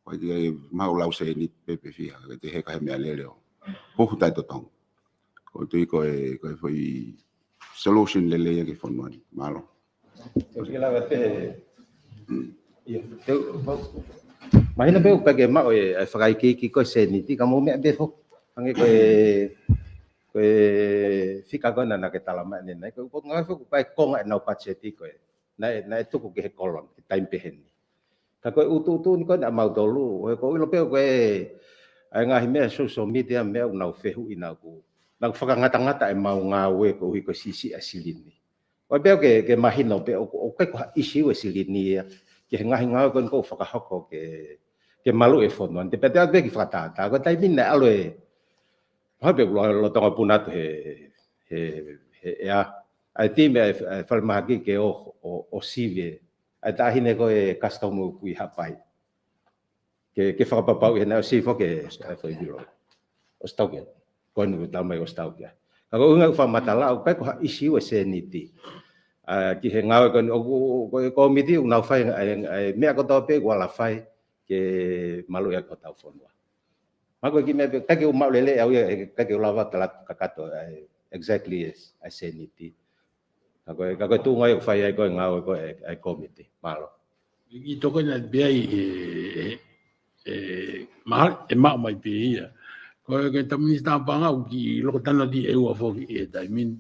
ʻikai ke maʻu lau sēniti pē pe fiha, ke te heka he meʻalele ʻo huhu taʻetotongi. ʻOku ou tui ko e, ko e foʻi solution lelei ia ki he fonua ni. Mālō. Teu ke lava pē. Ia, teu, mahino pē ʻoku ʻikai ke maʻu e, e fakaikiiki ko e sēniti, ka mou meʻa pē foki. Hangē ko e, ko e fika ko ena naʻa ke tala mai ʻanenai, ko e, ko e ngaahi foki ko e konga ʻenau patiseti ko ē. Naʻe, naʻe tuku ki he kolona, ki he taimi pehē ni. Ka ko e ʻutuʻutu ni ko ena ʻamautolu, ʻoku ou ʻilo pē ko e, ʻa e ngaahi meʻa social media meʻa ʻoku nau fehuʻi naʻa ku, naʻa ku fakangatangata ʻemau ngāue koeʻuhi ko e siʻisiʻi ʻa e silini. ʻOku pehē ke, ke mahino pē ʻoku, ʻoku ʻikai ko ha ʻisiū e silini ia, ki he ngaahi ngāue ko eni ʻoku fakahoko ke, ke maluʻi e fonua. Te pete atu pē ki fakatātā, ko e taimi naʻe ʻalu e, mahalo pē ʻoku lolotonga puna atu he, he, he ʻea. ʻA e timi ʻa e, ʻa e falemahaki ke ō, ō, ō sivi e ʻa e taʻahine ko e kasitomu Kui Haʻapai. Ke, ke fakapapauʻi he naʻe ʻosi foki e, e foʻi vilo. ʻOsi tau ki ai. Ko eni ʻoku tau mai ʻosi tau ki ai. Ka ko e ʻuhinga ʻoku fakamatala, ʻoku ʻikai ko ha ʻisiū e sēniti. ʻA, ki he ngāue ko eni, ʻoku, ko e kōmiti ʻoku nau fai, ʻa e, ʻa e meʻa kotoa pē ʻoku ala fai, ke maluʻi ʻaki hotau fonua. Mahalo ko e kiʻi meʻa pē, ʻikai ke u maʻu lelei au ia, ʻikai ke u lava tala kakato, ʻa e, exactly e, ʻa e sēniti. Ka ko e, ka ko e tuʻunga ia ʻoku fai ai ko e ngāue ko e, ʻa e kōmiti. Mālō. ʻI toko ena pē ai e, e, e, maha-, ʻe maʻu mai pē ia. Ko e, ko e Tama Minisitā Paʻanga ʻoku kiʻi loko tano ti e ua foki e taimi ni.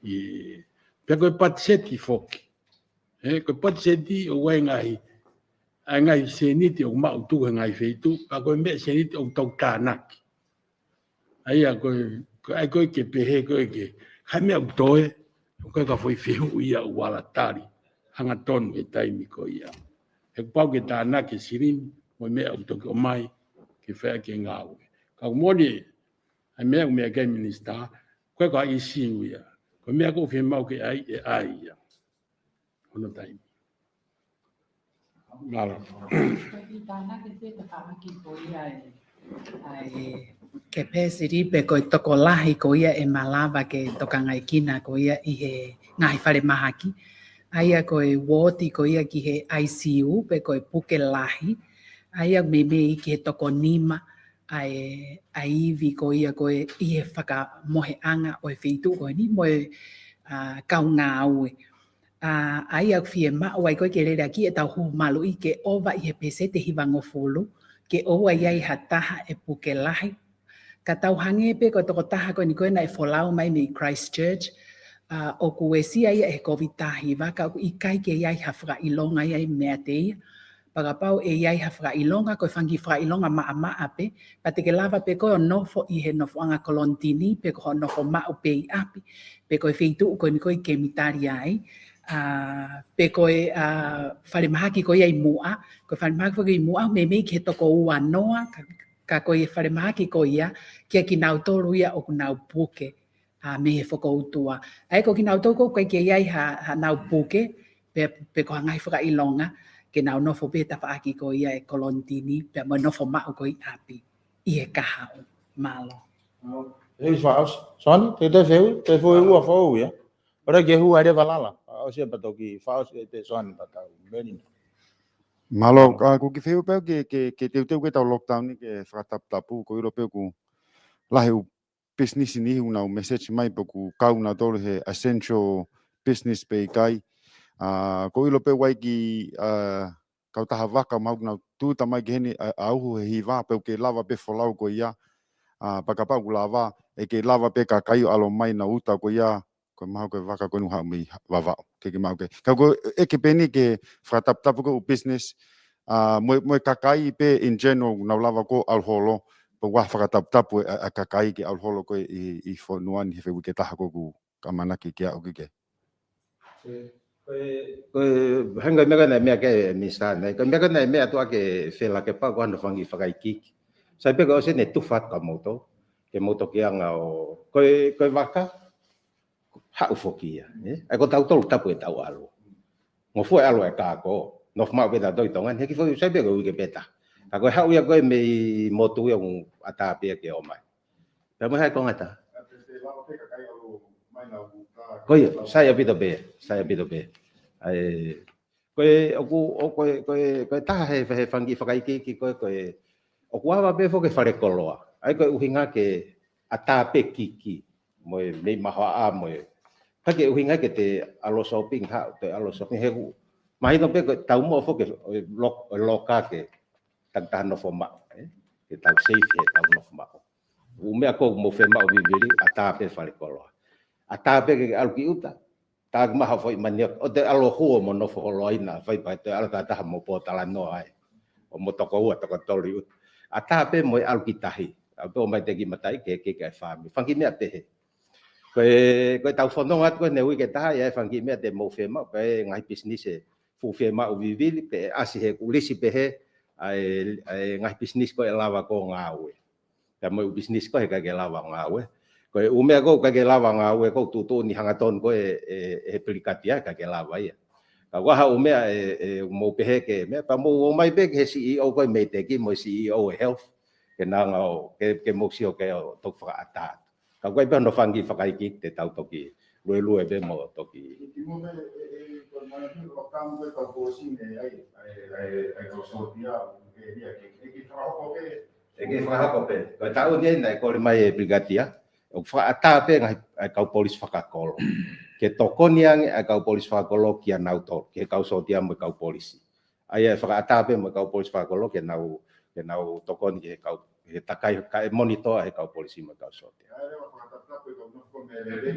ʻE, pea ko e patiseti foki. ʻE, ko e patiseti ʻoku ʻi ai e ngaahi, ʻa e ngaahi sēniti ʻoku maʻu tuku he ngaahi feituʻu, pea ko e meʻa sēniti ʻoku tau tānaki. ʻA ia ko e, ko e, ʻa ia ko e ke pehē ko e ke, ʻa e meʻa ʻoku toe, ʻoku ʻikai ko ha foʻi fehuʻi ia ʻoku ala tali, hangatonu he taimi ko ia. He kuo pau ke tānaki e silini, mo e meʻa ʻoku toki ʻomai, ke fai ʻaki e ngāue. Ka ʻoku moʻoni, ʻa e meʻa ʻoku meʻa ki ai e minisitā, ʻoku ʻikai ko ha ʻisiū ia. Ko e meʻa ʻoku fiemaʻu ke ʻai, ʻe ʻai ia. Hono taimi. Mālō. Ko e kiʻi tānaki pē tafaʻaki ko ia e, ʻa e, ke pēsiri pe ko e tokolahi ko ia ʻe malava ke tokangaekina ko ia ʻi he ngaahi falemahaki. ʻA ia ko e uooti ko ia ki he I C U pe ko e puke lahi. ʻA ia meimei ki he toko nima ʻa e, ʻa e ivi ko ia ko e ʻi he fakamoheʻanga ʻo e feituʻu ko eni mo e, ʻa, kau ngāue. ʻA, ʻa ia ʻoku fiemaʻu ai ko e ke lele ʻaki ʻetau hū maluʻi ke ʻova ʻi he pēseti hivangofulu, ke ʻoua ʻe ʻi ai ha taha ʻe puke lahi. Ka tau hangē pē ko e tokotaha ko eni ko ē naʻe folau mai mei Christchurch, ʻa, ʻoku uesia ia ʻe he Kōviti taha hiva, ka ʻoku ʻikai ke ʻi ai ha fakaʻilonga ia ʻi he mea te ia. Pea kapau ʻe ʻi ai ha fakaʻilonga, ko e fanga kiʻi fakaʻilonga maʻamaʻa pē, pea te ke lava pē koe ʻo nofo ʻi he nofoʻanga kolonitini, pe ko hoʻo nofo maʻu pē ʻi ʻapi, pe ko e feituʻu ko eni ko ē ke mitali ai, ʻa, pe ko e, ʻa, falemahaki ko ia ʻi muʻa, ko e falemahaki foki ʻi muʻa, meimei ki he toko ua noa, ka, ka ko e falemahaki ko ia, kia kinautolu ia ʻoku nau puke, ʻa, mei he fokoutua. ʻA ia ko kinautolu ko ē ʻoku ʻikai ke ʻi ai ha, haʻanau puke, pe, pe ko ha ngaahi fakaʻilonga, ke nau nofo pē tafaʻaki ko ia e kolonitini, pea mo e nofo maʻu ko ē ʻi ʻapi, ʻi he kahaʻu. Mālō. Hei, faʻo, Soni, te te feu, te feu ua fou ia. Ora ke hua le valala. Faʻo se patoki, faʻo se te Soni patau. Meni. Mālō, ka ko e kiʻi feu pē ke, ke, ke teuteu ke tau lockdown ni ke fakataputapu, ʻoku ou ʻilo pē ʻoku lahi e business ni ʻoku nau message mai pe ʻoku kau nautolu he essential business pe ʻikai. ʻA, ʻoku ou ʻilo pē ʻoku ʻi ai e kiʻi, ʻa, kautaha vaka ʻoku mahalo ʻoku nau tūʻuta mai ki heni ʻa, ʻa uhu he hiva pe ʻoku ke lava pē folau ko ia. ʻA, pea kapau ʻoku lava, ʻe ke lava pē kakai ʻo ʻalu mai ʻo uta ko ia, ko e mahalo ko e vaka ko eni ʻoku haʻu mei Vavaʻu, ke ke maʻu ke. Ka ko e ʻeke pē eni ke fakataputapu ko e business, ʻa, mo e, mo e kakai pē in general, nau lava ko ē ʻalu holo, pe ʻoku fakataputapu e, ʻa, ʻa e kakai ke ʻalu holo ko ē ʻi, ʻi fonua ni he fehuʻi ke taha ko ē ʻoku ka manaki ke aʻu ki ke. Ko e, ko e, hangē ko e meʻa ko ē naʻe meʻa ki ai e minisitā ni, ko e meʻa ko ē naʻe meʻa atu ʻa e Felakepā ko hono fanga kiʻi fakaikiiki. Sai pē ko e ʻosi ʻene tufa atu kia moutolu, ke moutolu ki anga ʻo, ko e, ko e vaka, haʻu foki ia, ē? ʻA ia ko tautolu tapu ʻetau ʻalu. Ngofua e ʻalu e kākā, nofo maʻu pē tautolu ʻi Tonga ni, he kiʻi foʻi sai pē ko e uike pē taha. Ka ko e haʻu ia ko ē mei he motu ia ʻoku ʻatā pē ia ke ō mai. Pea mo e hā e konga ʻe taha. Ko ia, sai ʻaupito pē, sai ʻaupito pē. ʻA e, ko e, ʻoku, ʻo, ko e, ko e, ko e taha he, he fanga kiʻi fakaikiiki ko e, ko e, ʻoku ava pē foki e falekoloa. ʻA ia ko e ʻuhinga ke ʻatā pē kiki, mo e mei mahoaʻa mo e. Ka ke ʻuhinga ke te ʻalu shopping ha, te ʻalu shopping he ʻoku mahino pē ko e taumuʻa foki e lo-, loka ke takitaha nofo maʻu, ē? Ke tau safe he tau nofo maʻu. ʻUmeʻa ko mo fē maʻu vivili, ʻatā pē falekoloa. ʻAtā pē ke ʻalu ki ʻuta. Taʻaki mai ha foʻi manioki, ʻoua te ʻalu ʻo huo mo nofo holo ai na, fai pē ʻe toe ʻalu ha taha mo pōtalanoa ai. ʻO mo toko ua, toko tolu ʻi ʻuta. ʻAtā pē mo e ʻalu ki tahi. ʻAlu pē ʻo ʻomai e teki mataʻi ke, ke, ke fāmili. Fanga kiʻi meʻa pehē. Ko e, ko ʻetau fononga atu ko eni he uike ʻe taha, ʻi ai e fanga kiʻi meʻa te mou fiemaʻu, pe ngaahi pisinisi ʻe fuʻu fiemaʻu vivili, pe ʻasi he kuo lisi pehē, ʻa e, ʻa e ngaahi pisinisi ko ē ʻe lava ʻo ngāue. Pea mo e ʻū pisinisi ko ē he ʻikai ke lava ʻo ngāue. Ko e ʻū meʻa ko ē ʻikai ke lava ʻo ngāue, ʻoku tuʻutuʻuni hangatonu ko ē ʻe, ʻe, ʻe he pilikati ia, ʻikai ke lava ia. Ka ʻoku ʻi ai ha ʻū meʻa ʻe, ʻe mou pehē ke meʻa, pea mou ō mai pē ki he C E O ko ē mei he teki mo e C E O ʻo e health, ke na hanga ʻo, ke, ke mou sio ke ʻo toki fakaʻatā atu. Ka ʻoku ʻi ai pē hono fanga kiʻi fakaikiiki te tau toki luelue pē mo toki. Ki mo me, e, e, ko e mana ni, ko e kamu ke tau kōsine ai, ai, ai, ai kau sōtia, ke ia, ke, ke, ke fakahoko pē. ʻE ke fakahoko pē. Ko e taʻu ni naʻe kole mai e pilikati ia, ʻoku fakaʻatā pē ngaahi, ʻa e kau polisi fakakolo. Ke tokoni ange ʻa e kau polisi fakakolo kia nautolu, ki he kau sōtia mo e kau polisi. ʻA ia ʻe fakaʻatā pē mo e kau polisi fakakolo ke nau, ke nau tokoni ki he kau, he takai, kae monitor ʻe he kau polisi mo e kau sōtia. ʻA ia, leva fakataputapu e kau nofo ko ē mei he lelei,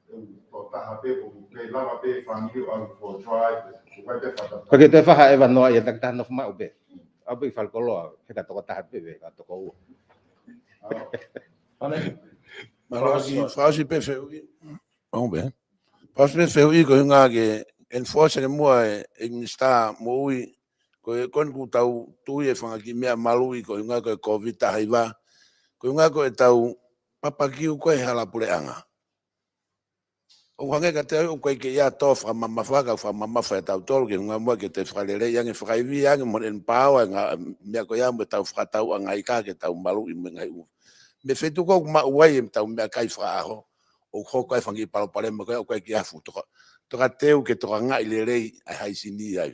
ʻe u toʻo taha pē, ʻoku kei lava pē fāmili ʻo ʻalu for a drive, ʻoku ʻikai pē fakataputapu. Ka ke toe fakaʻeva noa ia takitaha nofo maʻu pē. ʻAlu pē ki falekoloa, he ka toko taha pē, he ka toko ua. ʻAo. Mālō. Mālō, ʻosi, fakaʻosi pē fehuʻi. ʻAu pē. Fakaʻosi pē fehuʻi ko e ʻuhinga ke enforce ke muʻa e, e Minisitā Moʻui, ko e, ko eni kuo tau tui e fanga kiʻi meʻa maluʻi ko e ʻuhinga ko e Covid taha hiva, ko e ʻuhinga ko ʻetau papakiu ko ē he hala puleʻanga. ʻOku hangē kiate au ʻoku ʻikai ke ʻi ai ha tō fakamamafa, ka fakamamafa ʻe tautolu ke ʻuhinga muʻa ke toe fakaleleiʻi ange, fakaivia ange mo ʻene pāoa e ngaahi meʻa ko ia mo ʻetau fakatauʻanga ika ke tau maluʻi mo e ngaahi ʻū. Mei he feituʻu ko ē ʻoku maʻu ai ʻetau meʻakai fakaʻaho, ʻoku hoko ai e fanga kiʻi palopalema ko ia ʻoku ʻikai ke ʻi ai ha fuʻu toka, tokateu ke tokangaʻi lelei ʻa e haisini ai.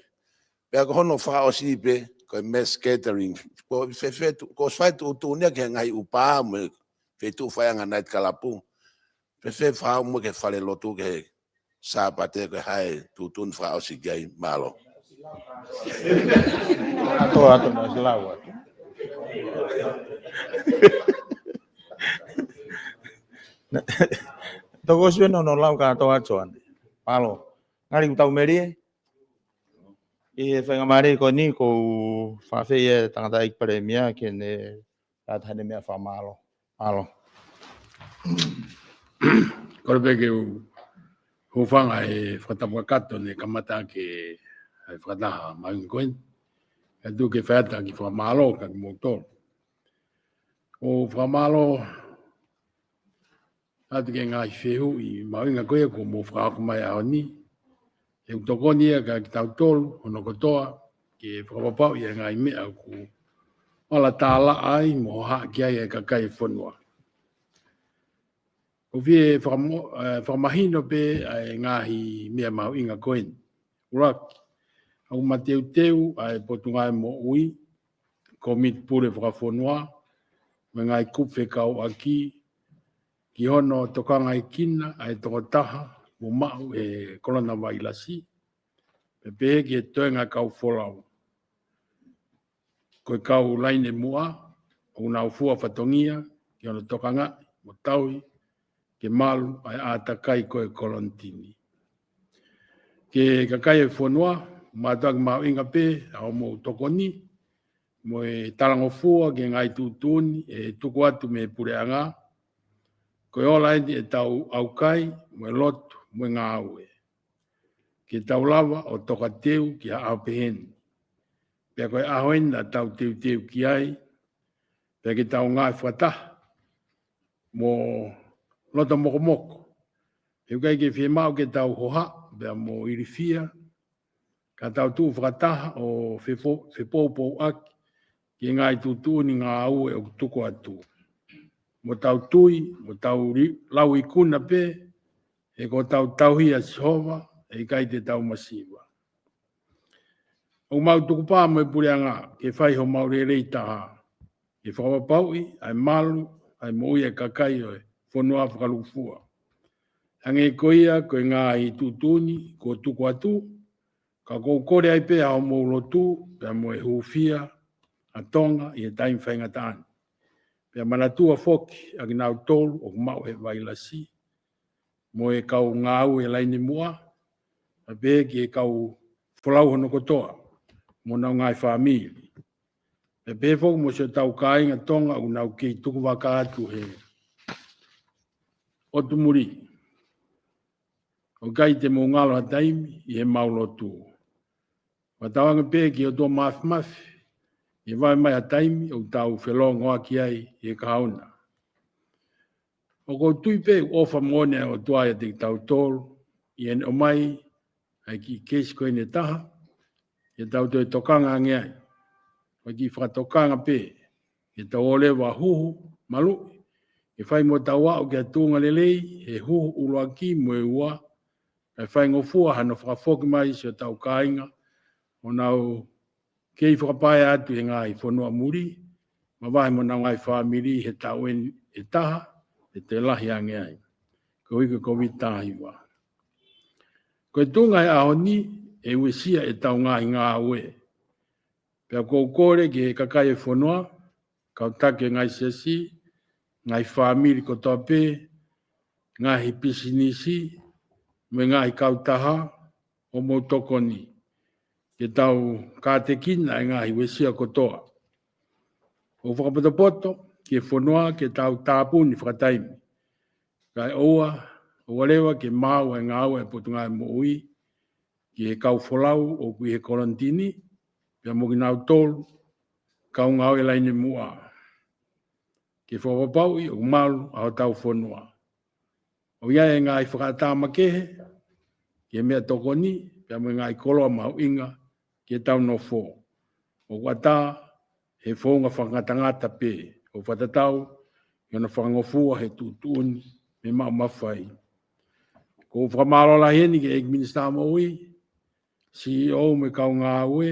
Pea ko hono fakaʻosi pē, ko e mass gathering, ko e fēfē tu-, ko e fai tuʻutuʻuni ia ki he ngaahi ʻū pā mo e feituʻu faiʻanga night club. Fēfē fāʻu mo e fale lotu ki he Sāpate ko e hā e tuʻutuʻuni fakaʻosi ki ai, mālō. Ato, ato, na silau atu. Toko ʻosi pē hono lau ka ato ato ane. Mālō. Ngali kuo tau melie. ʻI he faingamālie ko eni ʻoku ou fakaafeʻi e tangataʻeiki palēmia ke ne lata heʻene meʻa fakamālō. Mālō. Kole pē ke u hūfanga he fakatapu kakato ne kamata ʻaki ʻa e fakataha mahuʻinga ko eni. Kae tuku ke fai atu e kiʻi fakamālō kiate kimoutolu. ʻOku ou fakamālō atu ki he ngaahi fehuʻi mahuʻinga ko ia kuo mou fakahoko mai he ʻaho ni. ʻOku tokoni ia kiate kitautolu hono kotoa ke fakapapauʻi ʻa e ngaahi meʻa ʻoku ala tālaʻa ai mo hohaʻa ki ai e kakai e fonua. ʻOku ou fie fakamo-, eh, fakamahino pē ʻa e ngaahi meʻa mahuʻinga ko eni. ʻUluaki, ʻoku mateuteu ʻa e Potungāue Moʻui, Kōmiti Pule Fakafonua, mo e ngaahi kupu fekauʻaki, ki hono tokangaʻi kinaua ʻa e tokotaha kuo maʻu e kolona vailasi, pea pehē ki he toenga kau folau. Ko e kau laine muʻa, ʻoku nau fua fatongia, ki hono tokangaʻi, mo tauhi, ke malu ʻa e ʻātakai ko e kolonitini. Ki he kakai e fonua, mātuʻaki mahuʻinga pē ʻa hoʻomou tokoni, mo e talangofua ki he ngaahi tuʻutuʻuni ʻe tuku atu mei he puleʻanga, ko e ola eni ʻetau ʻaukai, mo e lotu, mo e ngāue. Ke tau lava ʻo tokateu ki ha ʻaho pehē ni. Pea ko e ʻaho eni naʻa tau teuteu ki ai, pea ke tau ngāue fakataha mo loto mokomoko. He ʻoku ʻikai ke fiemaʻu ke tau hohaʻa, pea mo ilifia, ka tau tuʻu fakataha ʻo fefo-, fepoupouaki ki he ngaahi tuʻutuʻuni ngāue ʻoku tuku atu. Mo tau tui, mo tau li-, lau ikuna pē, he ko hotau tauhi ʻa Sihova, ʻe ʻikai te tau masiva. ʻOku mau tukupā mo e puleʻanga, ke fai homau lelei taha, ke fakapapauʻi ʻa e malu ʻa e moʻui ʻa e kakai ʻo e fonua fakalūkufua. Hangē ko ia ko e ngaahi tuʻutuʻuni kuo tuku atu, ka ʻoku ou kole ai pē ʻa hoʻomou lotu, pea mo e hūfia ʻa Tonga ʻi he taimi faingataʻa ni. Pea manatua foki ʻa kinautolu ʻoku maʻu he vailasi, mo e kau ngāue laine muʻa, Pea pehē ki he kau folau hono kotoa, mo honau ngaahi fāmili. Pea pehē foki mo siʻotau kāinga Tonga ʻoku nau kei tukuvaka atu he ʻotu muli. ʻOku ʻikai te mou ngalo ha taimi ʻi heʻemau lotu. Fakatauange pē ki he ʻOtua Māfimafi, ʻe vahe mai ha taimi ʻoku tau felōngoaki ai he kahaʻu na. ʻOku ou tui pē ʻoku ʻofa moʻoni ʻa e ʻOtua ʻiate kitautolu, ʻi heʻene ʻomai ʻa e kiʻi keisi ko eni ʻe taha, ke tau toe tokanga ange ai. Ko e kiʻi fakatokanga pē, ke tau ō leva huhu maluʻi, ke fai mo tau aʻu ki ha tuʻunga lelei, he huhu ʻuluaki mo e ua, kae faingofua hano fakafoki mai siʻotau kāinga, ʻo nau kei fakapaea atu he ngaahi fonua muli, mavahe mo honau ngaahi fāmili he taʻu eni ʻe taha, ʻe toe lahi ange ai. Koeʻuhi ko e Kōviti taha hiva. Ko e tuʻunga he ʻaho ni, ʻe uesia ʻetau ngaahi ngāue. Pea ʻoku ou kole ki he kakai e fonua, kau taki e ngaahi siasi, ngaahi fāmili kotoa pē, ngaahi pisinisi, mo e ngaahi kautaha, ʻo mou tokoni. Ke tau kātekina e ngaahi uesia kotoa. ʻOku fakapotopoto ki he fonua ke tau tāpuni fakataimi. Kae ʻoua, ʻoua leva ke maau e ngāue ʻa e Potungāue Moʻui, ki he kau folau ʻoku ʻi he kolonitini, pea mo kinautolu, kau ngāue laine muʻa. Ke fakapapauʻi ʻoku malu ʻa hotau fonua. ʻOku ʻi ai e ngaahi fakaʻatā makehe, ki he meʻatokoni, pea mo e ngaahi koloa mahuʻinga, ke tau nofo. ʻOku ʻatā, he founga fakangatangata pē, ʻoku fakatatau, ki hono fakangofua he tuʻutuʻuni, mo e maʻu mafai. ʻOku ou fakamālō lahi eni ki he ʻEiki Minisitā Moʻui, C E O mo e kau ngāue,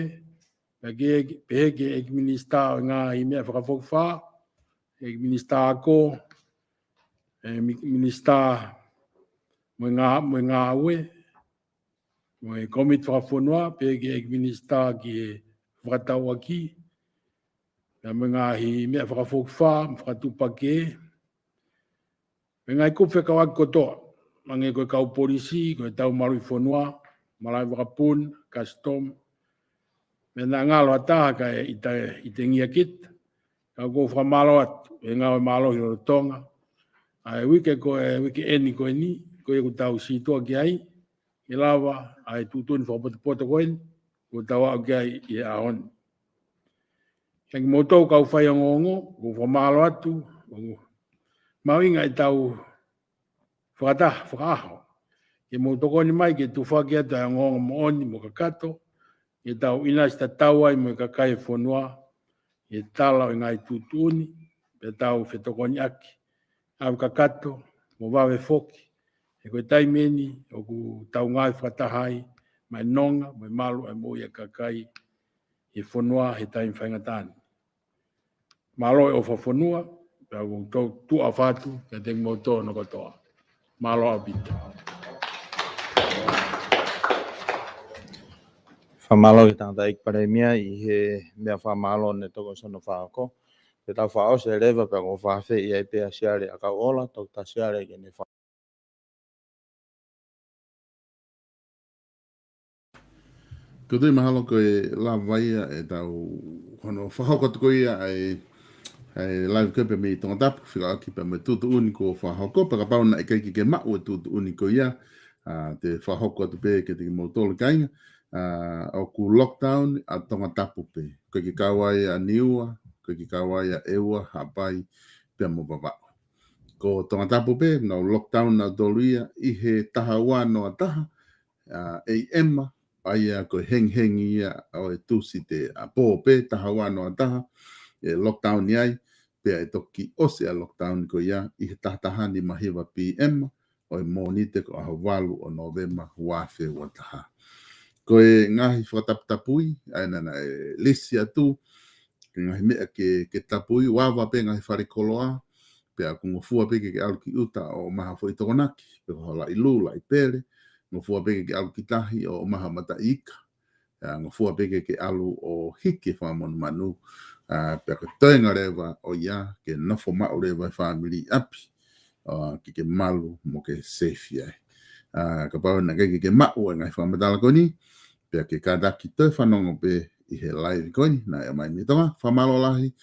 pea ke, pehē ki he ʻEiki Minisitā ʻo e Ngaahi Meʻa Fakafokifā, ʻEiki Minisitā Ako, ʻEiki Minisitā mo e ngā-, mo e Ngāue, mo e Kōmiti Fakafonua, pehē ki he ʻEiki Minisitā ki he Fakatauʻaki, pea mo e Ngaahi Meʻa Fakafokifā, mo e Fakatuʻupakē, mo e ngaahi kupu fekauʻaki kotoa, hangē ko e kau polisi, ko e tau maluʻi fonua, malaʻe vakapuna, custom, meʻa naʻa ngalo ha taha kae ʻita, ʻitengia kita, ka ʻoku ou fakamālō atu, he ngāue mālohi lolotonga. ʻA e uike ko e, uike eni ko eni, ko ia ʻoku tau sītuʻa ki ai, ke lava, ʻa e tuʻutuʻuni fakapotopoto ko eni, ʻoku tau aʻu ki ai ʻi he ʻaho ni. Kiate kimoutolu kau faiongoongo, ʻoku ou fakamālō atu, ʻoku mahuʻinga ʻetau fakataha, fakaʻaho. Ke mou tokoni mai, ke tufaki atu ʻa e ongoongo moʻoni mo kakato, ke tau ʻinasi tatau ai mo e kakai e fonua, he tala ʻo e ngaahi tuʻutuʻuni, pea tau fetokoniʻaki, ʻave kakato, mo vave foki, he ko e taimi eni, ʻoku tau ngāue fakataha ai, maʻa e nonga, mo e malu ʻa e moʻui ʻa e kakai, he fonua, he taimi faingataʻa ni. Mālō e ʻofa fonua, pea ʻoku ou tuʻa ʻofa atu, kiate kimoutolu hono kotoa. Mālō ʻaupito. Fakamālō ki he tangataʻeiki Palēmia ʻi he meʻa fakamālō ne tokoni ʻi hono fakahoko. Ke tau fakaʻosi leva pea ʻoku ou fakaafeʻi ai pē ʻa Siale ʻAkauʻola, Toketā Siale ke ne fa- Ko e tui mahalo ko e lava ia ʻetau hono fakahoko atu ko ia ʻa e, ʻa e live ko ē pē mei Tongatapu, fekauʻaki pē mo e tuʻutuʻuni kuo fakahoko, pea kapau naʻe ʻikai ke ke maʻu e tuʻutuʻuni ko ia, ʻa, te u fakahoko atu pē kiate kimoutolu kāinga, ʻa, ʻoku lockdown ʻa Tongatapu pē. ʻIkai ke kau ai ʻa Niua, ʻikai ke kau ai ʻa ʻEua, Haʻapai, pea mo Vavaʻu. Ko Tongatapu pē, nau lockdown nautolu ia ʻi he taha ua noa taha, ʻa, A M, ʻa ia ko e hengihengi ia ʻo e Tūsite ʻapō pē, taha ua noa taha, ʻe lockdown ai, pea ʻe toki ʻosi ʻa e lockdown ko ia ʻi he taha taha nima hiva P M, ʻo e Mōnite ko e ʻaho valu ʻo Nōvema ua afe ua taha. Ko e ngaahi fakataputapui, ʻa ia naʻe lisi atu, ko e ngaahi meʻa ke, ke tapui, ʻoku ava pē ngaahi fale koloa, pea ʻoku ngofua pē ke ke ʻalu ki ʻuta ʻo ʻomai ha foʻi tokonaki, pe ko ha laʻi lū, laʻi pele, ngofua pē ke ke ʻalu ki tahi ʻo ʻomai ha mataʻi ika, ʻa, ngofua pē ke ke ʻalu ʻo hiki e fakamonumanu, ʻa, pea ko e toenga leva ʻo ia, ke nofo maʻu leva e fāmili ʻi ʻapi, ʻa, ke ke malu mo ke seifi ai. ʻA, kapau naʻe ʻikai ke ke maʻu e ngaahi fakamatala ko eni, pea ke kātaki toe fanongo pē ʻi he live ko eni naʻe ʻomai mei Tonga. Fakamālō lahi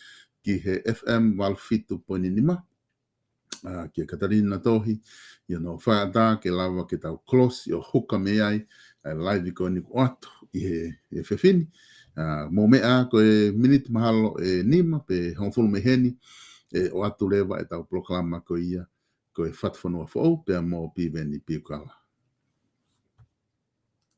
ki he F M valu fitu poini nima, ʻa, kia Katalina Tohi, ʻi hono fakaʻatā ke lava ke tau close ʻo huka mei ai ʻa e live ko eni kuo ʻoatu ʻi he, he efiafi ni. ʻA, mou meʻa ko e miniti mahalo ʻe nima pe hongofulu mei heni, ʻe ʻoatu leva ʻetau polokalama ko ia ko e Fatufonua Foʻou pea mo Piveni Piukala.